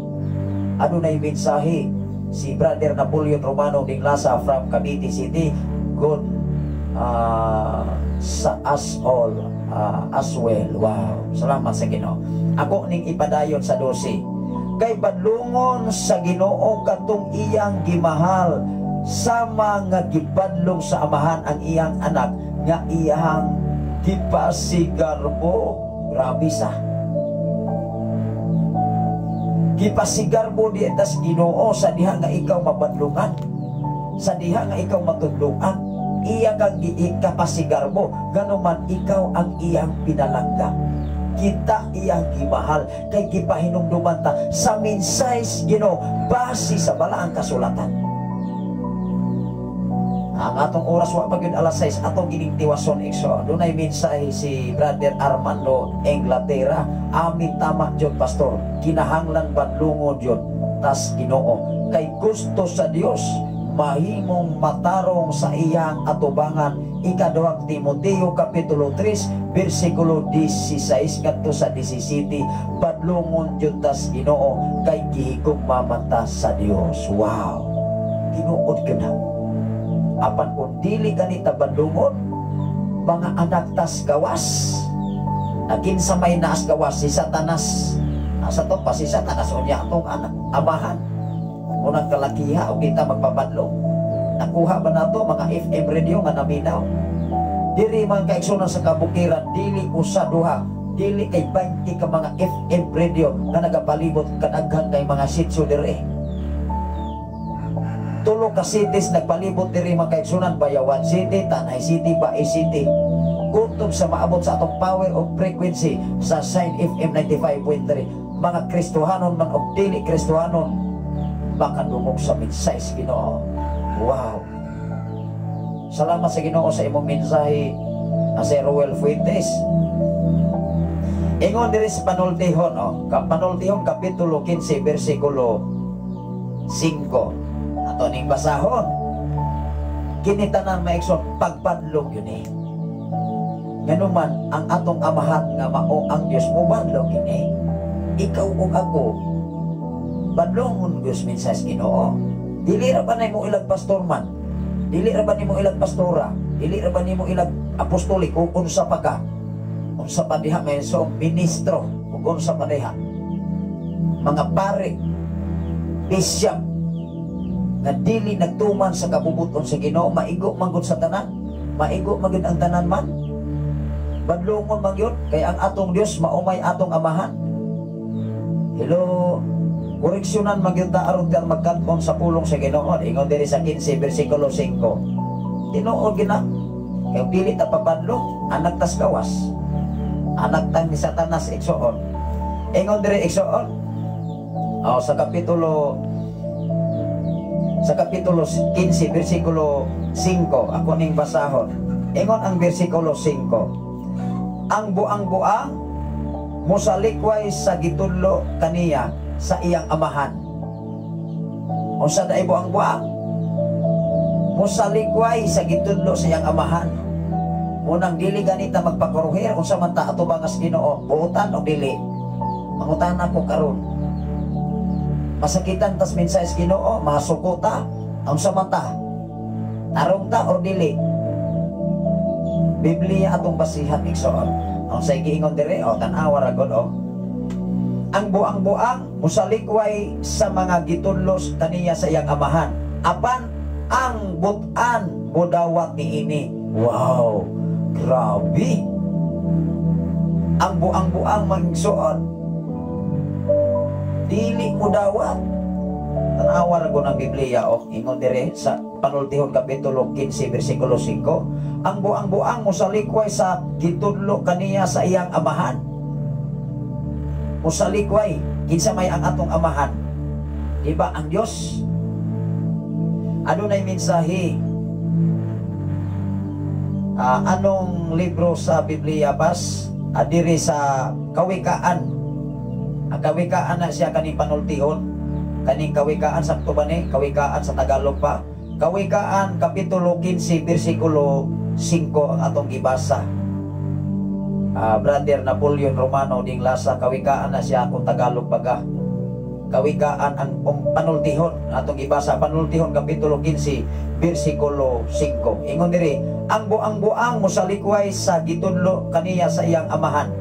Adunay mensahe si Brother Napoleon Romano Dinglasa from Cavite City. Good sa us all as well. Wow. Salamat sa Ginoo. Ako ning ipadayon sa 12. Kay badlungon sa Ginoo katong iyang gimahal, sama nga gibadlong sa amahan ang iyang anak nga iyang gipasigarbo. Grabe sa. Gipasigarbo di tas Ginoo sa diha nga ikaw mabadlungan. Sa diha nga ikaw matudloan. Iya kang giikapasigarbo, ganuman ikaw ang iyang pinalangga. Kita iyang gimahal kay gipahinumduman ta sa minsay Ginoo base sa balaang kasulatan. Ang atong oras wa pa gyud alas 6, atong gining tiwason, igsoon. Dunay mensahe si Brother Armando Inglaterra. Amin, tama jud, pastor. Kinahanglan badlungon jud tas Ginoo kay gusto sa Dios mahimong matarong sa iyang atubangan. Ikaduhang Timoteo kapitulo 3 bersikulo 16 ngadto sa 17, badlungon jud tas Ginoo kay gihigugma man ta sa Dios. Wow. Tinuod ka na. Apan kung dili ganita badlungon, mga anak tas gawas. Nakinsa may naas gawas? Si Satanas. Asa to pa si Satanas unya atong anak amahan. Unang kalakiha o kita magpabadlong. Nakuha ba nato mga FM radio nga naminaw? Diri mga kaigsunan sa kabukiran, dili usa duha, dili kay 20 ka mga FM radio nga nagapalibot, kadaghan kay mga sitio diri. Tulo ka cities nagpalibot diri, mga kaigsunan: Bayawan City, Tanay City, Bais City. Kutob sa maabot sa atong power of frequency sa Shine FM 95.3. Mga Kristohanon man og dili Kristohanon, Makadungog sa mensahe sa Ginoo. Wow. Salamat sa Ginoo sa imong mensahe na si Roel Fuentes. Ingon diri sa Panultihon, oh, Panultihon kapitulo 15 bersikulo 5. Ato ning basahon. Kini tanan, mga igsoon, pagpadlong yun eh. Nganuman ang atong amahan nga mao ang Dios, mobadlong kini. Ikaw ug ako, badlongon Dios mensahe sa Ginoo. Dili ra ba nimo ilag pastor man? Dili ra ba nimo ilag pastora? Dili ra ba nimo ilag apostolik o unsa pa ka? Unsa pa diha may so ministro ug unsa pa diha? Mga pare, bishop nga dili nagtuman sa kabubuton sa Ginoo, maigo man gud sa tanan, maigo man gud ang tanan man. Badlongon man yun, kay ang atong Dios mao may atong amahan. Hello, koreksyonan man gyud ta aron ta magkat-on sa pulong sa Ginoo. Ingon diri sa 15 bersikulo 5. Tinuod gina kay dili ta papadlong, anak tas gawas. Anak tang ni Satanas, igsoon. Ingon diri, igsoon. Oh, sa kapitulo 15 bersikulo 5, ako ning basahon. Ingon ang bersikulo 5. Ang buang-buang mosalikway sa gitudlo kaniya sa iyang amahan. Unsa daay buang-buang? Mosalikway sa gitudlo sa iyang amahan. Munang dili ganita magpakuruhir, unsa man ta atubang as Ginoo, buotan o dili? Mangutana ko karon. Masakitan tas mensahe sa Ginoo, masuko ta, unsa man ta? Tarong ta or dili? Biblia atong basihan, igsoon. Ang sa giingon dire, o tan-awa ra gud oh. Ang buang-buang musalikway sa mga gitudlos kaniya sa iyang amahan. Apan ang butan modawat niini. Wow, grabe. Ang buang-buang, mga igsoon, dili mo dawat. Tanawa ra gud ang Biblia oh, ingon dire sa Panultihon kapitulo 15 bersikulo 5, ang buang-buang mosalikway sa gitudlo kaniya sa iyang amahan. Mosalikway, kinsa may ang atong amahan? Di ba ang Dios? Adunay mensahe. Anong libro sa Biblia bas? Diri sa Kawikaan. Ang Kawikaan na siya kaning Panultihon. Kaning Kawikaan, sakto ba ni? Kawikaan sa Tagalog pa. Kawikaan kapitulo 15 bersikulo 5 ang atong gibasa. Brother Napoleon Romano ding lasa, Kawikaan na siya akong Tagalog baga. Kawikaan ang Panultihon atong gibasa, Panultihon kapitulo 15 bersikulo 5. Ingon diri, ang buang-buang mosalikway sa gitudlo kaniya sa iyang amahan.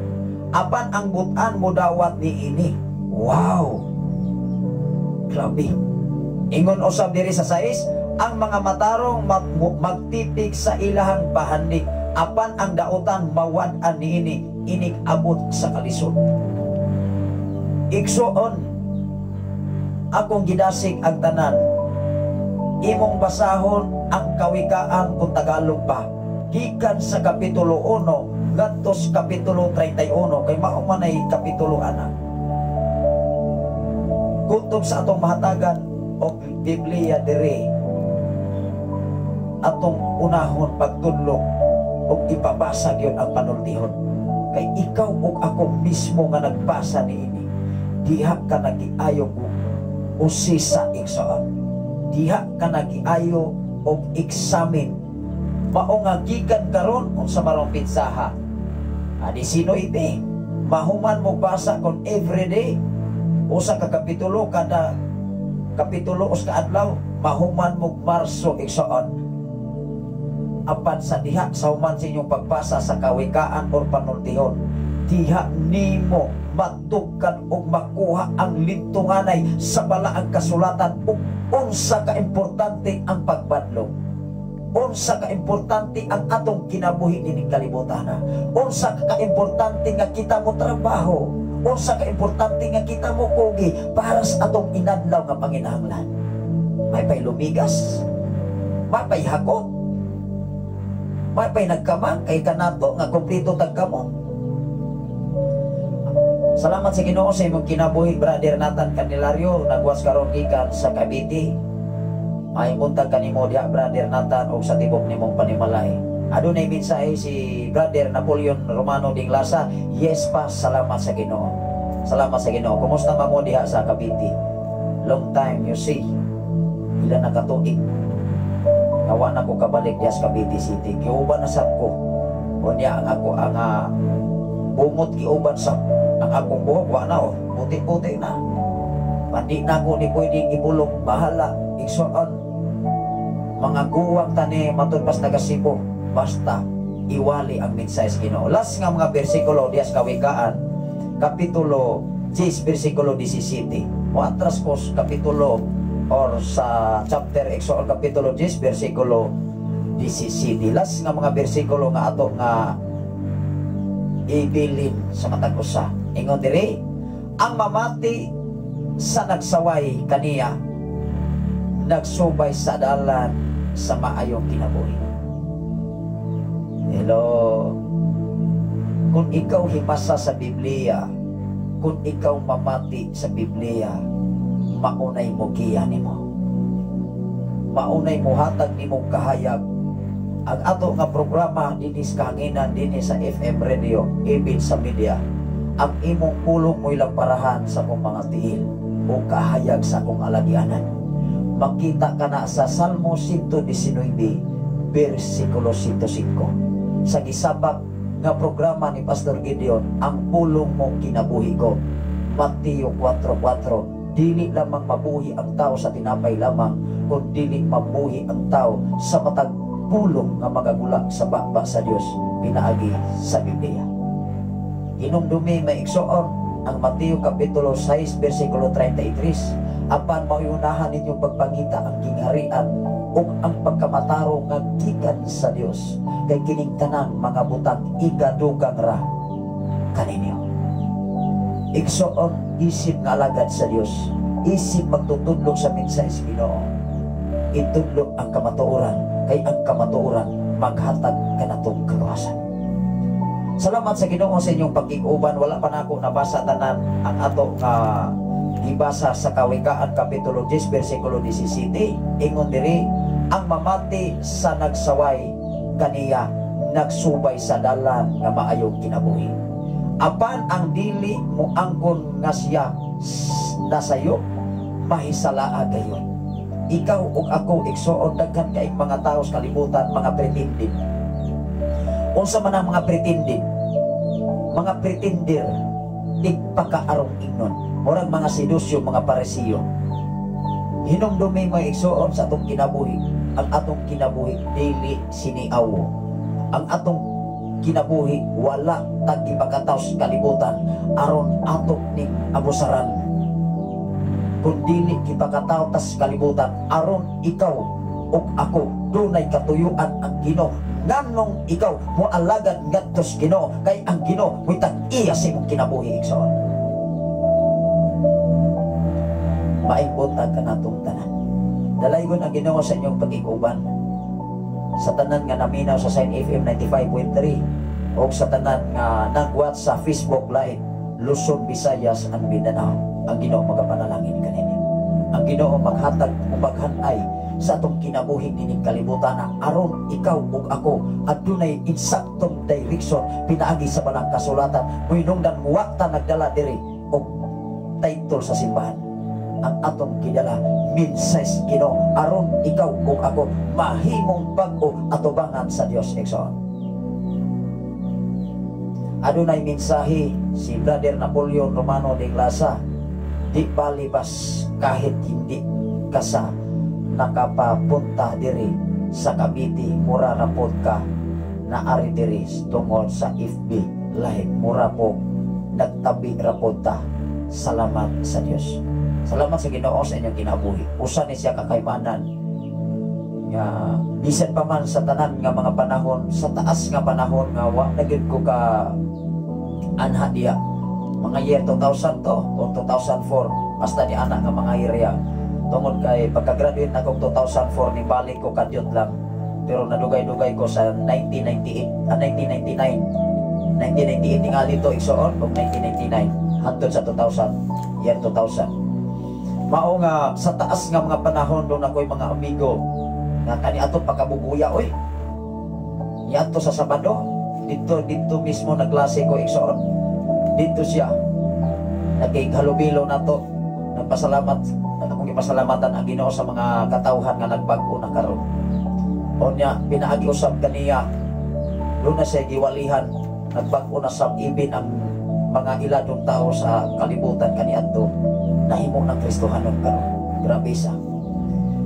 Apan ang butan modawat niini. Wow. Grabe. Ingon usab diri sa 6, ang mga matarong magtipig sa ilahang bahandi, apan ang dautan mawad-an niini inig abot sa kalisod. Igsoon, akong gidasig ang tanan. Imong basahon ang Kawikaan kung Tagalog pa. Gikan sa kapitulo 1 ngadto sa kapitulo 31 kay mao man ay kapitulo ana. Kutob sa atong mahatagan og Biblia diri, atong unahon pagtudlo og ipabasa gyud ang Panultihon. Kay ikaw ug ako mismo nga nagbasa niini. Diha ka nagiayo og usisa, igsoon. Diha ka nagiayo og examine. Mao nga gikan karon, unsa marong petsaha? Adi sino ibe? Mahuman mo basa kon everyday usa ka kapitulo kada kapitulo us ka adlaw, mahuman mo Marso, igsoon. Apan sa diha sa human sa inyong pagbasa sa Kawikaan or Panultihon, diha nimo matugkan og makuha ang lintunganay sa balaang kasulatan ug unsa ka importante ang pagbadlong, unsa ka importante ang atong kinabuhi nining kalibutan, unsa ka importante nga kita mo trabaho, unsa ka importante nga kita mo kugi para sa atong inadlaw nga panginahanglan. May pay lumigas, may pay hakot, may pay nagkamang kay kanato nga kompleto tag kamot. Salamat sa Ginoo sa imong kinabuhi, Brother Nathan Candelario, nagwas karon gikan sa Cavite. Maayong buntag kanimo diha, Brother Nathan, og sa tibok nimong panimalay. Adunay mensahe si Brother Napoleon Romano Dinglasa. Yes pa, salamat sa Ginoo. Salamat sa Ginoo. Kumusta man mo diha sa Cavite? Long time you see. Ila na katuig nga wa na ko kabalik diha sa Cavite City. Giuban na sad ko. Unya ang ako ang bungot, giuban sa ang akong buhok, wa na oh. Puti-puti na. Pandi na ako ni pwedeng ibulong. Bahala. Igsoon. Mga guwang tani matud pas nagasibo. Basta iwali ang mensahe sa Ginoo. Last nga mga bersikulo diha sa Kawikaan, kapitulo 10 bersikulo 17. Moatras ko sa kapitulo or sa chapter, igsoon, kapitulo 10 bersikulo 17. Last nga mga bersikulo nga ato nga ibilin sa matag usa. Ingon diri, ang mamati sa nagsaway kaniya nagsubay sa dalan sa maayong kinabuhi. Hello. Kung ikaw himasa sa Biblia, kung ikaw mamati sa Biblia, maunay mo giya nimo. Maunay mo hatag nimo kahayag. Ang ato nga programa dinhi sa kahanginan, dinhi sa FM radio, even sa media, ang imong pulong mo'y lamparahan sa akong mga tiil o kahayag sa akong alagianan. Makita ka na sa Salmo 119 versikulo 105. Sa gisabak nga programa ni Pastor Gideon, "Ang Pulong Mo Kinabuhi Ko." Mateo 4:4, dili lamang mabuhi ang tao sa tinapay lamang, kun dili mabuhi ang tao sa matag pulong nga magagula sa baba sa Dios pinaagi sa Biblia. Hinumdumi, mga igsoon, ang Mateo kapitulo 6 versikulo 33, apan mauyunahan ninyong pagpangita ang gingharian ug ang pagkamatarong nga gikan sa Dios, kay kining tanan mga butang igadugang ra kaninyo. Igsoon, isip nga alagad sa Dios, isip magtutudlo sa mensahe sa Ginoo, itudlo ang kamatuoran, kay ang kamatuoran maghatag kanatong kagawasan. Salamat sa Ginoo sa inyong pagkikuban. Wala pa nako nabasa tanan ang ato nga gibasa sa Kawikaan kapitulo 10 versikulo 17. Ingon diri, ang mamati sa nagsaway kaniya nagsubay sa dalan nga maayong kinabuhi. Apan ang dili mo angkon nga siya nasayo, mahisalaa gayon. Ikaw ug ako, igsoon, daghan kay mga tao sa kalibutan, mga pretending. Unsa man ang mga pretending? Mga pretender, tigpakaarong ingnon. Murag mga Saduseo, mga Pariseo. Hinumdumi, mga igsoon, sa atong kinabuhi. Ang atong kinabuhi dili siniawo. Ang atong kinabuhi wala ta gipakataw sa kalibutan aron ato ning abusaran. Kung dili gipakataw tas kalibutan aron ikaw ug ako dunay katuyuan ang Ginoo. Nganong ikaw mo alagad ngadto sa Ginoo? Kay ang Ginoo mo'y tag-iya sa imong kinabuhi, igsoon. Maayong buntag kanatong tanan. Dalaygon ang Ginoo sa inyong pagkikuban. Sa tanan nga naminaw sa Sign FM 95.3 o sa tanan nga nagwat sa Facebook Live, Luzon, Visayas and Mindanao, ang Ginoo magapanalangin kaninyo. Ang Ginoo maghatag o maghanay sa atong kinabuhi nining kalibutan na aron ikaw ug ako adunay insaktong direction pinaagi sa banang kasulatan. Muhinungdan muwakta nagdala diri og title sa simbahan. Ang atong gidala, mensahe Ginoo aron ikaw ug ako mahimong bag-o atubangan sa Dios, igsoon. Adunay mensahe si Brother Napoleon Romano de Inglasa: di balibas kahit hindi ka sa nakapapunta diri sa Cavite, mura ra pod ka na ari diri tungod sa FB Live, mura po nagtabi ra pod ta. Salamat sa Dios. Salamat sa Ginoo sa inyong kinabuhi. Usa ni siya kakaymanan nga bisan pa man sa tanan nga mga panahon, sa taas nga panahon nga wa na gyud ko ka anha diya, mga year 2000 to o 2004, basta ni ana nga mga area, tungod kay pagka-graduate na kong 2004, ni balik ko kadyot lang, pero nadugay-dugay ko sa 1998, 1999, 1998 tingali to, igsoon, og 1999. hantod sa 2000, year 2000. Mao nga sa taas nga mga panahon doon ako'y mga amigo nga kani ato pagkabubuya oy. Niadto sa Sabado, dito mismo nagklase ko igsoon. Dito siya nagkihalubilo nato, nagpasalamat akong gipasalamatan ang Ginoo sa mga katawhan nga nagbag-o na karon. Onya pinaagi usab kaniya, doon na siya giwalihan, nagbag-o na sa ibin ang mga iladong tao sa kalibutan kaniadto, nahimo ng Kristohanon karon. Grabe sa.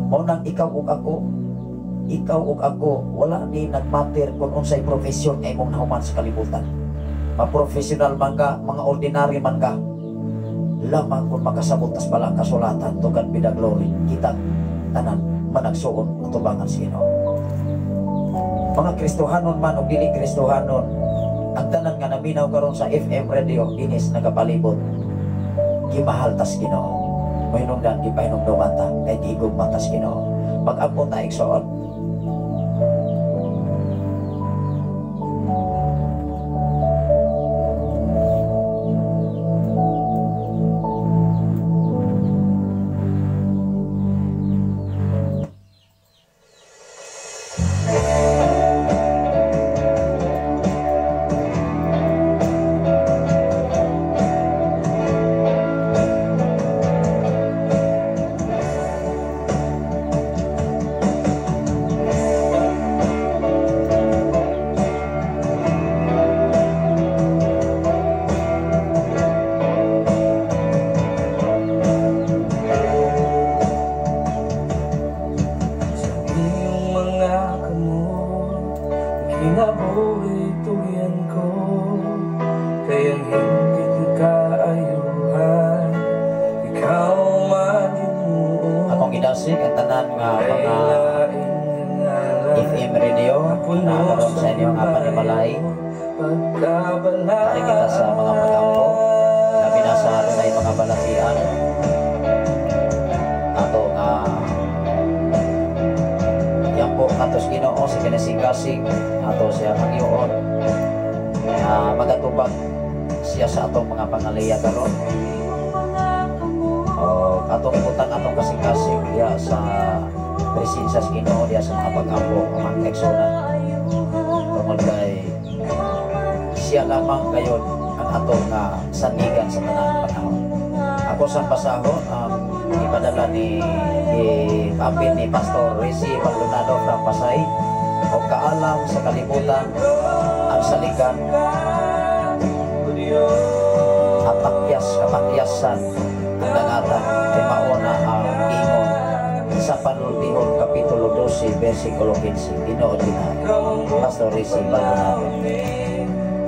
Mao nang ikaw ug ako, wala ni nagmatter kung unsay profesyon nga imong nahuman sa kalibutan. Ma-professional man ka, mga ordinary man ka, lamang kung makasabot tas balang kasulatan, to God be the glory, kita tanan managsuon atubangan sa Ginoo. Mga Kristohanon man o dili Kristohanon, ang tanan nga naminaw karon sa FM radio dinis nagapalibot, gimahal tas Ginoo. Mahinungdan gipahinumduman ta kay gihigugma tas Ginoo. Pag-ampo ta igsoon.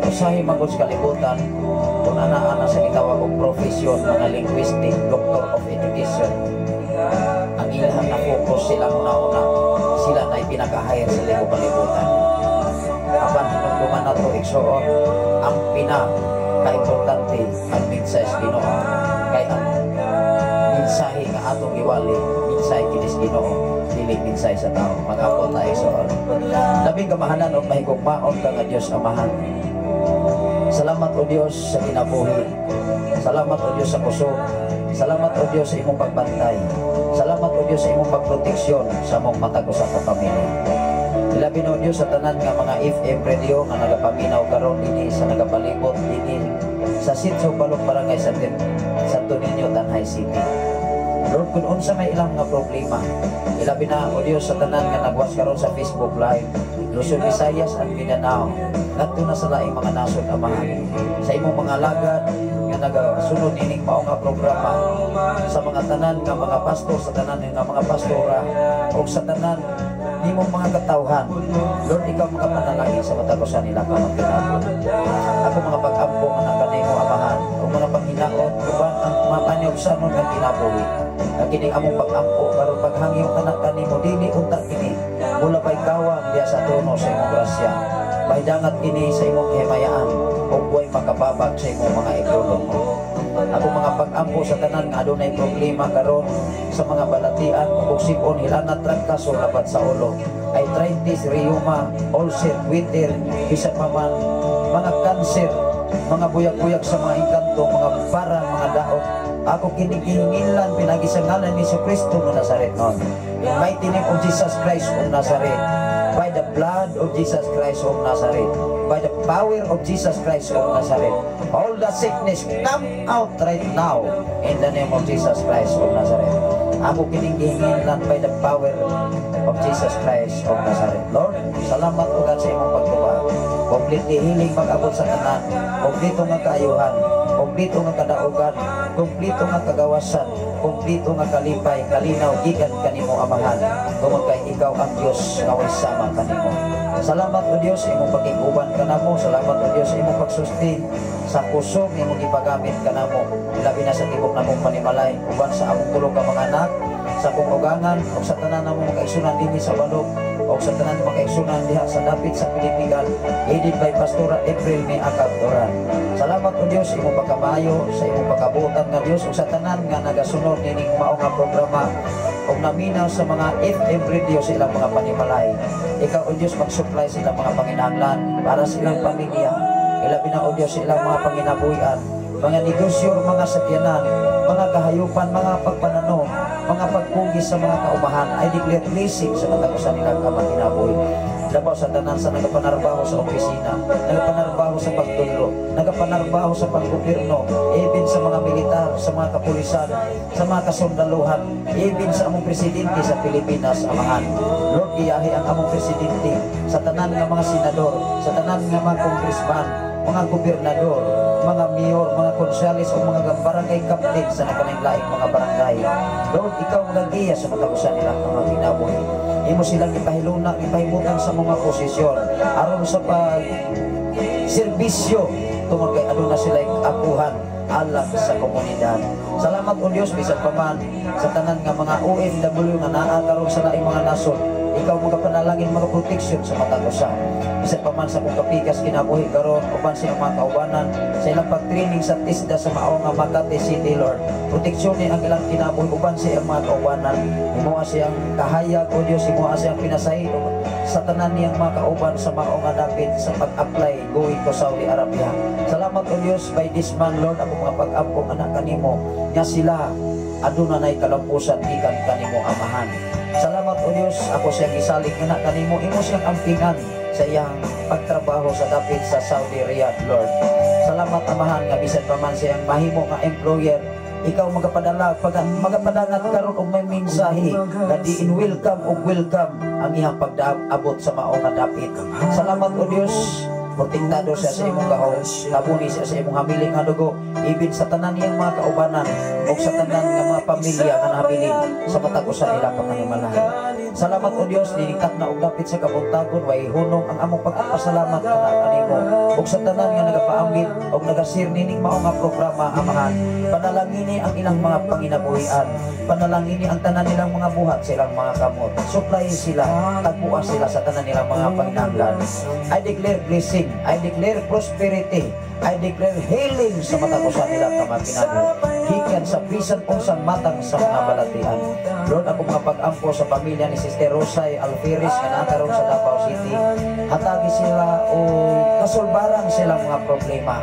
Usahay magod sa kalibutan kung ana-ana sa gitawag og profesyon, mga linguistic, doctor of education, ang ilang na focus silang una-una, sila na ipinaka-hire sa libong kalibutan. Apan hinumduman nato igsoon, ang pinaka-importante ang mensahe sa Ginoo, kay ang mensahe nga atong iwali, mensahe kini sa Ginoo, dili mensahe sa tao. Mag-apo ta igsoon. Labing kamahalan og mahigugmaon ka nga Dios Amahan. Salamat o Dios sa kinabuhi. Salamat o Dios sa kusog. Salamat o Dios sa imong pagbantay. Salamat o Dios sa imong pagproteksyon sa among matag usa ka pamilya. Ilabi na o Dios sa tanan nga mga FM radio nga nagapaminaw karon dinhi sa nagapalibot dinhi sa Sitio Balong, Barangay Santo Niño, Tanjay City. Lord, kung unsa may ilang nga problema, ilabi na o Dios sa tanan nga nagwas karon sa Facebook Live, Luzon, Visayas at Mindanao, ngadto na sa laing mga nasod, Amahan, sa imong mga alagad nga nagasunod ining mao nga programa, sa mga tanan nga mga pastor, sa tanan nga mga pastora, ug sa tanan nimong mga katawhan. Lord, ikaw makapanalangin sa matag usa nila karong kinabuhi. Ako mga pag-ampo nga kanimo, Amahan, ug mga panghinaot uban ang matanyog-sanon nga kinabuhi. Nga kini among pag-ampo karon paghangyo kana kanimo, dili unta kini mula pay kawang diya sa trono sa imong grasya. Pahidangat kini sa imong himayaan ug buhay makababag sa imong mga igdulong. Ako mga pag-ampo sa tanan nga adunay problema karon sa mga balatian ug sipon, hilanat, trangkaso, labad sa ulo, arthritis, rheuma, ulcer, goiter, bisan pa man mga kanser, Mga buyag-buyag sa mga engkanto, mga barang, mga daot. Ako kini gihingilan pinaagi sa ngalan ni Kristo nga Nazaretnon. In mighty name of Jesus Christ of Nazareth. By the blood of Jesus Christ of Nazareth. By the power of Jesus Christ of Nazareth. All the sickness, come out right now in the name of Jesus Christ of Nazareth. Ako kining gihingilan by the power of Jesus Christ of Nazareth. Lord, salamat o God sa imong pagtubag. Completely healing mag-abot sa tanan. Kompleto nga kaayuhan. Kompleto nga kadaugan. Kompleto nga kagawasan. Kompleto nga kalipay, kalinaw, gikan kanimo, Amahan. Tungod kay ikaw ang Dios nga way sama kanimo. Salamat o Dios sa imong pagkig-uban kanamo. Salamat o Dios sa imong pagsustain sa kusog imong gipagamit kanamo. Labi na sa tibok namong panimalay uban sa among tulo ka mga anak, sa akong ugangan ug sa tanan namong mga kaigsunan dinhi sa balog ug sa tanan mga kaigsunan diha sa dapit sa Pilipigan, headed by Pastora April ni Akab Duran. Salamat o Dios imong pagkamayo, sa imong pagkabuotan nga Dios, ug sa tanan nga nagasunod nining mao nga programa ug naminaw sa mga FM radio sa ilang mga panimalay. Ikaw o Dios mag-supply sa ilang mga panginahanglan para sa ilang pamilya. Ilabi na o Dios sa ilang mga panginabuhian, mga negosyo, mga sakyanan, mga kahayupan, mga pagpananom, mga pagpugi sa mga kaumahan. I declare blessing sa katapusan nilang kinabuhi. Labaw sa tanan sa nagapanarbaho sa opisina, nagapanarbaho sa pagtudlo, nagapanarbaho sa paggobyerno, even sa mga militar, sa mga kapulisan, sa mga kasundaluhan, even sa among presidente sa Pilipinas, Amahan. Lord, giyahi ang among presidente, sa tanan nga mga senador, sa tanan nga mga congressman, mga gobernador, mga mayor, mga konsehalis o mga barangay captain sa nagkalaing mga barangay. Lord, ikaw magagiya sa katapusan nila mga kinabuhi. Imo silang ipahiluna, ipahimutang sa mga posisyon aron sa pag serbisyo tungod kay aduna sila akuhan alang sa komunidad. Salamat o Dios bisan pa man sa tanan nga mga OFW nga naa karon sa laing mga nasod. Ikaw mga panalangin, mga protection sa matag usa. Bisan pa man sa kong kapikas kinabuhi karon uban sa iyong mga kaubanan sa ilang pag-training sa TESDA sa mao nga Makati City, Lord. Proteksyon ni ang ilang kinabuhi uban sa iyang mga kaubanan. Imoha siyang kahayag o Dios, imoha siyang pinasahi sa tanan niyang mga kauban sa mao nga dapit sa pag-apply going to Saudi Arabia. Salamat o Dios by this man, Lord, ako mga pag-ampo anak kanimo nga sila aduna nay kalampusan gikan kanimo, Amahan. Salamat o Dios, ako siyang isalig nga kanimo, imo siyang ampingan sa iyang pagtrabaho sa dapit sa Saudi Riyadh, Lord. Salamat, Amahan, nga bisan pa man siyang mahimo nga employer, ikaw magapadala pag magapadangat karon og may mensahe nga diin welcome og welcome ang iyang pagdaabot sa mao nga dapit. Salamat o Dios, protektado siya sa imong gahom, tabuni siya sa imong hamiling nga dugo, ibig sa tanan niyang mga kaubanan o sa tanan nga mga pamilya nga nahabilin sa matag usa nila ka panimalay. Salamat o Dios, niningkat na og dapit sa kabuntagon, way hunong ang among pagpasalamat kana kanimo. Ug sa tanan nga nagapaambit og nagasir nining mao nga programa, Amahan, panalangini ang ilang mga panginabuhian, panalangini ang tanan nilang mga buhat sa ilang mga kamot. Supply sila, tagbuas sila sa tanan nilang mga panginahanglan. I declare blessing, I declare prosperity, I declare healing sa matag usa nila ka mga kinabuhi. Gikan sa bisan unsang matang sa mga balatian. Lord, ako mga pag-ampo sa pamilya ni Sister Rosay Alferes nga naa karon sa Davao City. Hatagi sila o kasulbaran silang mga problema.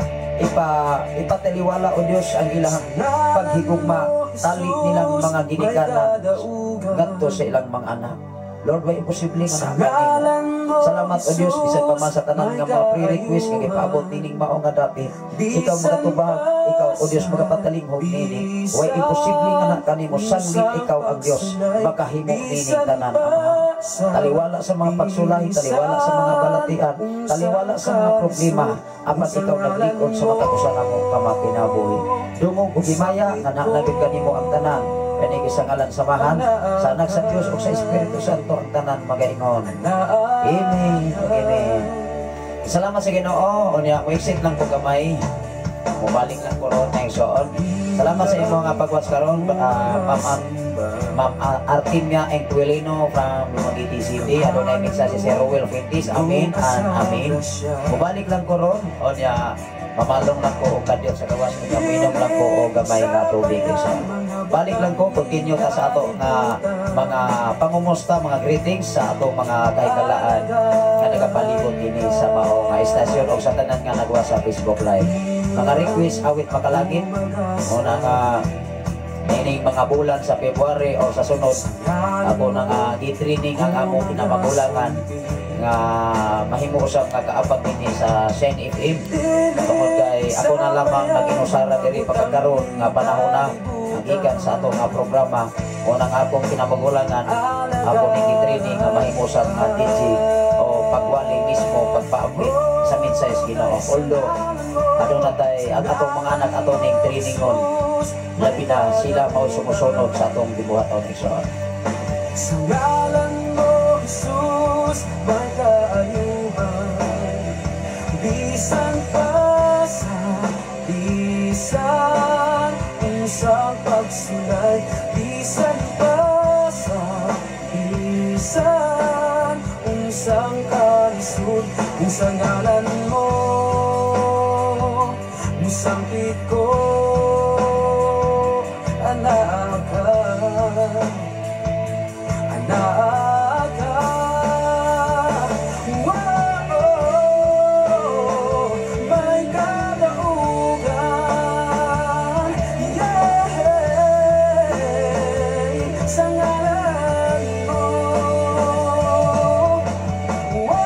Ipataliwala o Dios ang ilang paghigugma, tali nilang mga ginikanan ngadto sa ilang mga anak. Lord, way imposible nga naa kanimo. Salamat o Dios bisan pa man sa tanan nga mga pre-request nga gipaabot nining mao nga dapit. Ikaw magatubag, ikaw o Dios magapatalinghog nini. Way imposible nga naa kanimo sanglit ikaw ang Dios makahimo nining tanan, Amahan. Taliwala sa mga pagsulay, taliwala sa mga balatian, taliwala sa mga problema, apan ikaw naglikod sa matag usa namo ka mga kinabuhi. Dungog ug himaya nga naa na kanimo ang tanan. Kani sa ngalan sa Amahan, sa Anak sa Dios ug sa Espiritu Santo ang tanan magaingon. Amen. Amen. Salamat sa Ginoo. Unya, mo-exit lang ko gamay. Mubalik lang ko ron na igsoon. Salamat sa imong nga pag-watch karon, Ma'am Artemia Enquilino from Dumaguete City. Adunay mensahe si Rowel Fuentes. Amen and amen. Mubalik lang ko ron. Unya, mamalong lang ko og kadyot sa gawas. Unya, minom lang ko og gamay nga tubig. Igsoon. Balik lang ko, continue ta sa ato nga mga pangumusta, mga greetings sa atong mga kahigalaan nga nagapalibot dinhi sa mao nga istasyon o sa tanan nga nagwa sa Facebook Live. Mga request awit makalangit o na nga ining mga bulan sa February o sa sunod, ako na nga gi-training ang among kinamagulangan nga mahimo usab nga kaabag dinhi sa Shine FM, tungod kay ako na lamang naginusara diri pagkakaroon nga panahon na ang gikan sa ato nga programa o nang akong kinamagulangan, ako ning gi-training nga mahimo usab nga DJ o pagwali mismo, pagpaambit sa mensahe sa Ginoo. Although aduna tay ang atong mga anak, ato ning trainingon, labi na sila mao sumusunod sa atong gibuhaton, igsoon. Sa ngalan mo, Jesus, may kaayuhan. Bisan pa sa bisan unsang pagsulay, bisan pa sa bisan unsang kalisod, kung sa ngalan mo musampit ko, anaa ka, anaa ka. Wow, may kadaugan. Yeah, sa ngalan mo. Wow,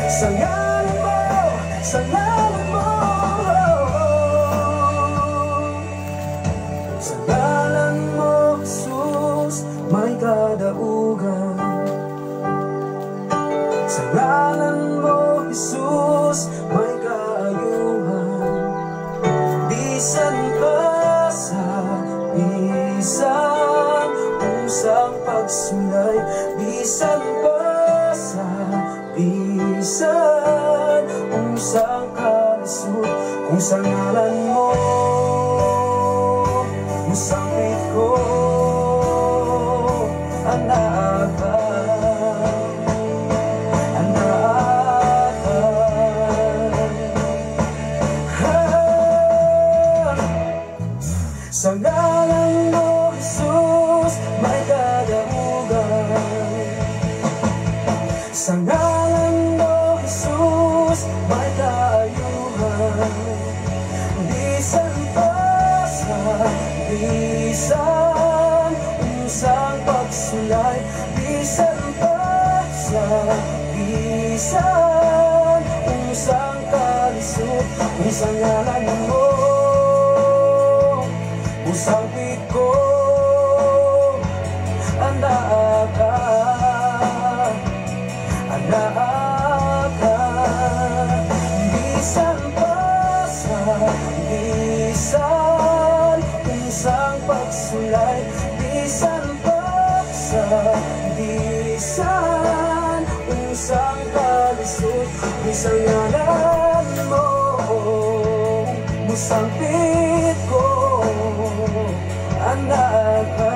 sa ngalan mo, sa ngalan mo. Sa ngalan mo, Jesus, may kadaugan. Sa ngalan mo, Jesus, may kaayuhan. Bisan pa sa bisan unsang pagsulay, bisan pa sa bisan unsang kalisod, kung sa ngalan mo musampit ko, anaa ka, anaa ka. Ah, sa ngalan mo, Jesus, may kadaugan. Sa ngalan mo, Jesus, may kaayuhan. Bisan pa sa bisan unsang pagsulay, bisan pa sa bisan unsang kalisod, kung sa ngalan mo musampit ko, anaa ka, anaa ka. Bisan pa sa bisan unsang pagsulay, bisan pa sa bisan unsang kalisod, kung sa ngalan mo musampit ko, anaa ka,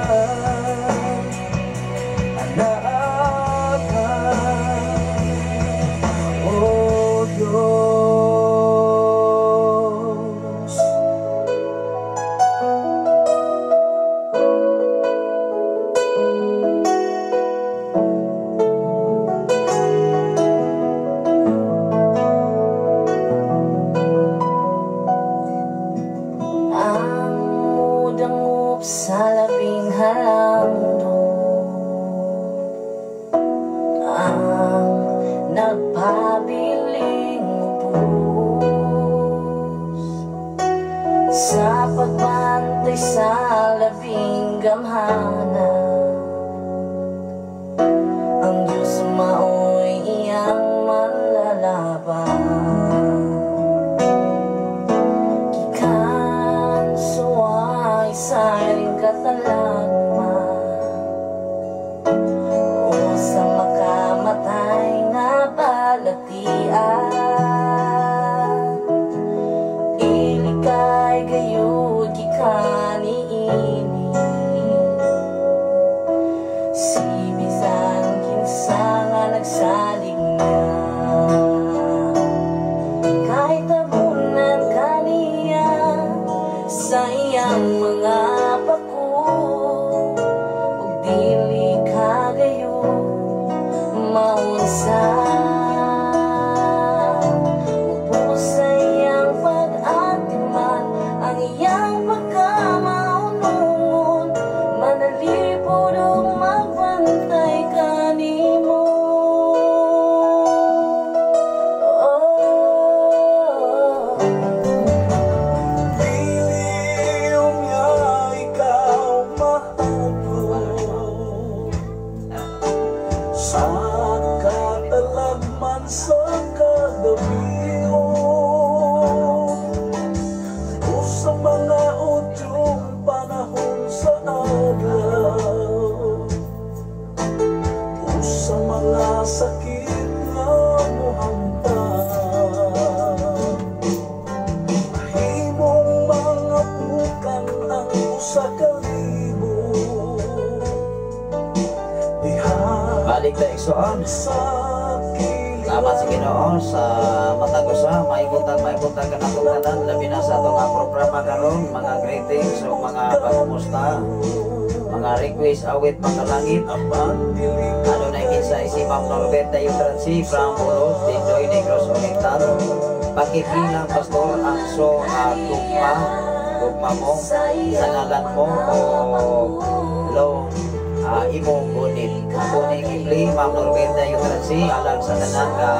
anaa ka, O Diyos. Ang mudangop sa labing halandong, ang nagpabiling ubos sa pagbantay sa labing gamhana, ang Diyos mao'y iyang manlalaban. Gikan suway sa iring katalagman o sa makamatay nga balatian, ilikay gayud gikan niini si bisan kinsa nga nagsalig niya kahit iyang mga pako ug dili kagayon maunsa. Ubos sa iyang pag-atiman ang iyang pagkamaunungon, manalipod ug magbantay kanimo. Oh. Dili niya ikaw mahadlok sa katalagman sa kagabion o sa mga udyong panahon sa adlaw o sa mga sakit nga mohamtang. Mahimong mga pukan ang 1,000 diha Balik ta, igsoon. sa Salamat sa Ginoo sa matag usa, may buntag kanatong tanan, labi na sa atong programa karon, mga greetings o mga pangumusta, mga request awit makalangit. Apan dili Ano na kinsa si Ma'am Norberta Yutransi from Bulos, Dindoy, Negros Oriental. Paki-play lang, Pastor, ang so gugma, gugma mo, sa ngalan mo o lo imong gunit. Ako ni i-play, Ma'am Norberta Yutransi, alang sa tanan nga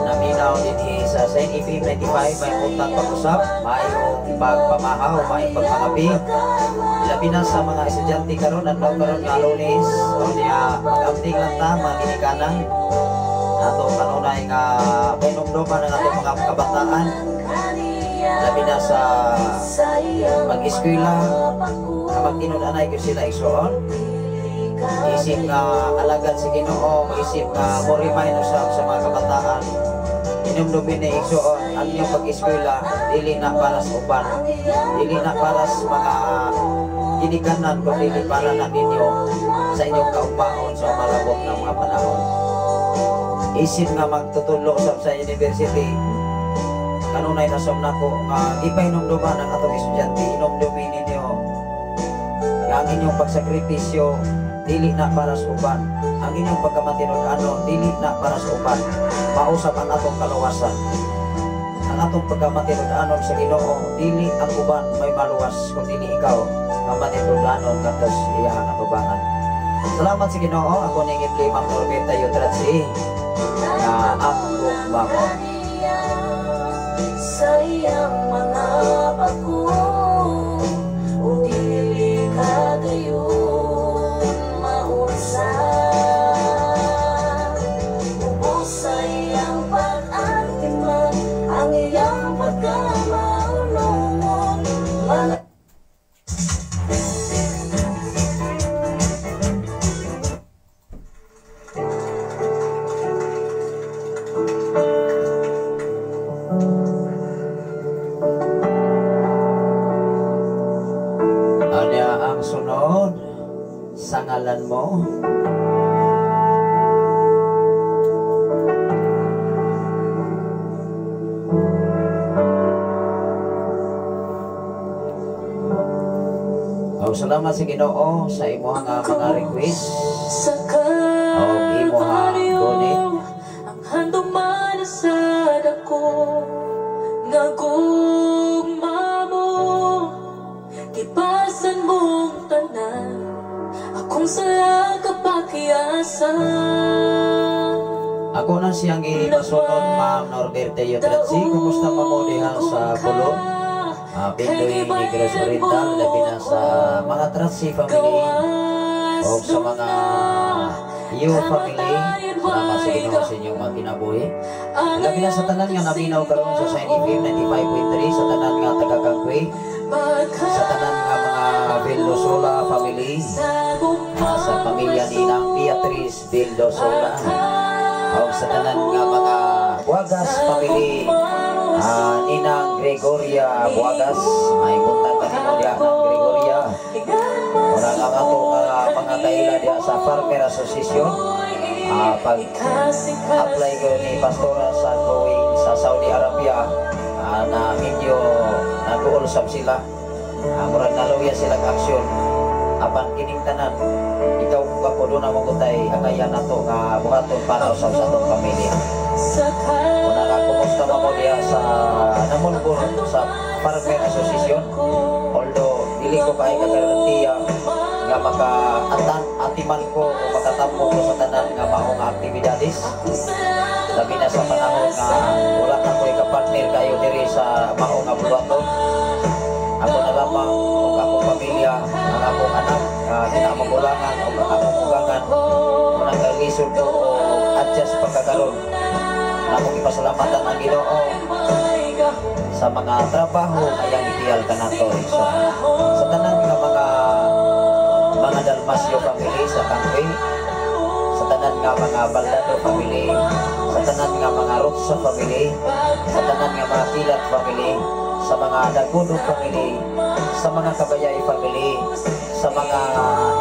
naminaw dinhi sa Saint FM 95, may buntag pag-usap, maayong pagpamahaw, maayong pagpangapi. Labi na sa mga estudyante karon, adlaw karon nga Lunes, o niya mag-amping lang ta mga ginikanan. Ato kanunay nga pahinumduman ang atong mga kabataan, labi na sa mag-eskwela, nga magtinud-anay gyud sila, igsoon. Isip nga alagad sa Ginoo, isip nga mo remind usab sa mga kabataan. Inumdumin ni igsoon ang inyong pag-eskwela dili na para sa uban, dili na para sa mga ginikanan, kundi para na ninyo sa inyong kaugmaon sa umalabot ng mga panahon. Isip nga magtutudlo usab sa university, kanunay na sab nako nga ipahinumduman ang atong estudyante, inumdumin ninyo nga ang inyong pagsakripisyo dili na para sa uban, ang inyong pagkamatinud-anon dili na para sa uban, mausap ang atong kaluwasan. Ang atong pagkamatinud-anon sa Ginoo, dili ang uban may maluwas kung dili ikaw nga matinud-anon ngadto sa iyang atubangan. Salamat sa Ginoo. Ako ning i-play, Ma'am Norberta Yutratsi, nga ang gugma mo. Sa iyang mga pako o dili kagayon maunsa. Ubos sa iyang pag-antiman ang iyang pagkamaunungon mga. Anya ang sunod, sa ngalan mo. Oh, salamat sa Ginoo sa imuha nga mga request. Sa Oh, imuha Kalbaryo gunit. ang handuman sa dako nga gugma mo, gipasan mong tanan akong sala kapakiasan. Ako na siyang ipasunod, Ma'am Norberte Yutratsi. Kumusta pa mo diha sa Pulo? Pindoy, Negros Oriental, labi na sa mga Tratsi family o sa mga Yu family. Salamat sa Ginoo sa inyong mga kinabuhi. Labi na sa tanan nga naminaw karon sa Shine FM 95.3, sa tanan nga taga-Kangkwe, sa tanan nga mga Vildosola family, sa pamilya ni Nang Beatrice Vildosola, o sa tanan nga mga Buagas family, Ninang Gregoria Buagas, may buntag kanimo diha, Nang Gregoria. Murag ang ato nga mga kaila diha sa Farmer Association. Pag apply ko ni Pastora sa going sa Saudi Arabia, na medyo nag-uul sab sila. Murag naluya silang aksyon. Apan kining tanan, ikaw ug ako, duna man gutay angayan nato nga buhaton para sa atong pamilya. Una na, kumusta man mo diha sa Namulbor sa Farmer Association? Although dili ko kay kagarantiya nga maka atan atiman ko o makatampo ko sa tanan nga mao nga aktibidades, labi na sa panahon nga wala na ko'y kapartner kayo diri sa mao nga buhaton. Ako na lamang ug akong pamilya, ang akong anak nga kinamagulangan ug ang akong ugangan. Unang kay lisod ko o adjust pagkakaroon na akong ipasalamatan ang Ginoo sa mga trabaho nga iyang gitiyal kanato. So, sa tanan nga mga Dalmasio family sa Kangwe, sa tanan nga mga Baldado family, sa tanan nga mga Rotsa family, sa tanan nga mga Kilat family, sa mga Dagudo family, sa mga Kabayay family, sa mga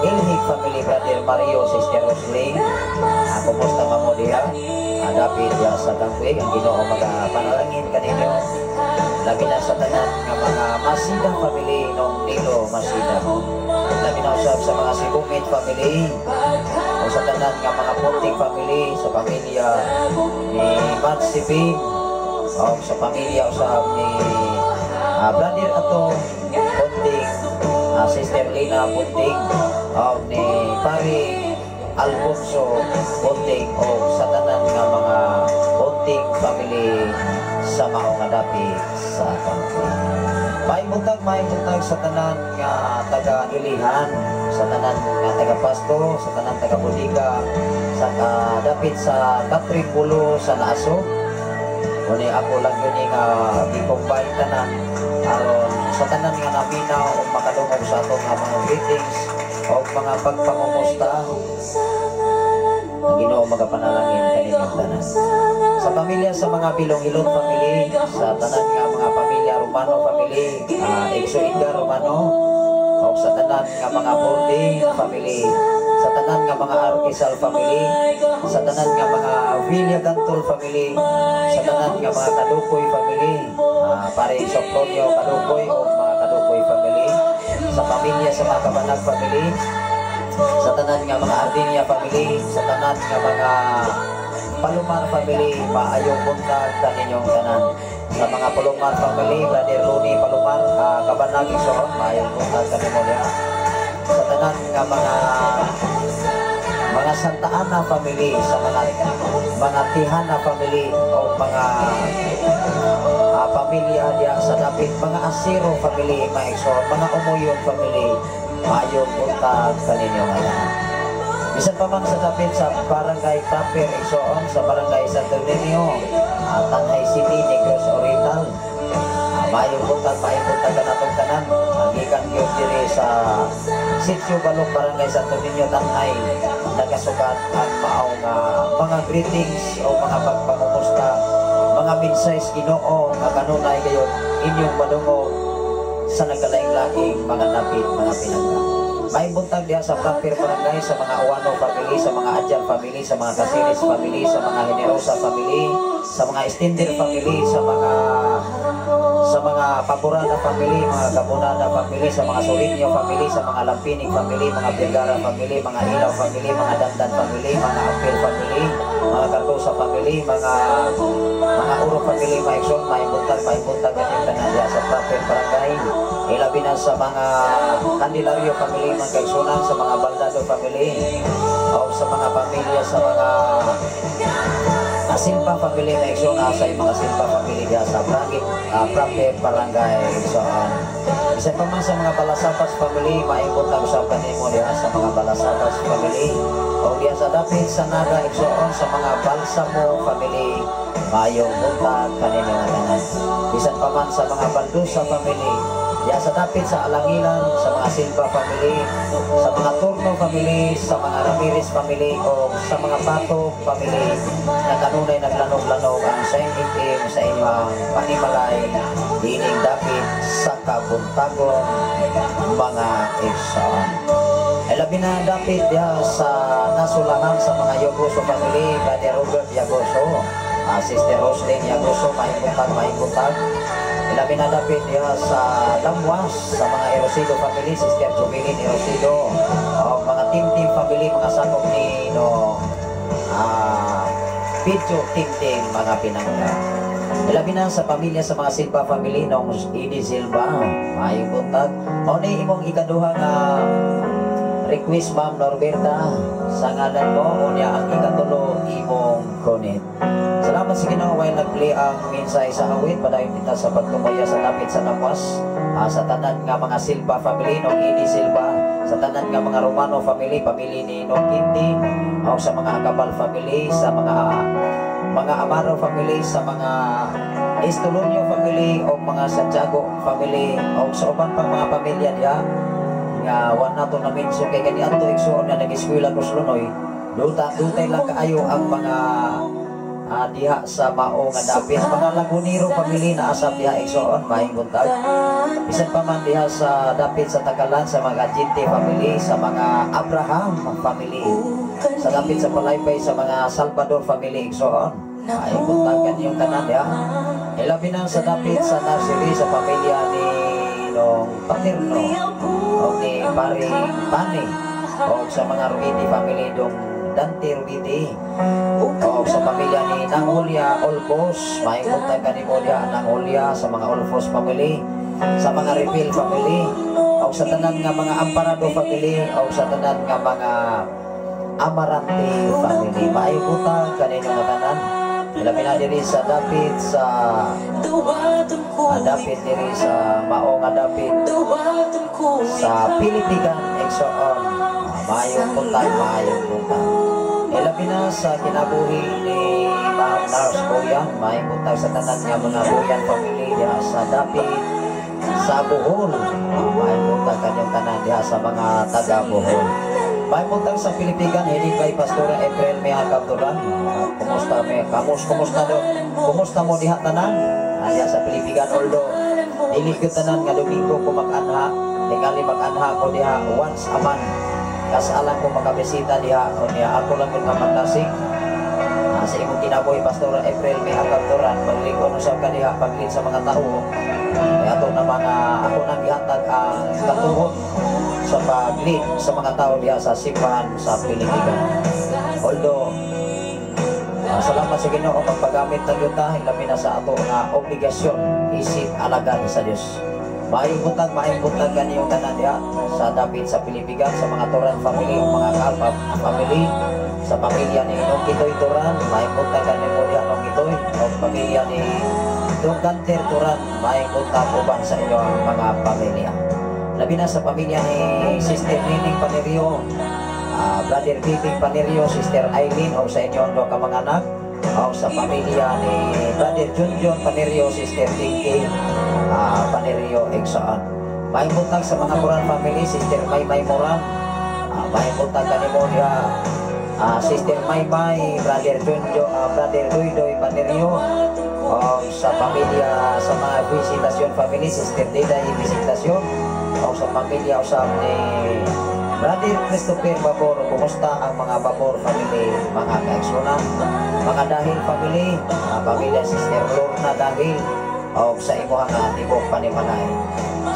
Ilhig family, Brother Mario, Sister Roslyn, kumusta man mo diha? Dapit diha sa Kangwe, ang Ginoo magapanalangin kaninyo. Labi na sa tanan nga mga Masida family nung Nilo Masida. Labi na usab sa mga Sibungit family o sa tanan nga mga Punting family, sa pamilya ni Matt Siping o sa pamilya usab ni Brother Ato Punting, Sister Lina Punting o ni Pari Alfonso Punting o sa tanan nga mga Punting family sa mao nga dapit sa Kangwe. Maayong buntag sa tanan nga taga Ilihan, sa tanan nga taga Pasto, sa tanan taga Bodega, sa dapit sa Katring Bulo sa Naaso. Muni ako lang yun nga gi-combine tanan aron sa tanan nga naminaw o makadungog sa atong nga mga greetings o mga pagpangumusta, ang Ginoo magapanalangin kaninyong tanan. Sa pamilya sa mga Bilong Hilot family, sa tanan nga mga pamilya Romano family, Exo Edgar Romano, o sa tanan nga mga Borde family, sa tanan nga mga Arquisal family, sa tanan nga mga Villa Gantol family, sa tanan nga mga Kadukoy family, pare Sopronio Kadukoy o mga Kadukoy family, sa pamilya sa mga Kabanag family, sa tanan nga mga Ardinia family, sa tanan nga mga Palomar family, maayong buntag kaninyong tanan. Sa mga Palomar family, Brother Rooney Palomar, Kabanag Igsoon, maayong buntag kanimo diha. Sa tanan nga mga Santa Ana family, sa mga Tihana family o mga pamilya diha sa dapit, mga Asiro family, mga igsoon, mga Umuyon family, maayong buntag kaninyo tanan. Bisan pa man sa dapit sa Barangay Taper, igsoon, sa Barangay Santo Niño, Tanjay City, Negros Oriental. Maayong buntag kanatong tanan. Gikan gyud diri sa Sitio Balok, Barangay Santo Niño, Tanjay, nagasukat ang mao nga mga greetings o mga pagpangumusta, mga mensahe Ginoo nga kanunay kayo inyong madungog sa nagkalaing-laing mga napit, mga pinangga. May buntag diha sa Proper Barangay, sa mga Uwano family, sa mga Adjan family, sa mga Casiris family, sa mga Generosa family, sa mga Stender family, sa mga Paborada family, mga Gabonada family, sa mga Solinyo family, sa mga Lampinig family, mga Vergara family, mga Ilaw family, mga Dandan family, mga Ampil family, mga Cardosa family, mga Uro family, mga Exxon, may buntag kanyang tanan diha sa Proper Barangay. Ilabi na sa mga Candelario family, mga kaigsunan, sa mga Baldado family, o sa mga pamilya, sa mga Simpa family na igsoon, sa mga Simpa family diha sa Brangit, Proper Barangay, igsoon. Bisan pa man sa mga Balasapas family, maayong buntag sa kanimo diha sa mga Balasapas family. O diha sa dapit sa Naga, igsoon, sa mga Balsamo family, maayong buntag kaninyo nga tanan. Bisan pa man sa mga Baldusa family, diha sa dapit sa Alangilan, sa mga Silva family, sa mga Turno family, sa mga Ramirez family, o sa mga Pato family, na kanunay naglanog-lanog ang Shine FM sa inyong panimalay dining dapit sa kabuntagon, mga igsoon. Ay labi na dapit diha sa nasulahan sa mga Yagoso family, Brother Robert Yagoso, Sister Roslyn Yagoso, maayong buntag, maayong buntag. Ilabi na dapit diha sa Lamwas, sa mga Erosido family, Sister Jubilin Erosido, o mga Team Team family, mga sakop ni no Pidyo Team Team, mga pinangga. Ilabi na sa pamilya sa mga Silva family, nong Idi Silva, maayong buntag. Mao ni imong ikaduha nga request, Ma'am Norberta, sa ngalan mo, unya ang ikatulo imong kunit. Salamat sa Ginoo. While nag-play ang mensahe sa awit, padayon kita sa pagtumaya sa dapit sa Lamwas, sa tanan nga mga Silva family, nong Idi Silva, sa tanan nga mga Romano family, pamilya ni nong Kinti, o sa mga Akabal family, sa mga Amaro family, sa mga Estolonio family, o mga Santiago family, o sa uban pang mga pamilya diha nga wa nato na mention kay kani adto, igsuon, nga nag-eskwela ko sa Lunoy, duta dutay lang kaayo ang mga diha sa mao nga dapit. Mga Lagunero family na asap diha, igsuon, maayong buntag. Bisan pa man diha sa dapit sa Tagalan, sa mga Gente family, sa mga Abraham family, sa dapit sa Palaypay, sa mga Salvador family, igsuon, maayong buntag kaniyong tanan diha. Ilabi na sa dapit sa nursery, sa pamilya ni nong Paterno o ni Paring Pani, o sa mga Ruiti family, dong Dante Ruiti, o sa pamilya ni Nang Julia Olbos, maayong buntag kanimo diha, Nang Julia, sa mga Olbos family, sa mga Repil family, o sa tanan nga mga Amparado family, o sa tanan nga mga Amarante family, maayong buntag kanino nga tanan. Ilabi na diri sa dapit sa dapit diri sa mao nga dapit sa Pilipigan, igsoon, maayong buntag, maayong buntag. Ilabi na sa kinabuhi ni Ma'am Nars Boyan, maayong buntag sa tanan nga mga Boyan family diha sa dapit sa Bohol. Maayong buntag kanyang tanan diha sa mga taga Bohol. Maayong buntag sa Pilipigan, headed by Pastora April Mea Capturan. Kumusta me? Kamus, kumusta do? Kumusta mo diha tanan? Diha sa Pilipigan, although dili gyud tanan nga Domingo ko mag-anha, tingali mag-anha ko diha once a month. Kasalan ko makabisita diha, unya ako lang gyud nga magtasig. Sa imong kinabuhi, Pastora April Mea Capturan, maglingkod usab ka diha pag-lead sa mga tao. Kaya ato na mga ako nang gihatag ang katuhon sa pag-lead sa mga tao diha sa simbahan sa Pilipigan. Although, salamat sa Ginoo, magpagamit na gyud ta, labi na sa ato nga obligasyon isip alagad sa Dios. Maayong buntag kaniyong tanan diha sa dapit sa Pilipigan, sa mga Turan family o mga Kalpa family, sa pamilya ni Nong Kitoy Turan, maayong buntag kanimo diha, Nong Kitoy, o pamilya ni Dong Ganter Turan, maayong buntag uban sa inyong mga pamilya. Labi na sa pamilya ni Sister Nining Panerio, Brother Piping Panerio, Sister Eileen, o sa inyong duha ka mga anak, o sa pamilya ni Brother Junjun Panerio, Sister Dinky Panerio, igsoon. Maayong buntag sa mga Moran family, Sister Maymay Moran, maayong buntag kanimo diha, Sister Maymay, Brother Junjo, Brother Duy Panerio, o sa pamilya sa mga Visitasyon family, Sister Diday Visitasyon, o sa pamilya usab ni Brother Christopher Babor. Kumusta ang mga Babor family, mga kaigsunan, mga Dahil family, mga pamilya Sister Lorna Dahil, o sa imuha nga tibok panimalay.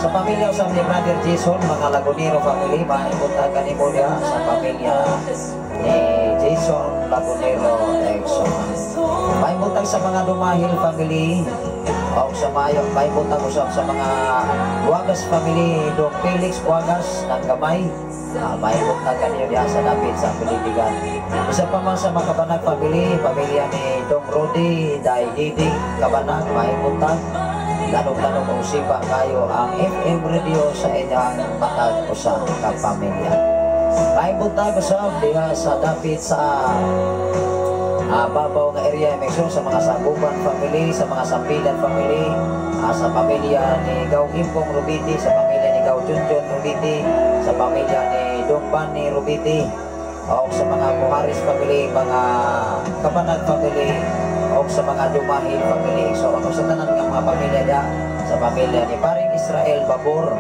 Sa pamilya usab ni Brother Jason, mga Lagunero family, maayong buntag kanimo diha sa pamilya ni Jason Lagunero, igsoon. Maayong buntag sa mga Dumahil family, o sa mayo, maayong buntag usab sa mga Buagas family, Dong Felix Buagas ng Gamay. Maayong buntag kaniyo diha sa dapit sa Pilipigan. Isa pa man sa mga Kabanag family, pamilya ni Dong Rudy, Dai Diding Kabanag, maayong buntag. Lalong-lalong kung sipa kayo ang FM radio sa inyong matag usa ka pamilya. Maayong buntag usab diha sa dapit sa babaw nga area MXO, sa mga Saguban family, sa mga Sampilan family, sa pamilya ni Gaw Impong Rubiti, sa pamilya ni Gaw Junjun Rubiti, sa pamilya ni Dong Bani Rubiti, o sa mga Buharis family, mga Kabanag family, o sa mga Dumahil family. So, ano sa tanan nga mga pamilya diha, sa pamilya ni Paring Israel Babor,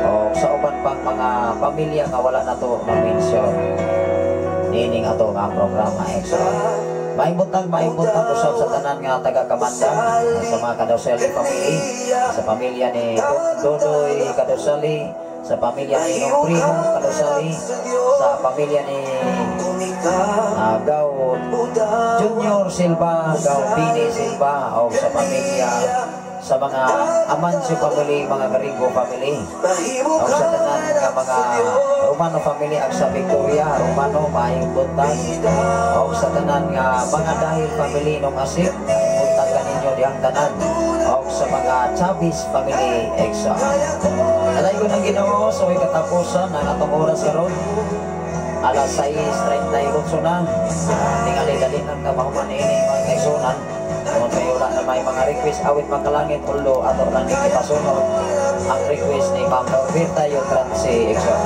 o sa uban pang mga pamilya nga wala na to ma-mention nining ato nga programa, igsoon. Maayong buntag usab sa tanan nga taga Kamandang, sa mga Kadosali family, sa pamilya ni Dodoy Kadosali, sa pamilya ni Nong Primo Kadosali, sa pamilya ni Gaw Junior Silva, Gaw Bini Silva, o sa pamilya sa mga Amancio family, mga Garigo family, o sa tanan nga mga Romano family ag sa Victoria, Romano, maayong buntag. O sa tanan nga mga Dahil family nung Asip, maayong buntag kaninyo dihang tanan. O sa mga Chavez family, EXA. Dalaygon ang Ginoo sa way katapusan ang atong oras karon. Alas 6:38 na. Tingali dali nang kamahuman ini, mga kaigsuonan. Kung kayo wala na may mga request awit makalangit ulo, ato lang ni ipasunod ang request ni Ma'am Norberta Yotransi Exo.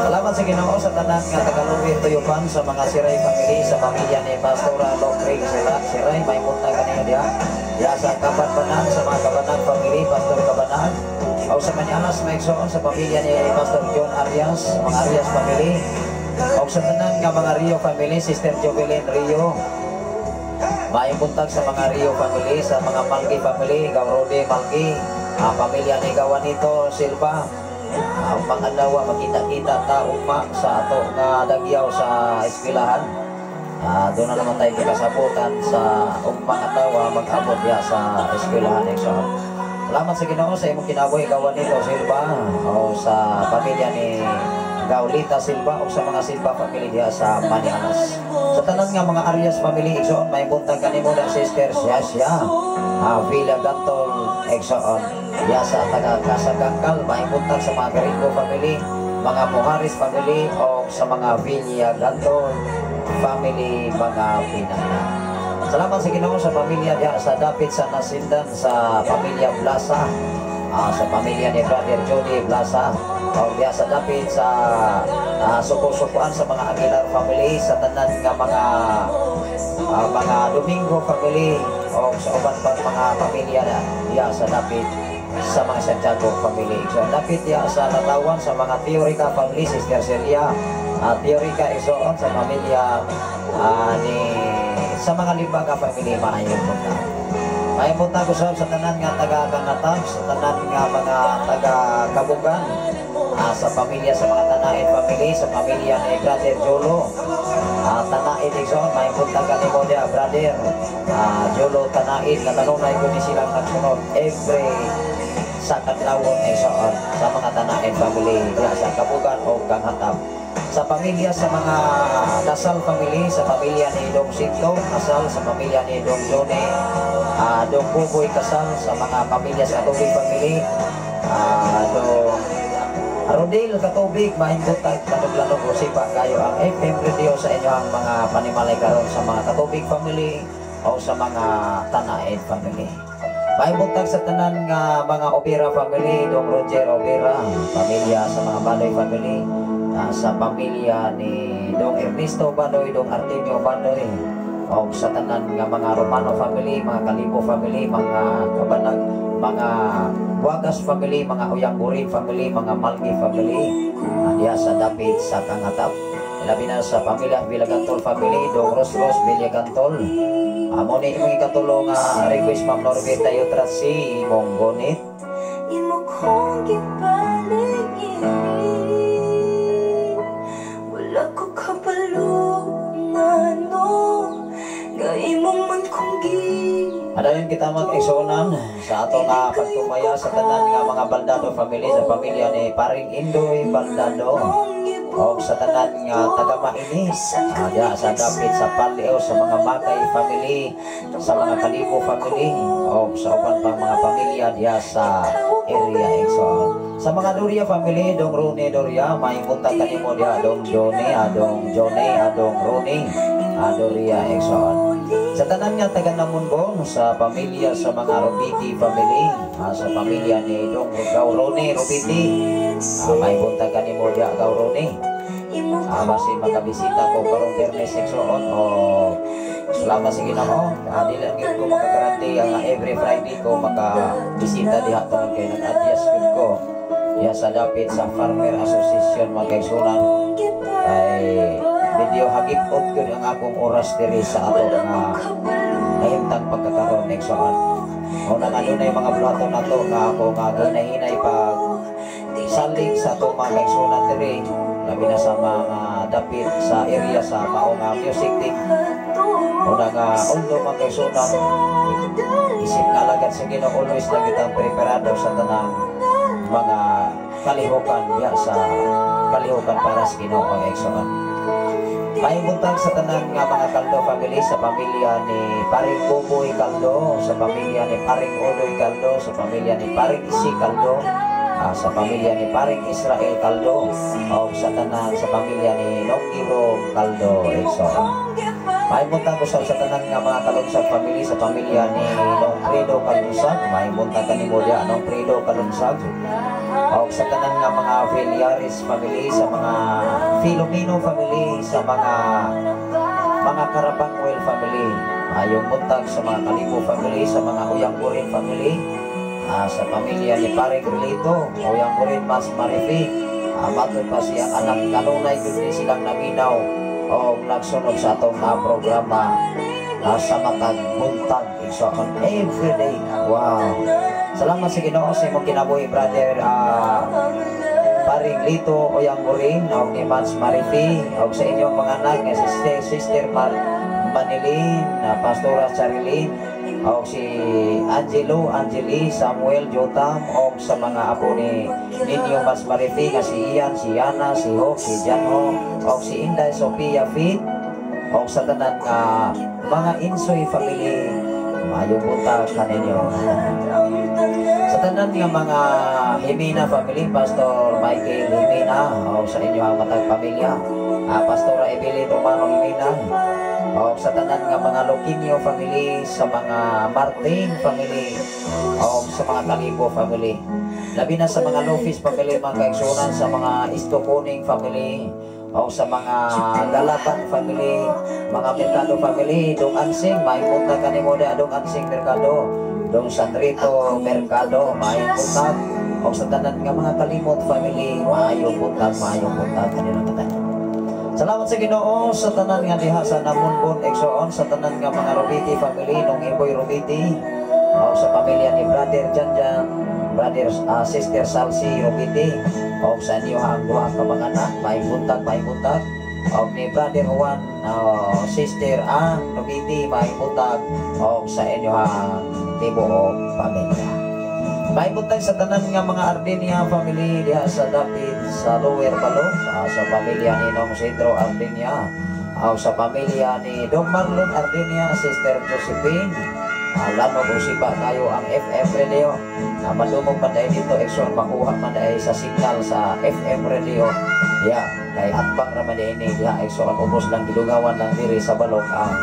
Salamat sa Ginoo sa tanan nga Tagaluwi Tuyupan, sa mga Siray family, sa pamilya ni Pastora Locring Sila Siray, may punta kaninyo diha. Diha sa Kabanbanan, sa mga Kabanan family, Pastor Kabanan. O sa Manyanas, may igsoon, sa pamilya ni Pastor John Arias, mga Arias family. O sa tanan nga mga Rio family, Sister Jovelyn Rio. Maayong buntag sa mga Rio family, sa mga Malgi family, Gaurode Malgi, pamilya ni Gawanito Silva. Mga adlaw makita-kita ta ugma sa ato nga dagyaw sa eskwelahan. Doon na naman tayo kikasabutan sa ugmang adlaw mag-abot diha sa eskwelahan, igsoon. Salamat sa Ginoo sa imong kinabuhi, Gawanito Silva, o sa pamilya ni Gaulita Silva o sa mga Silva family diha sa Manianas. Sa tanan nga mga Arias family, igsoon, may buntag kanimo na, Sister Siya Villa Gantol, igsoon. Diha sa taga Kasagangkal, may buntag sa mga Gringo family, mga Muharis family o sa mga Villa Gantol family, mga pinana. Salamat sa Ginoo sa pamilya diha sa dapit sa Nasindan, sa pamilya Blasa, sa pamilya ni Brother Jody Blasa, o diha sa dapit sa suko-sukuan, sa mga Aguilar family, sa tanan nga mga Domingo family o sa uban pang mga pamilya na diha sa dapit sa mga Santiago family. So dapit diha sa Latawan, sa mga Teorica family, Sister Celia Teorica, igsoon, sa pamilya ni sa mga Limbaga family, maayong buntag. Maayong buntag usab sa tanan nga taga Kangatab, sa tanan nga mga taga Kabugan, sa pamilya sa mga Tanaid family, sa pamilya ni Brother Jolo. Tanaid, igsoon, maayong buntag kanimo diha, brother. Jolo Tanaid, katanunay ko ni silang nagsunod every sa kadlawon, igsoon, sa mga Tanaid family diha sa Kabugan o Kanghatab. Sa pamilya sa mga Kasal family, sa pamilya ni Dong Sito Kasal, sa pamilya ni Dong Johnny, Dong Buboy Kasal, sa mga pamilya sa Tubig family, Dong Rodel Katubig, maayong buntag, lanog-lanog o sipa kayo ang FM radio sa inyong mga panimalay karon, sa mga Katubig family o sa mga Tanaid family. Maayong buntag sa tanan nga mga Opera family, Dong Roger Opera, pamilya sa mga Baloy family, sa pamilya ni Dong Ernesto Baloy, Dong Artemio Baloy, o sa tanan nga mga Romano family, mga Kalibo family, mga Kabanag, mga Wagas family, mga Uyanggurin family, mga Malgi family, diha sa dapit sa Kangatap. Labi na sa pamilya Villagantol family, Dong Rosros Villagantol. Amo ni imong ikatulo nga request, Ma'am Norveta Yutrasi, imong gonit. Imo kong gipaligid. Wala ko kabalo ngano nga imo man kong gi Adayon kita mag-igsuonan sa atong pagtumaya sa tanan nga mga Baldado family, sa pamilya ni Paring Indoy Baldado o sa tanan nga taga Mainis, diha sa dapit sa Paleo, sa mga Makay family, sa mga Kalibo family o sa uban pang mga pamilya diha sa area, igsoon. Sa mga Doria family, Dong Rone Doria, may buntag kanimo diha, Dong Johnny, Adong Johnny, Adong Rone, Doria, igsoon. Sa tanan nga taga Namunbong, sa pamilya sa mga Robiti family, sa pamilya ni Dong Gaurone Robiti, may buntag kanimo diha, Gaurone. Basin makabisita ko karong Biyernes, igsoon, o salamat sa Ginoo. Dili lang gyud ko makagaranti ang every Friday ko makabisita diha tungod kay nag-adjust gyud ko diha sa dapit sa Farmer Association, mga kaigsuonan, kay Medyo hagit-ot gyud ang akong oras diri sa ato nga kahimtang pagkakaroon, igsoon. Una nga dunay mga buluhaton nato nga ako nga ginahinay pag salig sa atong mga kaigsuonan diri, labi na sa mga dapit sa area sa mao nga music team. Una nga although, mga kaigsuonan, isip nga alagad sa Ginoo, always lang kitang preparado sa tanang mga kalihukan diha sa kalihukan para sa Ginoo, mga kaigsuonan. Maayong buntag sa tanan nga mga Kaldo family, sa pamilya ni Paring Buboy Kaldo, sa pamilya ni Paring Odoy Kaldo, sa pamilya ni Paring Isi Kaldo, sa pamilya ni Paring Israel Kaldo, o sa tanan sa pamilya ni Nongiro Kaldo, igsoon. Maayong buntag usab sa tanan nga mga Kalunsag family, sa pamilya ni Nong Fredo Kalunsag, maayong buntag kanimo diha, Nong Fredo Kalunsag. O sa tanan nga mga Villares family, sa mga Filomeno family, sa mga Carabangwell family. Maayong buntag sa mga Kalibo family, sa mga Uyanggurin family, sa pamilya ni Paring Relito, Uyanggurin Mas Marifi, matod pa siyang anak, kanunay gyud ni silang naminaw o nagsunod sa atong programa sa matag buntag, igsoon, every day. Wow. Salamat sa Ginoo sa imong kinabuhi, brother Paring Lito Oyanggurin og ni Mans Marifi og sa inyong mga anak nga si Sister, Sister Mar Manilin, Pastora Charilyn og si Angelo, Angeli, Samuel, Jotam og sa mga apo ni Ninyo Mas Marifi nga si Ian, si Yana, si Ho, si Janho og si Inday Sophia Fit og sa tanan nga mga Insoy family, maayong buntag kaninyo. Sa tanan nga mga Himina family, Pastor Michael Himina o sa inyo ang matag pamilya, Pastora Evelyn Romano Himina, o sa tanan nga mga Loquinio family, sa mga Martin family, o sa mga Kalibo family. Labi na sa mga Lofis family, mga kaigsuonan, sa mga Istoconing family, o sa mga Galapan family, mga Mercado family, Dong Ansing, maayong buntag kanimo da, Dong Ansing Mercado, Dong Sandrito Mercado, maayong buntag. O sa tanan nga mga Kalimot family, maayong buntag kanino tanan. Salamat sa Ginoo sa tanan nga diha sa Namunbon, igsoon, sa tanan nga mga Robiti family, nung Iboy Robiti, o sa pamilya ni Brother Janjan, Brother Sister Salsi Robiti, o sa inyo ang duha ka mga anak, maayong buntag, maayong buntag. O ni Brother Juan, Sister Ann Robiti, maayong buntag, o sa inyo ang tibuok pamilya. Maayong buntag sa tanan nga mga Ardinia family diha sa dapit sa Lower Balok, sa pamilya ni Nong Cedro Ardinia, sa pamilya ni Dong Marlon Ardinia, Sister Josephine, lanog usiba kayo ang FM radio. Madumog man dahil dito, igsoon, makuha man dahil sa signal sa FM radio. Ya, kay atbang raman ini diha, igsoon, ubos lang gidungawan lang diri sa Balok ang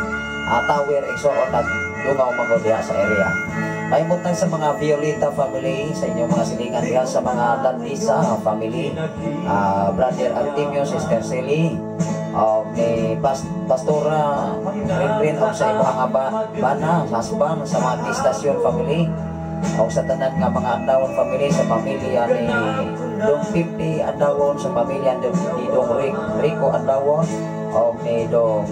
tower, igsoon, nagdungaw man ko diha sa area. Maayong buntag sa mga Violeta family, sa inyong mga silingan diha, sa mga Landisa family, Brother Artemio, Sister Celie, ni Pastora Rinrin, og sa imong nga bana, husband, sa mga Istasyon family, og sa tanan nga mga Andawon family, sa pamilya ni Dong Pimpi Andawon, sa pamilya ni Dong Rico Andawon, og ni Dong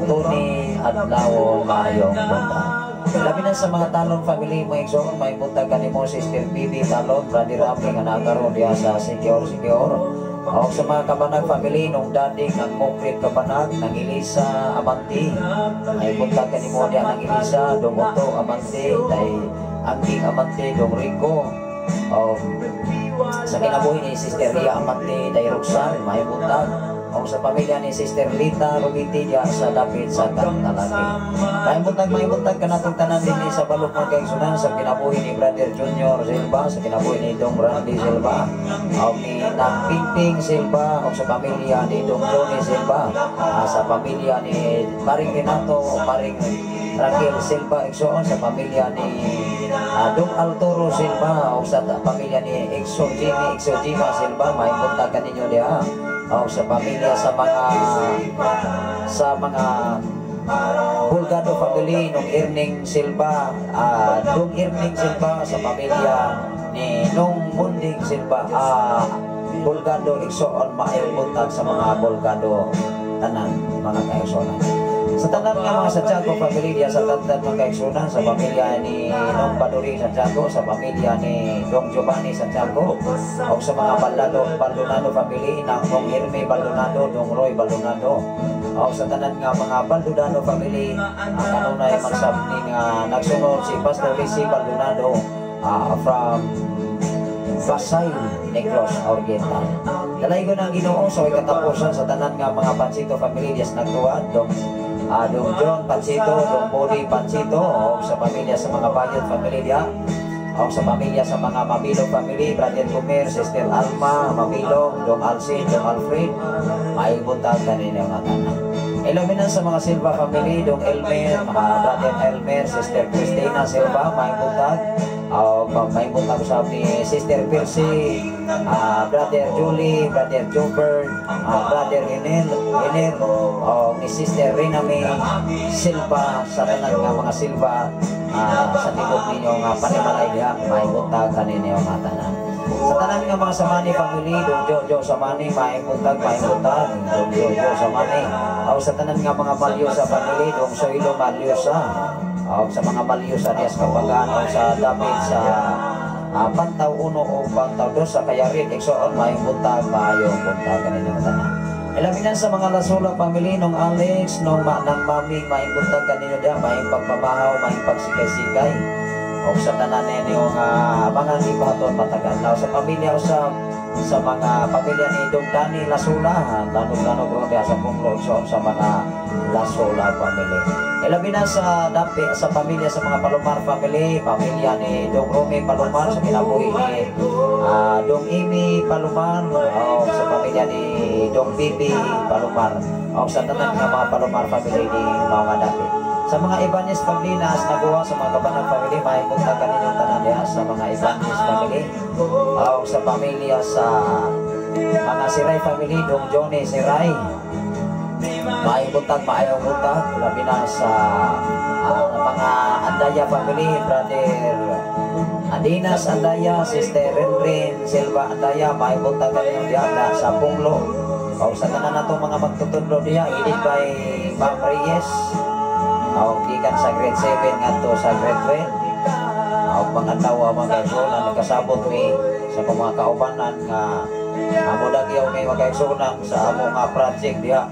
Tony Adlawon, maayong buntag. Labi na sa mga Talon family, mga igsoon, maayong buntag kanimo, Sister Bibi Talon, Brother Rafi nga nakaroon diha sa Secure Secure. O sa mga Kabanag family, nung dading ang Mokrit Kabanag, nang Elisa Amanti. Maayong buntag kanimo diha nang Elisa, Dong Otto Amante, day Angking Amante, Dong Rico. O sa kinabuhi ni Sister Ria Amante, day Roxanne, maayong buntag. O sa pamilya ni Sister Lita Rubiti diya sa dapit sa Kantalaki. Maayong buntag kanatong tanan dinhi sa Balok, mga kaigsuonan, sa kinabuhi ni Brother Junior Silva, sa kinabuhi ni Dong Randy Silva, o ni Nang Pingping Silva, o sa pamilya ni Dong Johnny Silva, sa pamilya ni Paring Renato, o Paring Raquel Silva, igsoon, sa pamilya ni Dong Alturo Silva, o sa pamilya ni Exo Jimmy, Exo Jima Silva, maayong buntag kaninyo diha. O sa pamilya sa mga Bulgado family, nung Irning Silva, Dong Irning Silva, sa pamilya ni Nung Munding Silva, Bulgado, igsoon, maayong buntag sa mga Bulgado. tanan, mga kaigsuonan. Sa tanan nga mga Santiago family diya sa Tadtad, mga kaigsuonan, sa pamilya ni Nong Paduri Santiago, sa pamilya ni Dong Giovanni Santiago, o sa mga Baldado, Baldonado family, na Dong Herme Baldonado, Dong Roy Baldonado, o sa tanan nga mga Baldonado family, kanunay magsab ni nga nagsunod si Pastor Lizzie Baldonado from Pasay, Negros Oriental. Dalaygon ang Ginoo sa way katapusan sa tanan nga mga Pansito family diya sa Nagtuad, Dong John Pansito, Dong Bodi Pansito, o sa pamilya sa mga Bayot family diya, o sa pamilya sa mga Mabilog family, Brother Gomer, Sister Alma, Mabilog, Dong Alcin, Dong Alfred, maayong buntag kaninyo nga tanan. Iluminan sa mga Silva family, Dong Elmer, mga Brother Elmer, Sister Christina Silva, maayong buntag. O maayong buntag usab ni Sister Percy, Brother Julie, Brother Jobert, Brother Enel, Ener, o ni Sister Rina May Silva, sa tanan nga mga Silva sa tibok ninyo nga panimalay diha, maayong buntag kaninyo nga tanan. Sa tanan nga mga Samani family, Dong Jojo Samani, maayong buntag, maayong buntag, Dong Jojo Samani. O sa tanan nga mga Malyosa family, Dong Soilo Malyosa. O sa mga Malyosa diya sa Kabagan, o sa dapit sa Pantaw 1 o Pantaw 2 sa Kayarit, igsoon, maayong buntag, maayong buntag kaninyo tanan. Ilaminan sa mga Lasula family, nung Alex, nung nang mami, maayong buntag kaninyo diya, maayong pagpamahaw, maayong pagsikay-sikay. O sa tanan ninyo nga mga gibaton matag adlaw, sa pamilya usab sa mga pamilya ni Dong Dani Lasula, lanog-lanog ron diha sa Punglo, igsoon, sa mga Lasula family. Ilabi na sa dapi sa pamilya sa mga Palomar family, pamilya ni Dong Romy Palomar sa kinabuhi ni Dong Amy Palomar, o sa pamilya ni Dong Bibi Palomar, o sa tanan nga mga Palomar family ni mga dapi. Sa mga Ibanez family na Asnagoa, sa mga Kabanag family, maayong buntag kaninyong tanan diha sa mga Ibanez family. O sa pamilya sa mga Siray family, Dong Johnny Siray, maayong buntag, maayong buntag. Labi na sa mga Andaya family, Brother Adinas Andaya, Sister Renrin Silva Andaya, maayong buntag kaninyong diha sa Punglo. O sa tanan nato mga magtutudlo diha, headed by Ma'am Reyes, o gikan sa grade 7 ngadto sa grade 12. O mga tawa, mga kaigsuonan, nagkasabot mi sa akong mga kaubanan nga amo dagyaw may mga kaigsuonan sa amo nga project diha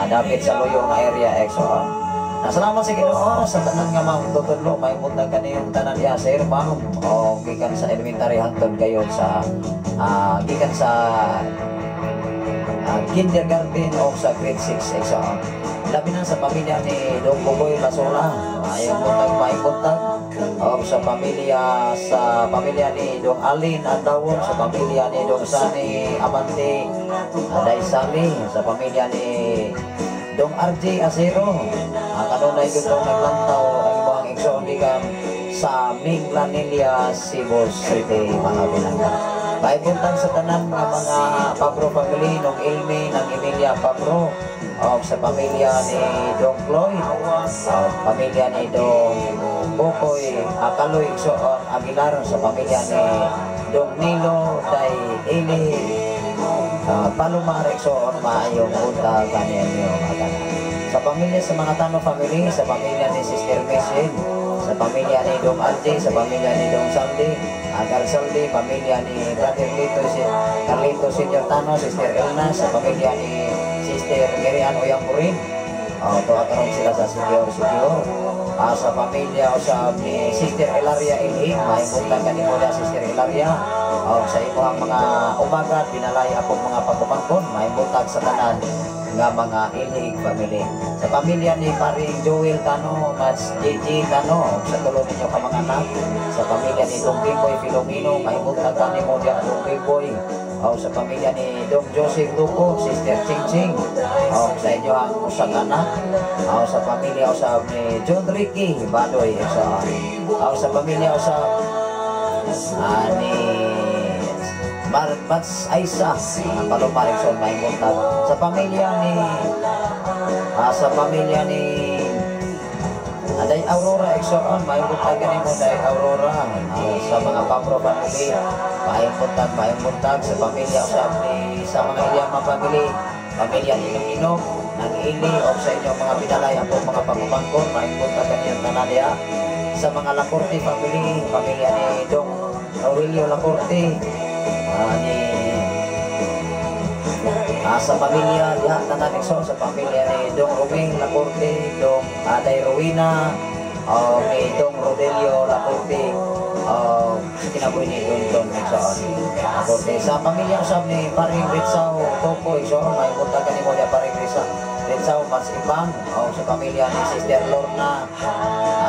dapit sa Luyo nga area, igsoon. Na salamat sa Ginoo sa tanan nga mga tutudlo, maayong buntag kaniyong tanan diha, sir, ma'am, o gikan sa elementary hangtod kayo sa gikan sa kindergarten o sa grade 6, igsoon. Labi na sa pamilya ni Dong Bugoy Lasola, maayong buntag, maayong buntag. O sa pamilya ni Dong Alin Andawon, sa pamilya ni Dong Sani Amante Aday Sali, sa pamilya ni Dong RJ Acero, ang kanunay gud naglantaw ang imong igsoon gikan sa Minglanilla, Cebu City, mga pinangga. Maayong buntag sa tanan nga mga Pabro family, nung Ilmi, ng Emilia Pabro, o sa pamilya ni Dong Floyd, o pamilya ni Dong Bukoy, Akaloy Igsoon Aguilar, sa pamilya ni Dong Nilo Day Eli Palomar igsoon, maayong buntag kaninyo mga tanan. Sa pamilya sa mga Tano family, sa pamilya ni Sister Michelle, sa pamilya ni Dong RJ, sa pamilya ni Dong Saldi, Agar Saldi, pamilya ni Brother Lito, si Carlito Senior Tano, Sister Elna, sa pamilya ni Sister Mary Ann Oyampurin. Oh, tuwa karon sila sa Senior Senior. Sa pamilya usab ni Sister Elaria Ilhig, maayong buntag kanimo diha, Sister Elaria. Oh, sa imong mga umagad, binalay akong mga pagpamangkon, maayong buntag sa tanan nga mga Ilhig family. Sa pamilya ni Paring Joel Tano, Mats JJ Tano, sa tulo ninyo ka mga anak. Sa pamilya ni Dong Bimboy Filomeno, maayong buntag kanimo diha, Dong Bimboy. O sa pamilya ni Dong Joseph Duco, Sister Ching Ching, o sa inyo ang usa ka anak. O sa pamilya usab ni John Ricky Badoy, o sa pamilya usab ni Mats Aisa, Palomar igsoon, maayong buntag. Sa pamilya ni Aday Aurora igsoon, maayong buntag kanimo, Day Aurora. Sa mga Pabro family, maayong buntag, maayong buntag. Sa pamilya usab ni sa mga Ilyama family, Pamilya ni Ninong Nag-ili o sa inyong mga pinalay ako mga pagumangkon, maayong buntag kaniyang tanan diha. Sa mga Lacorte family, pamilya ni Dong Aurelio Lacorte, ni sa pamilya diha tanan, igsoon, sa pamilya ni Dong Roming Lacorte, Dong Aday Rowena, o ni Dong Rodelio Lacorte, o sa kinabuhi ni Don Don, igsoon, Lacorte. Sa pamilya usab ni Paring Ritsaw Toko, igsoon, maayong buntag kanimo diha, Paring Ritsaw Ritsaw Mansipang, o sa pamilya ni Sister Lorna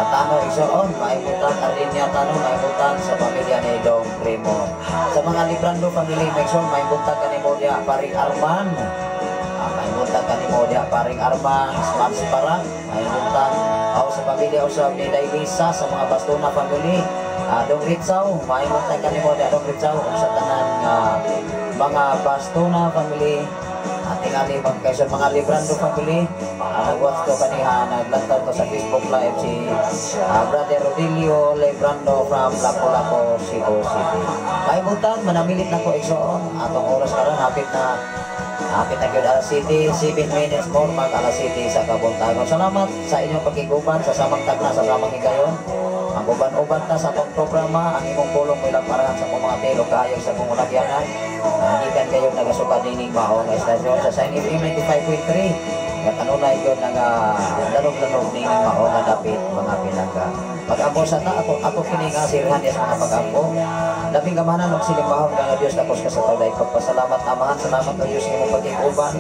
Tano, igsoon, maayong buntag. Ardinia Tano, maayong buntag. Sa pamilya ni Dong Primo. Sa mga Librando family, igsoon, maayong buntag kanimo diha, Paring Arman. Maayong buntag kanimo diha, Paring Arman Smats Parang, maayong buntag. O sa pamilya usab ni Dailisa, sa mga Bastona family, Dong Ritsaw, maayong buntag kanimo diha, Dong Ritsaw, ug sa tanan nga mga Bastona family, at tingali mga kaysa mga Librando family, nag-watch to kaniha, naglantaw to sa Facebook Live si Brother Rodilio Librando from Lapu-Lapu, Cebu City. Maayong buntag, manamilit na ko, igsoon. Atong oras karon hapit na gyud alas 7, 7 minutes more mag alas 7 sa kabuntagon. Salamat sa inyong pakiguban sa samang tagna, sa samang higayon. Ang uban-uban ta sa atong programa, ang imong pulong mo ilang parahan sa akong mga telo kaayog sa akong ulagyanan. Gikan kayo nagasukad nining mao nga istasyon sa Shine FM 95.3. Nga kanunay gyud naga lanog-lanog nining mao nga dapit, mga pinangga. Pag-ampo sa ta ako ako kini nga sirhan sa mga pag-ampo. Labing gamahanan og silimbahon nga Dios, tapos ka sa tawday pagpasalamat. Amahan, salamat o Dios imong pagkiguban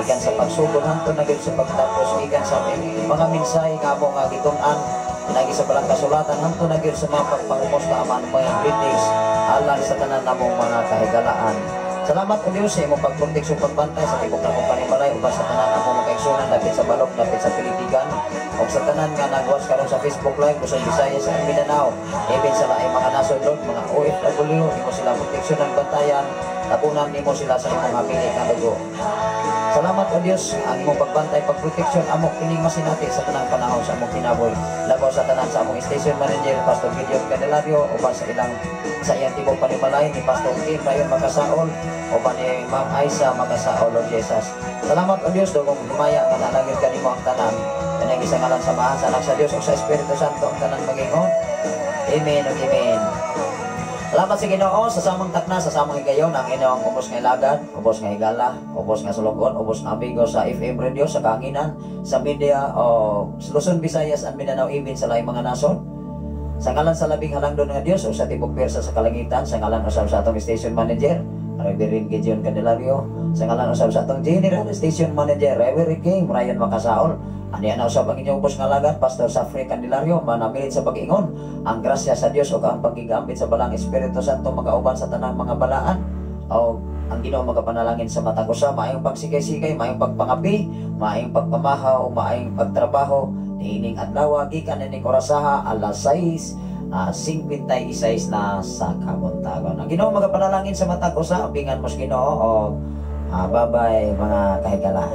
gikan sa pagsugod hangtod na gyud sa pagtapos, gikan sa mga mensahe nga amo nga gitun-an pinagi sa balang kasulatan hangtod na gyud sa mga pagpangumusta, Amahan, mga greetings alang sa tanan namong mga kahigalaan. Salamat o Dios sa imong pagproteksyon, pagbantay sa tibok namong panimalay uban sa tanan namong mga kaigsunan dapit sa balok, dapit sa Pilitigan ug sa tanan nga nag-watch karon sa Facebook Live, Luzon, Visayas and Mindanao, even sa laing mga nasod, Lord, mga OFW, imo sila proteksyon ng bantayan, tabunan nimo sila sa imong hamili nga dugo. Salamat o Dios, ang imong pagbantay, pagproteksyon amo kining masinati sa tanang panahon sa among kinabuhi. Labaw sa tanan sa among station manager, Pastor Gideon Candelario, uban sa ilang sa iyang tibok panimalay ni Pastor Kim Rayon Makasaol, uban ni Ma'am Aisa Makasaol, Lord Jesus. Salamat o Dios, dugong himaya nga nalangit kanimo ang tanan. Pinagi sa ngalan sa Amahan, sa Anak, sa Dios ug sa Espiritu Santo, ang tanan magingon. Amen ug amen. Salamat sa Ginoo sa samang takna, sa samang higayon, ang inyong ubos nga ilagad, ubos nga higala, ubos nga sulugon, ubos nga amigo sa FM radio, sa kahanginan, sa media o Luzon, Visayas and Mindanao, even sa laing mga nasod. Sa ngalan sa labing halangdon nga Dios o sa tibok pwersa sa kalangitan, sa ngalan usab sa atong station manager, Reverend Gideon Candelario, sa ngalan usab sa atong general station manager, Reverend King Brian Makasaol, ani ana usab ang inyong ubos nga alagad, Pastor Safri Candelario, manamilit sa pag-ingon, ang grasya sa Dios ug ang pagigambit sa Balang Espiritu Santo magauban sa tanang mga balaan. O ang Ginoo magapanalangin sa matag usa, maayong pagsigay-sigay, maayong pagpangapi, maayong pagpamahaw, maayong pagtrabaho niining adlaw gikan nining orasaha, alas 6 56 na sa kabuntagon. Ang Ginoo magapanalangin sa matag usa, bingan mo sa Ginoo og bye-bye, mga kahigala.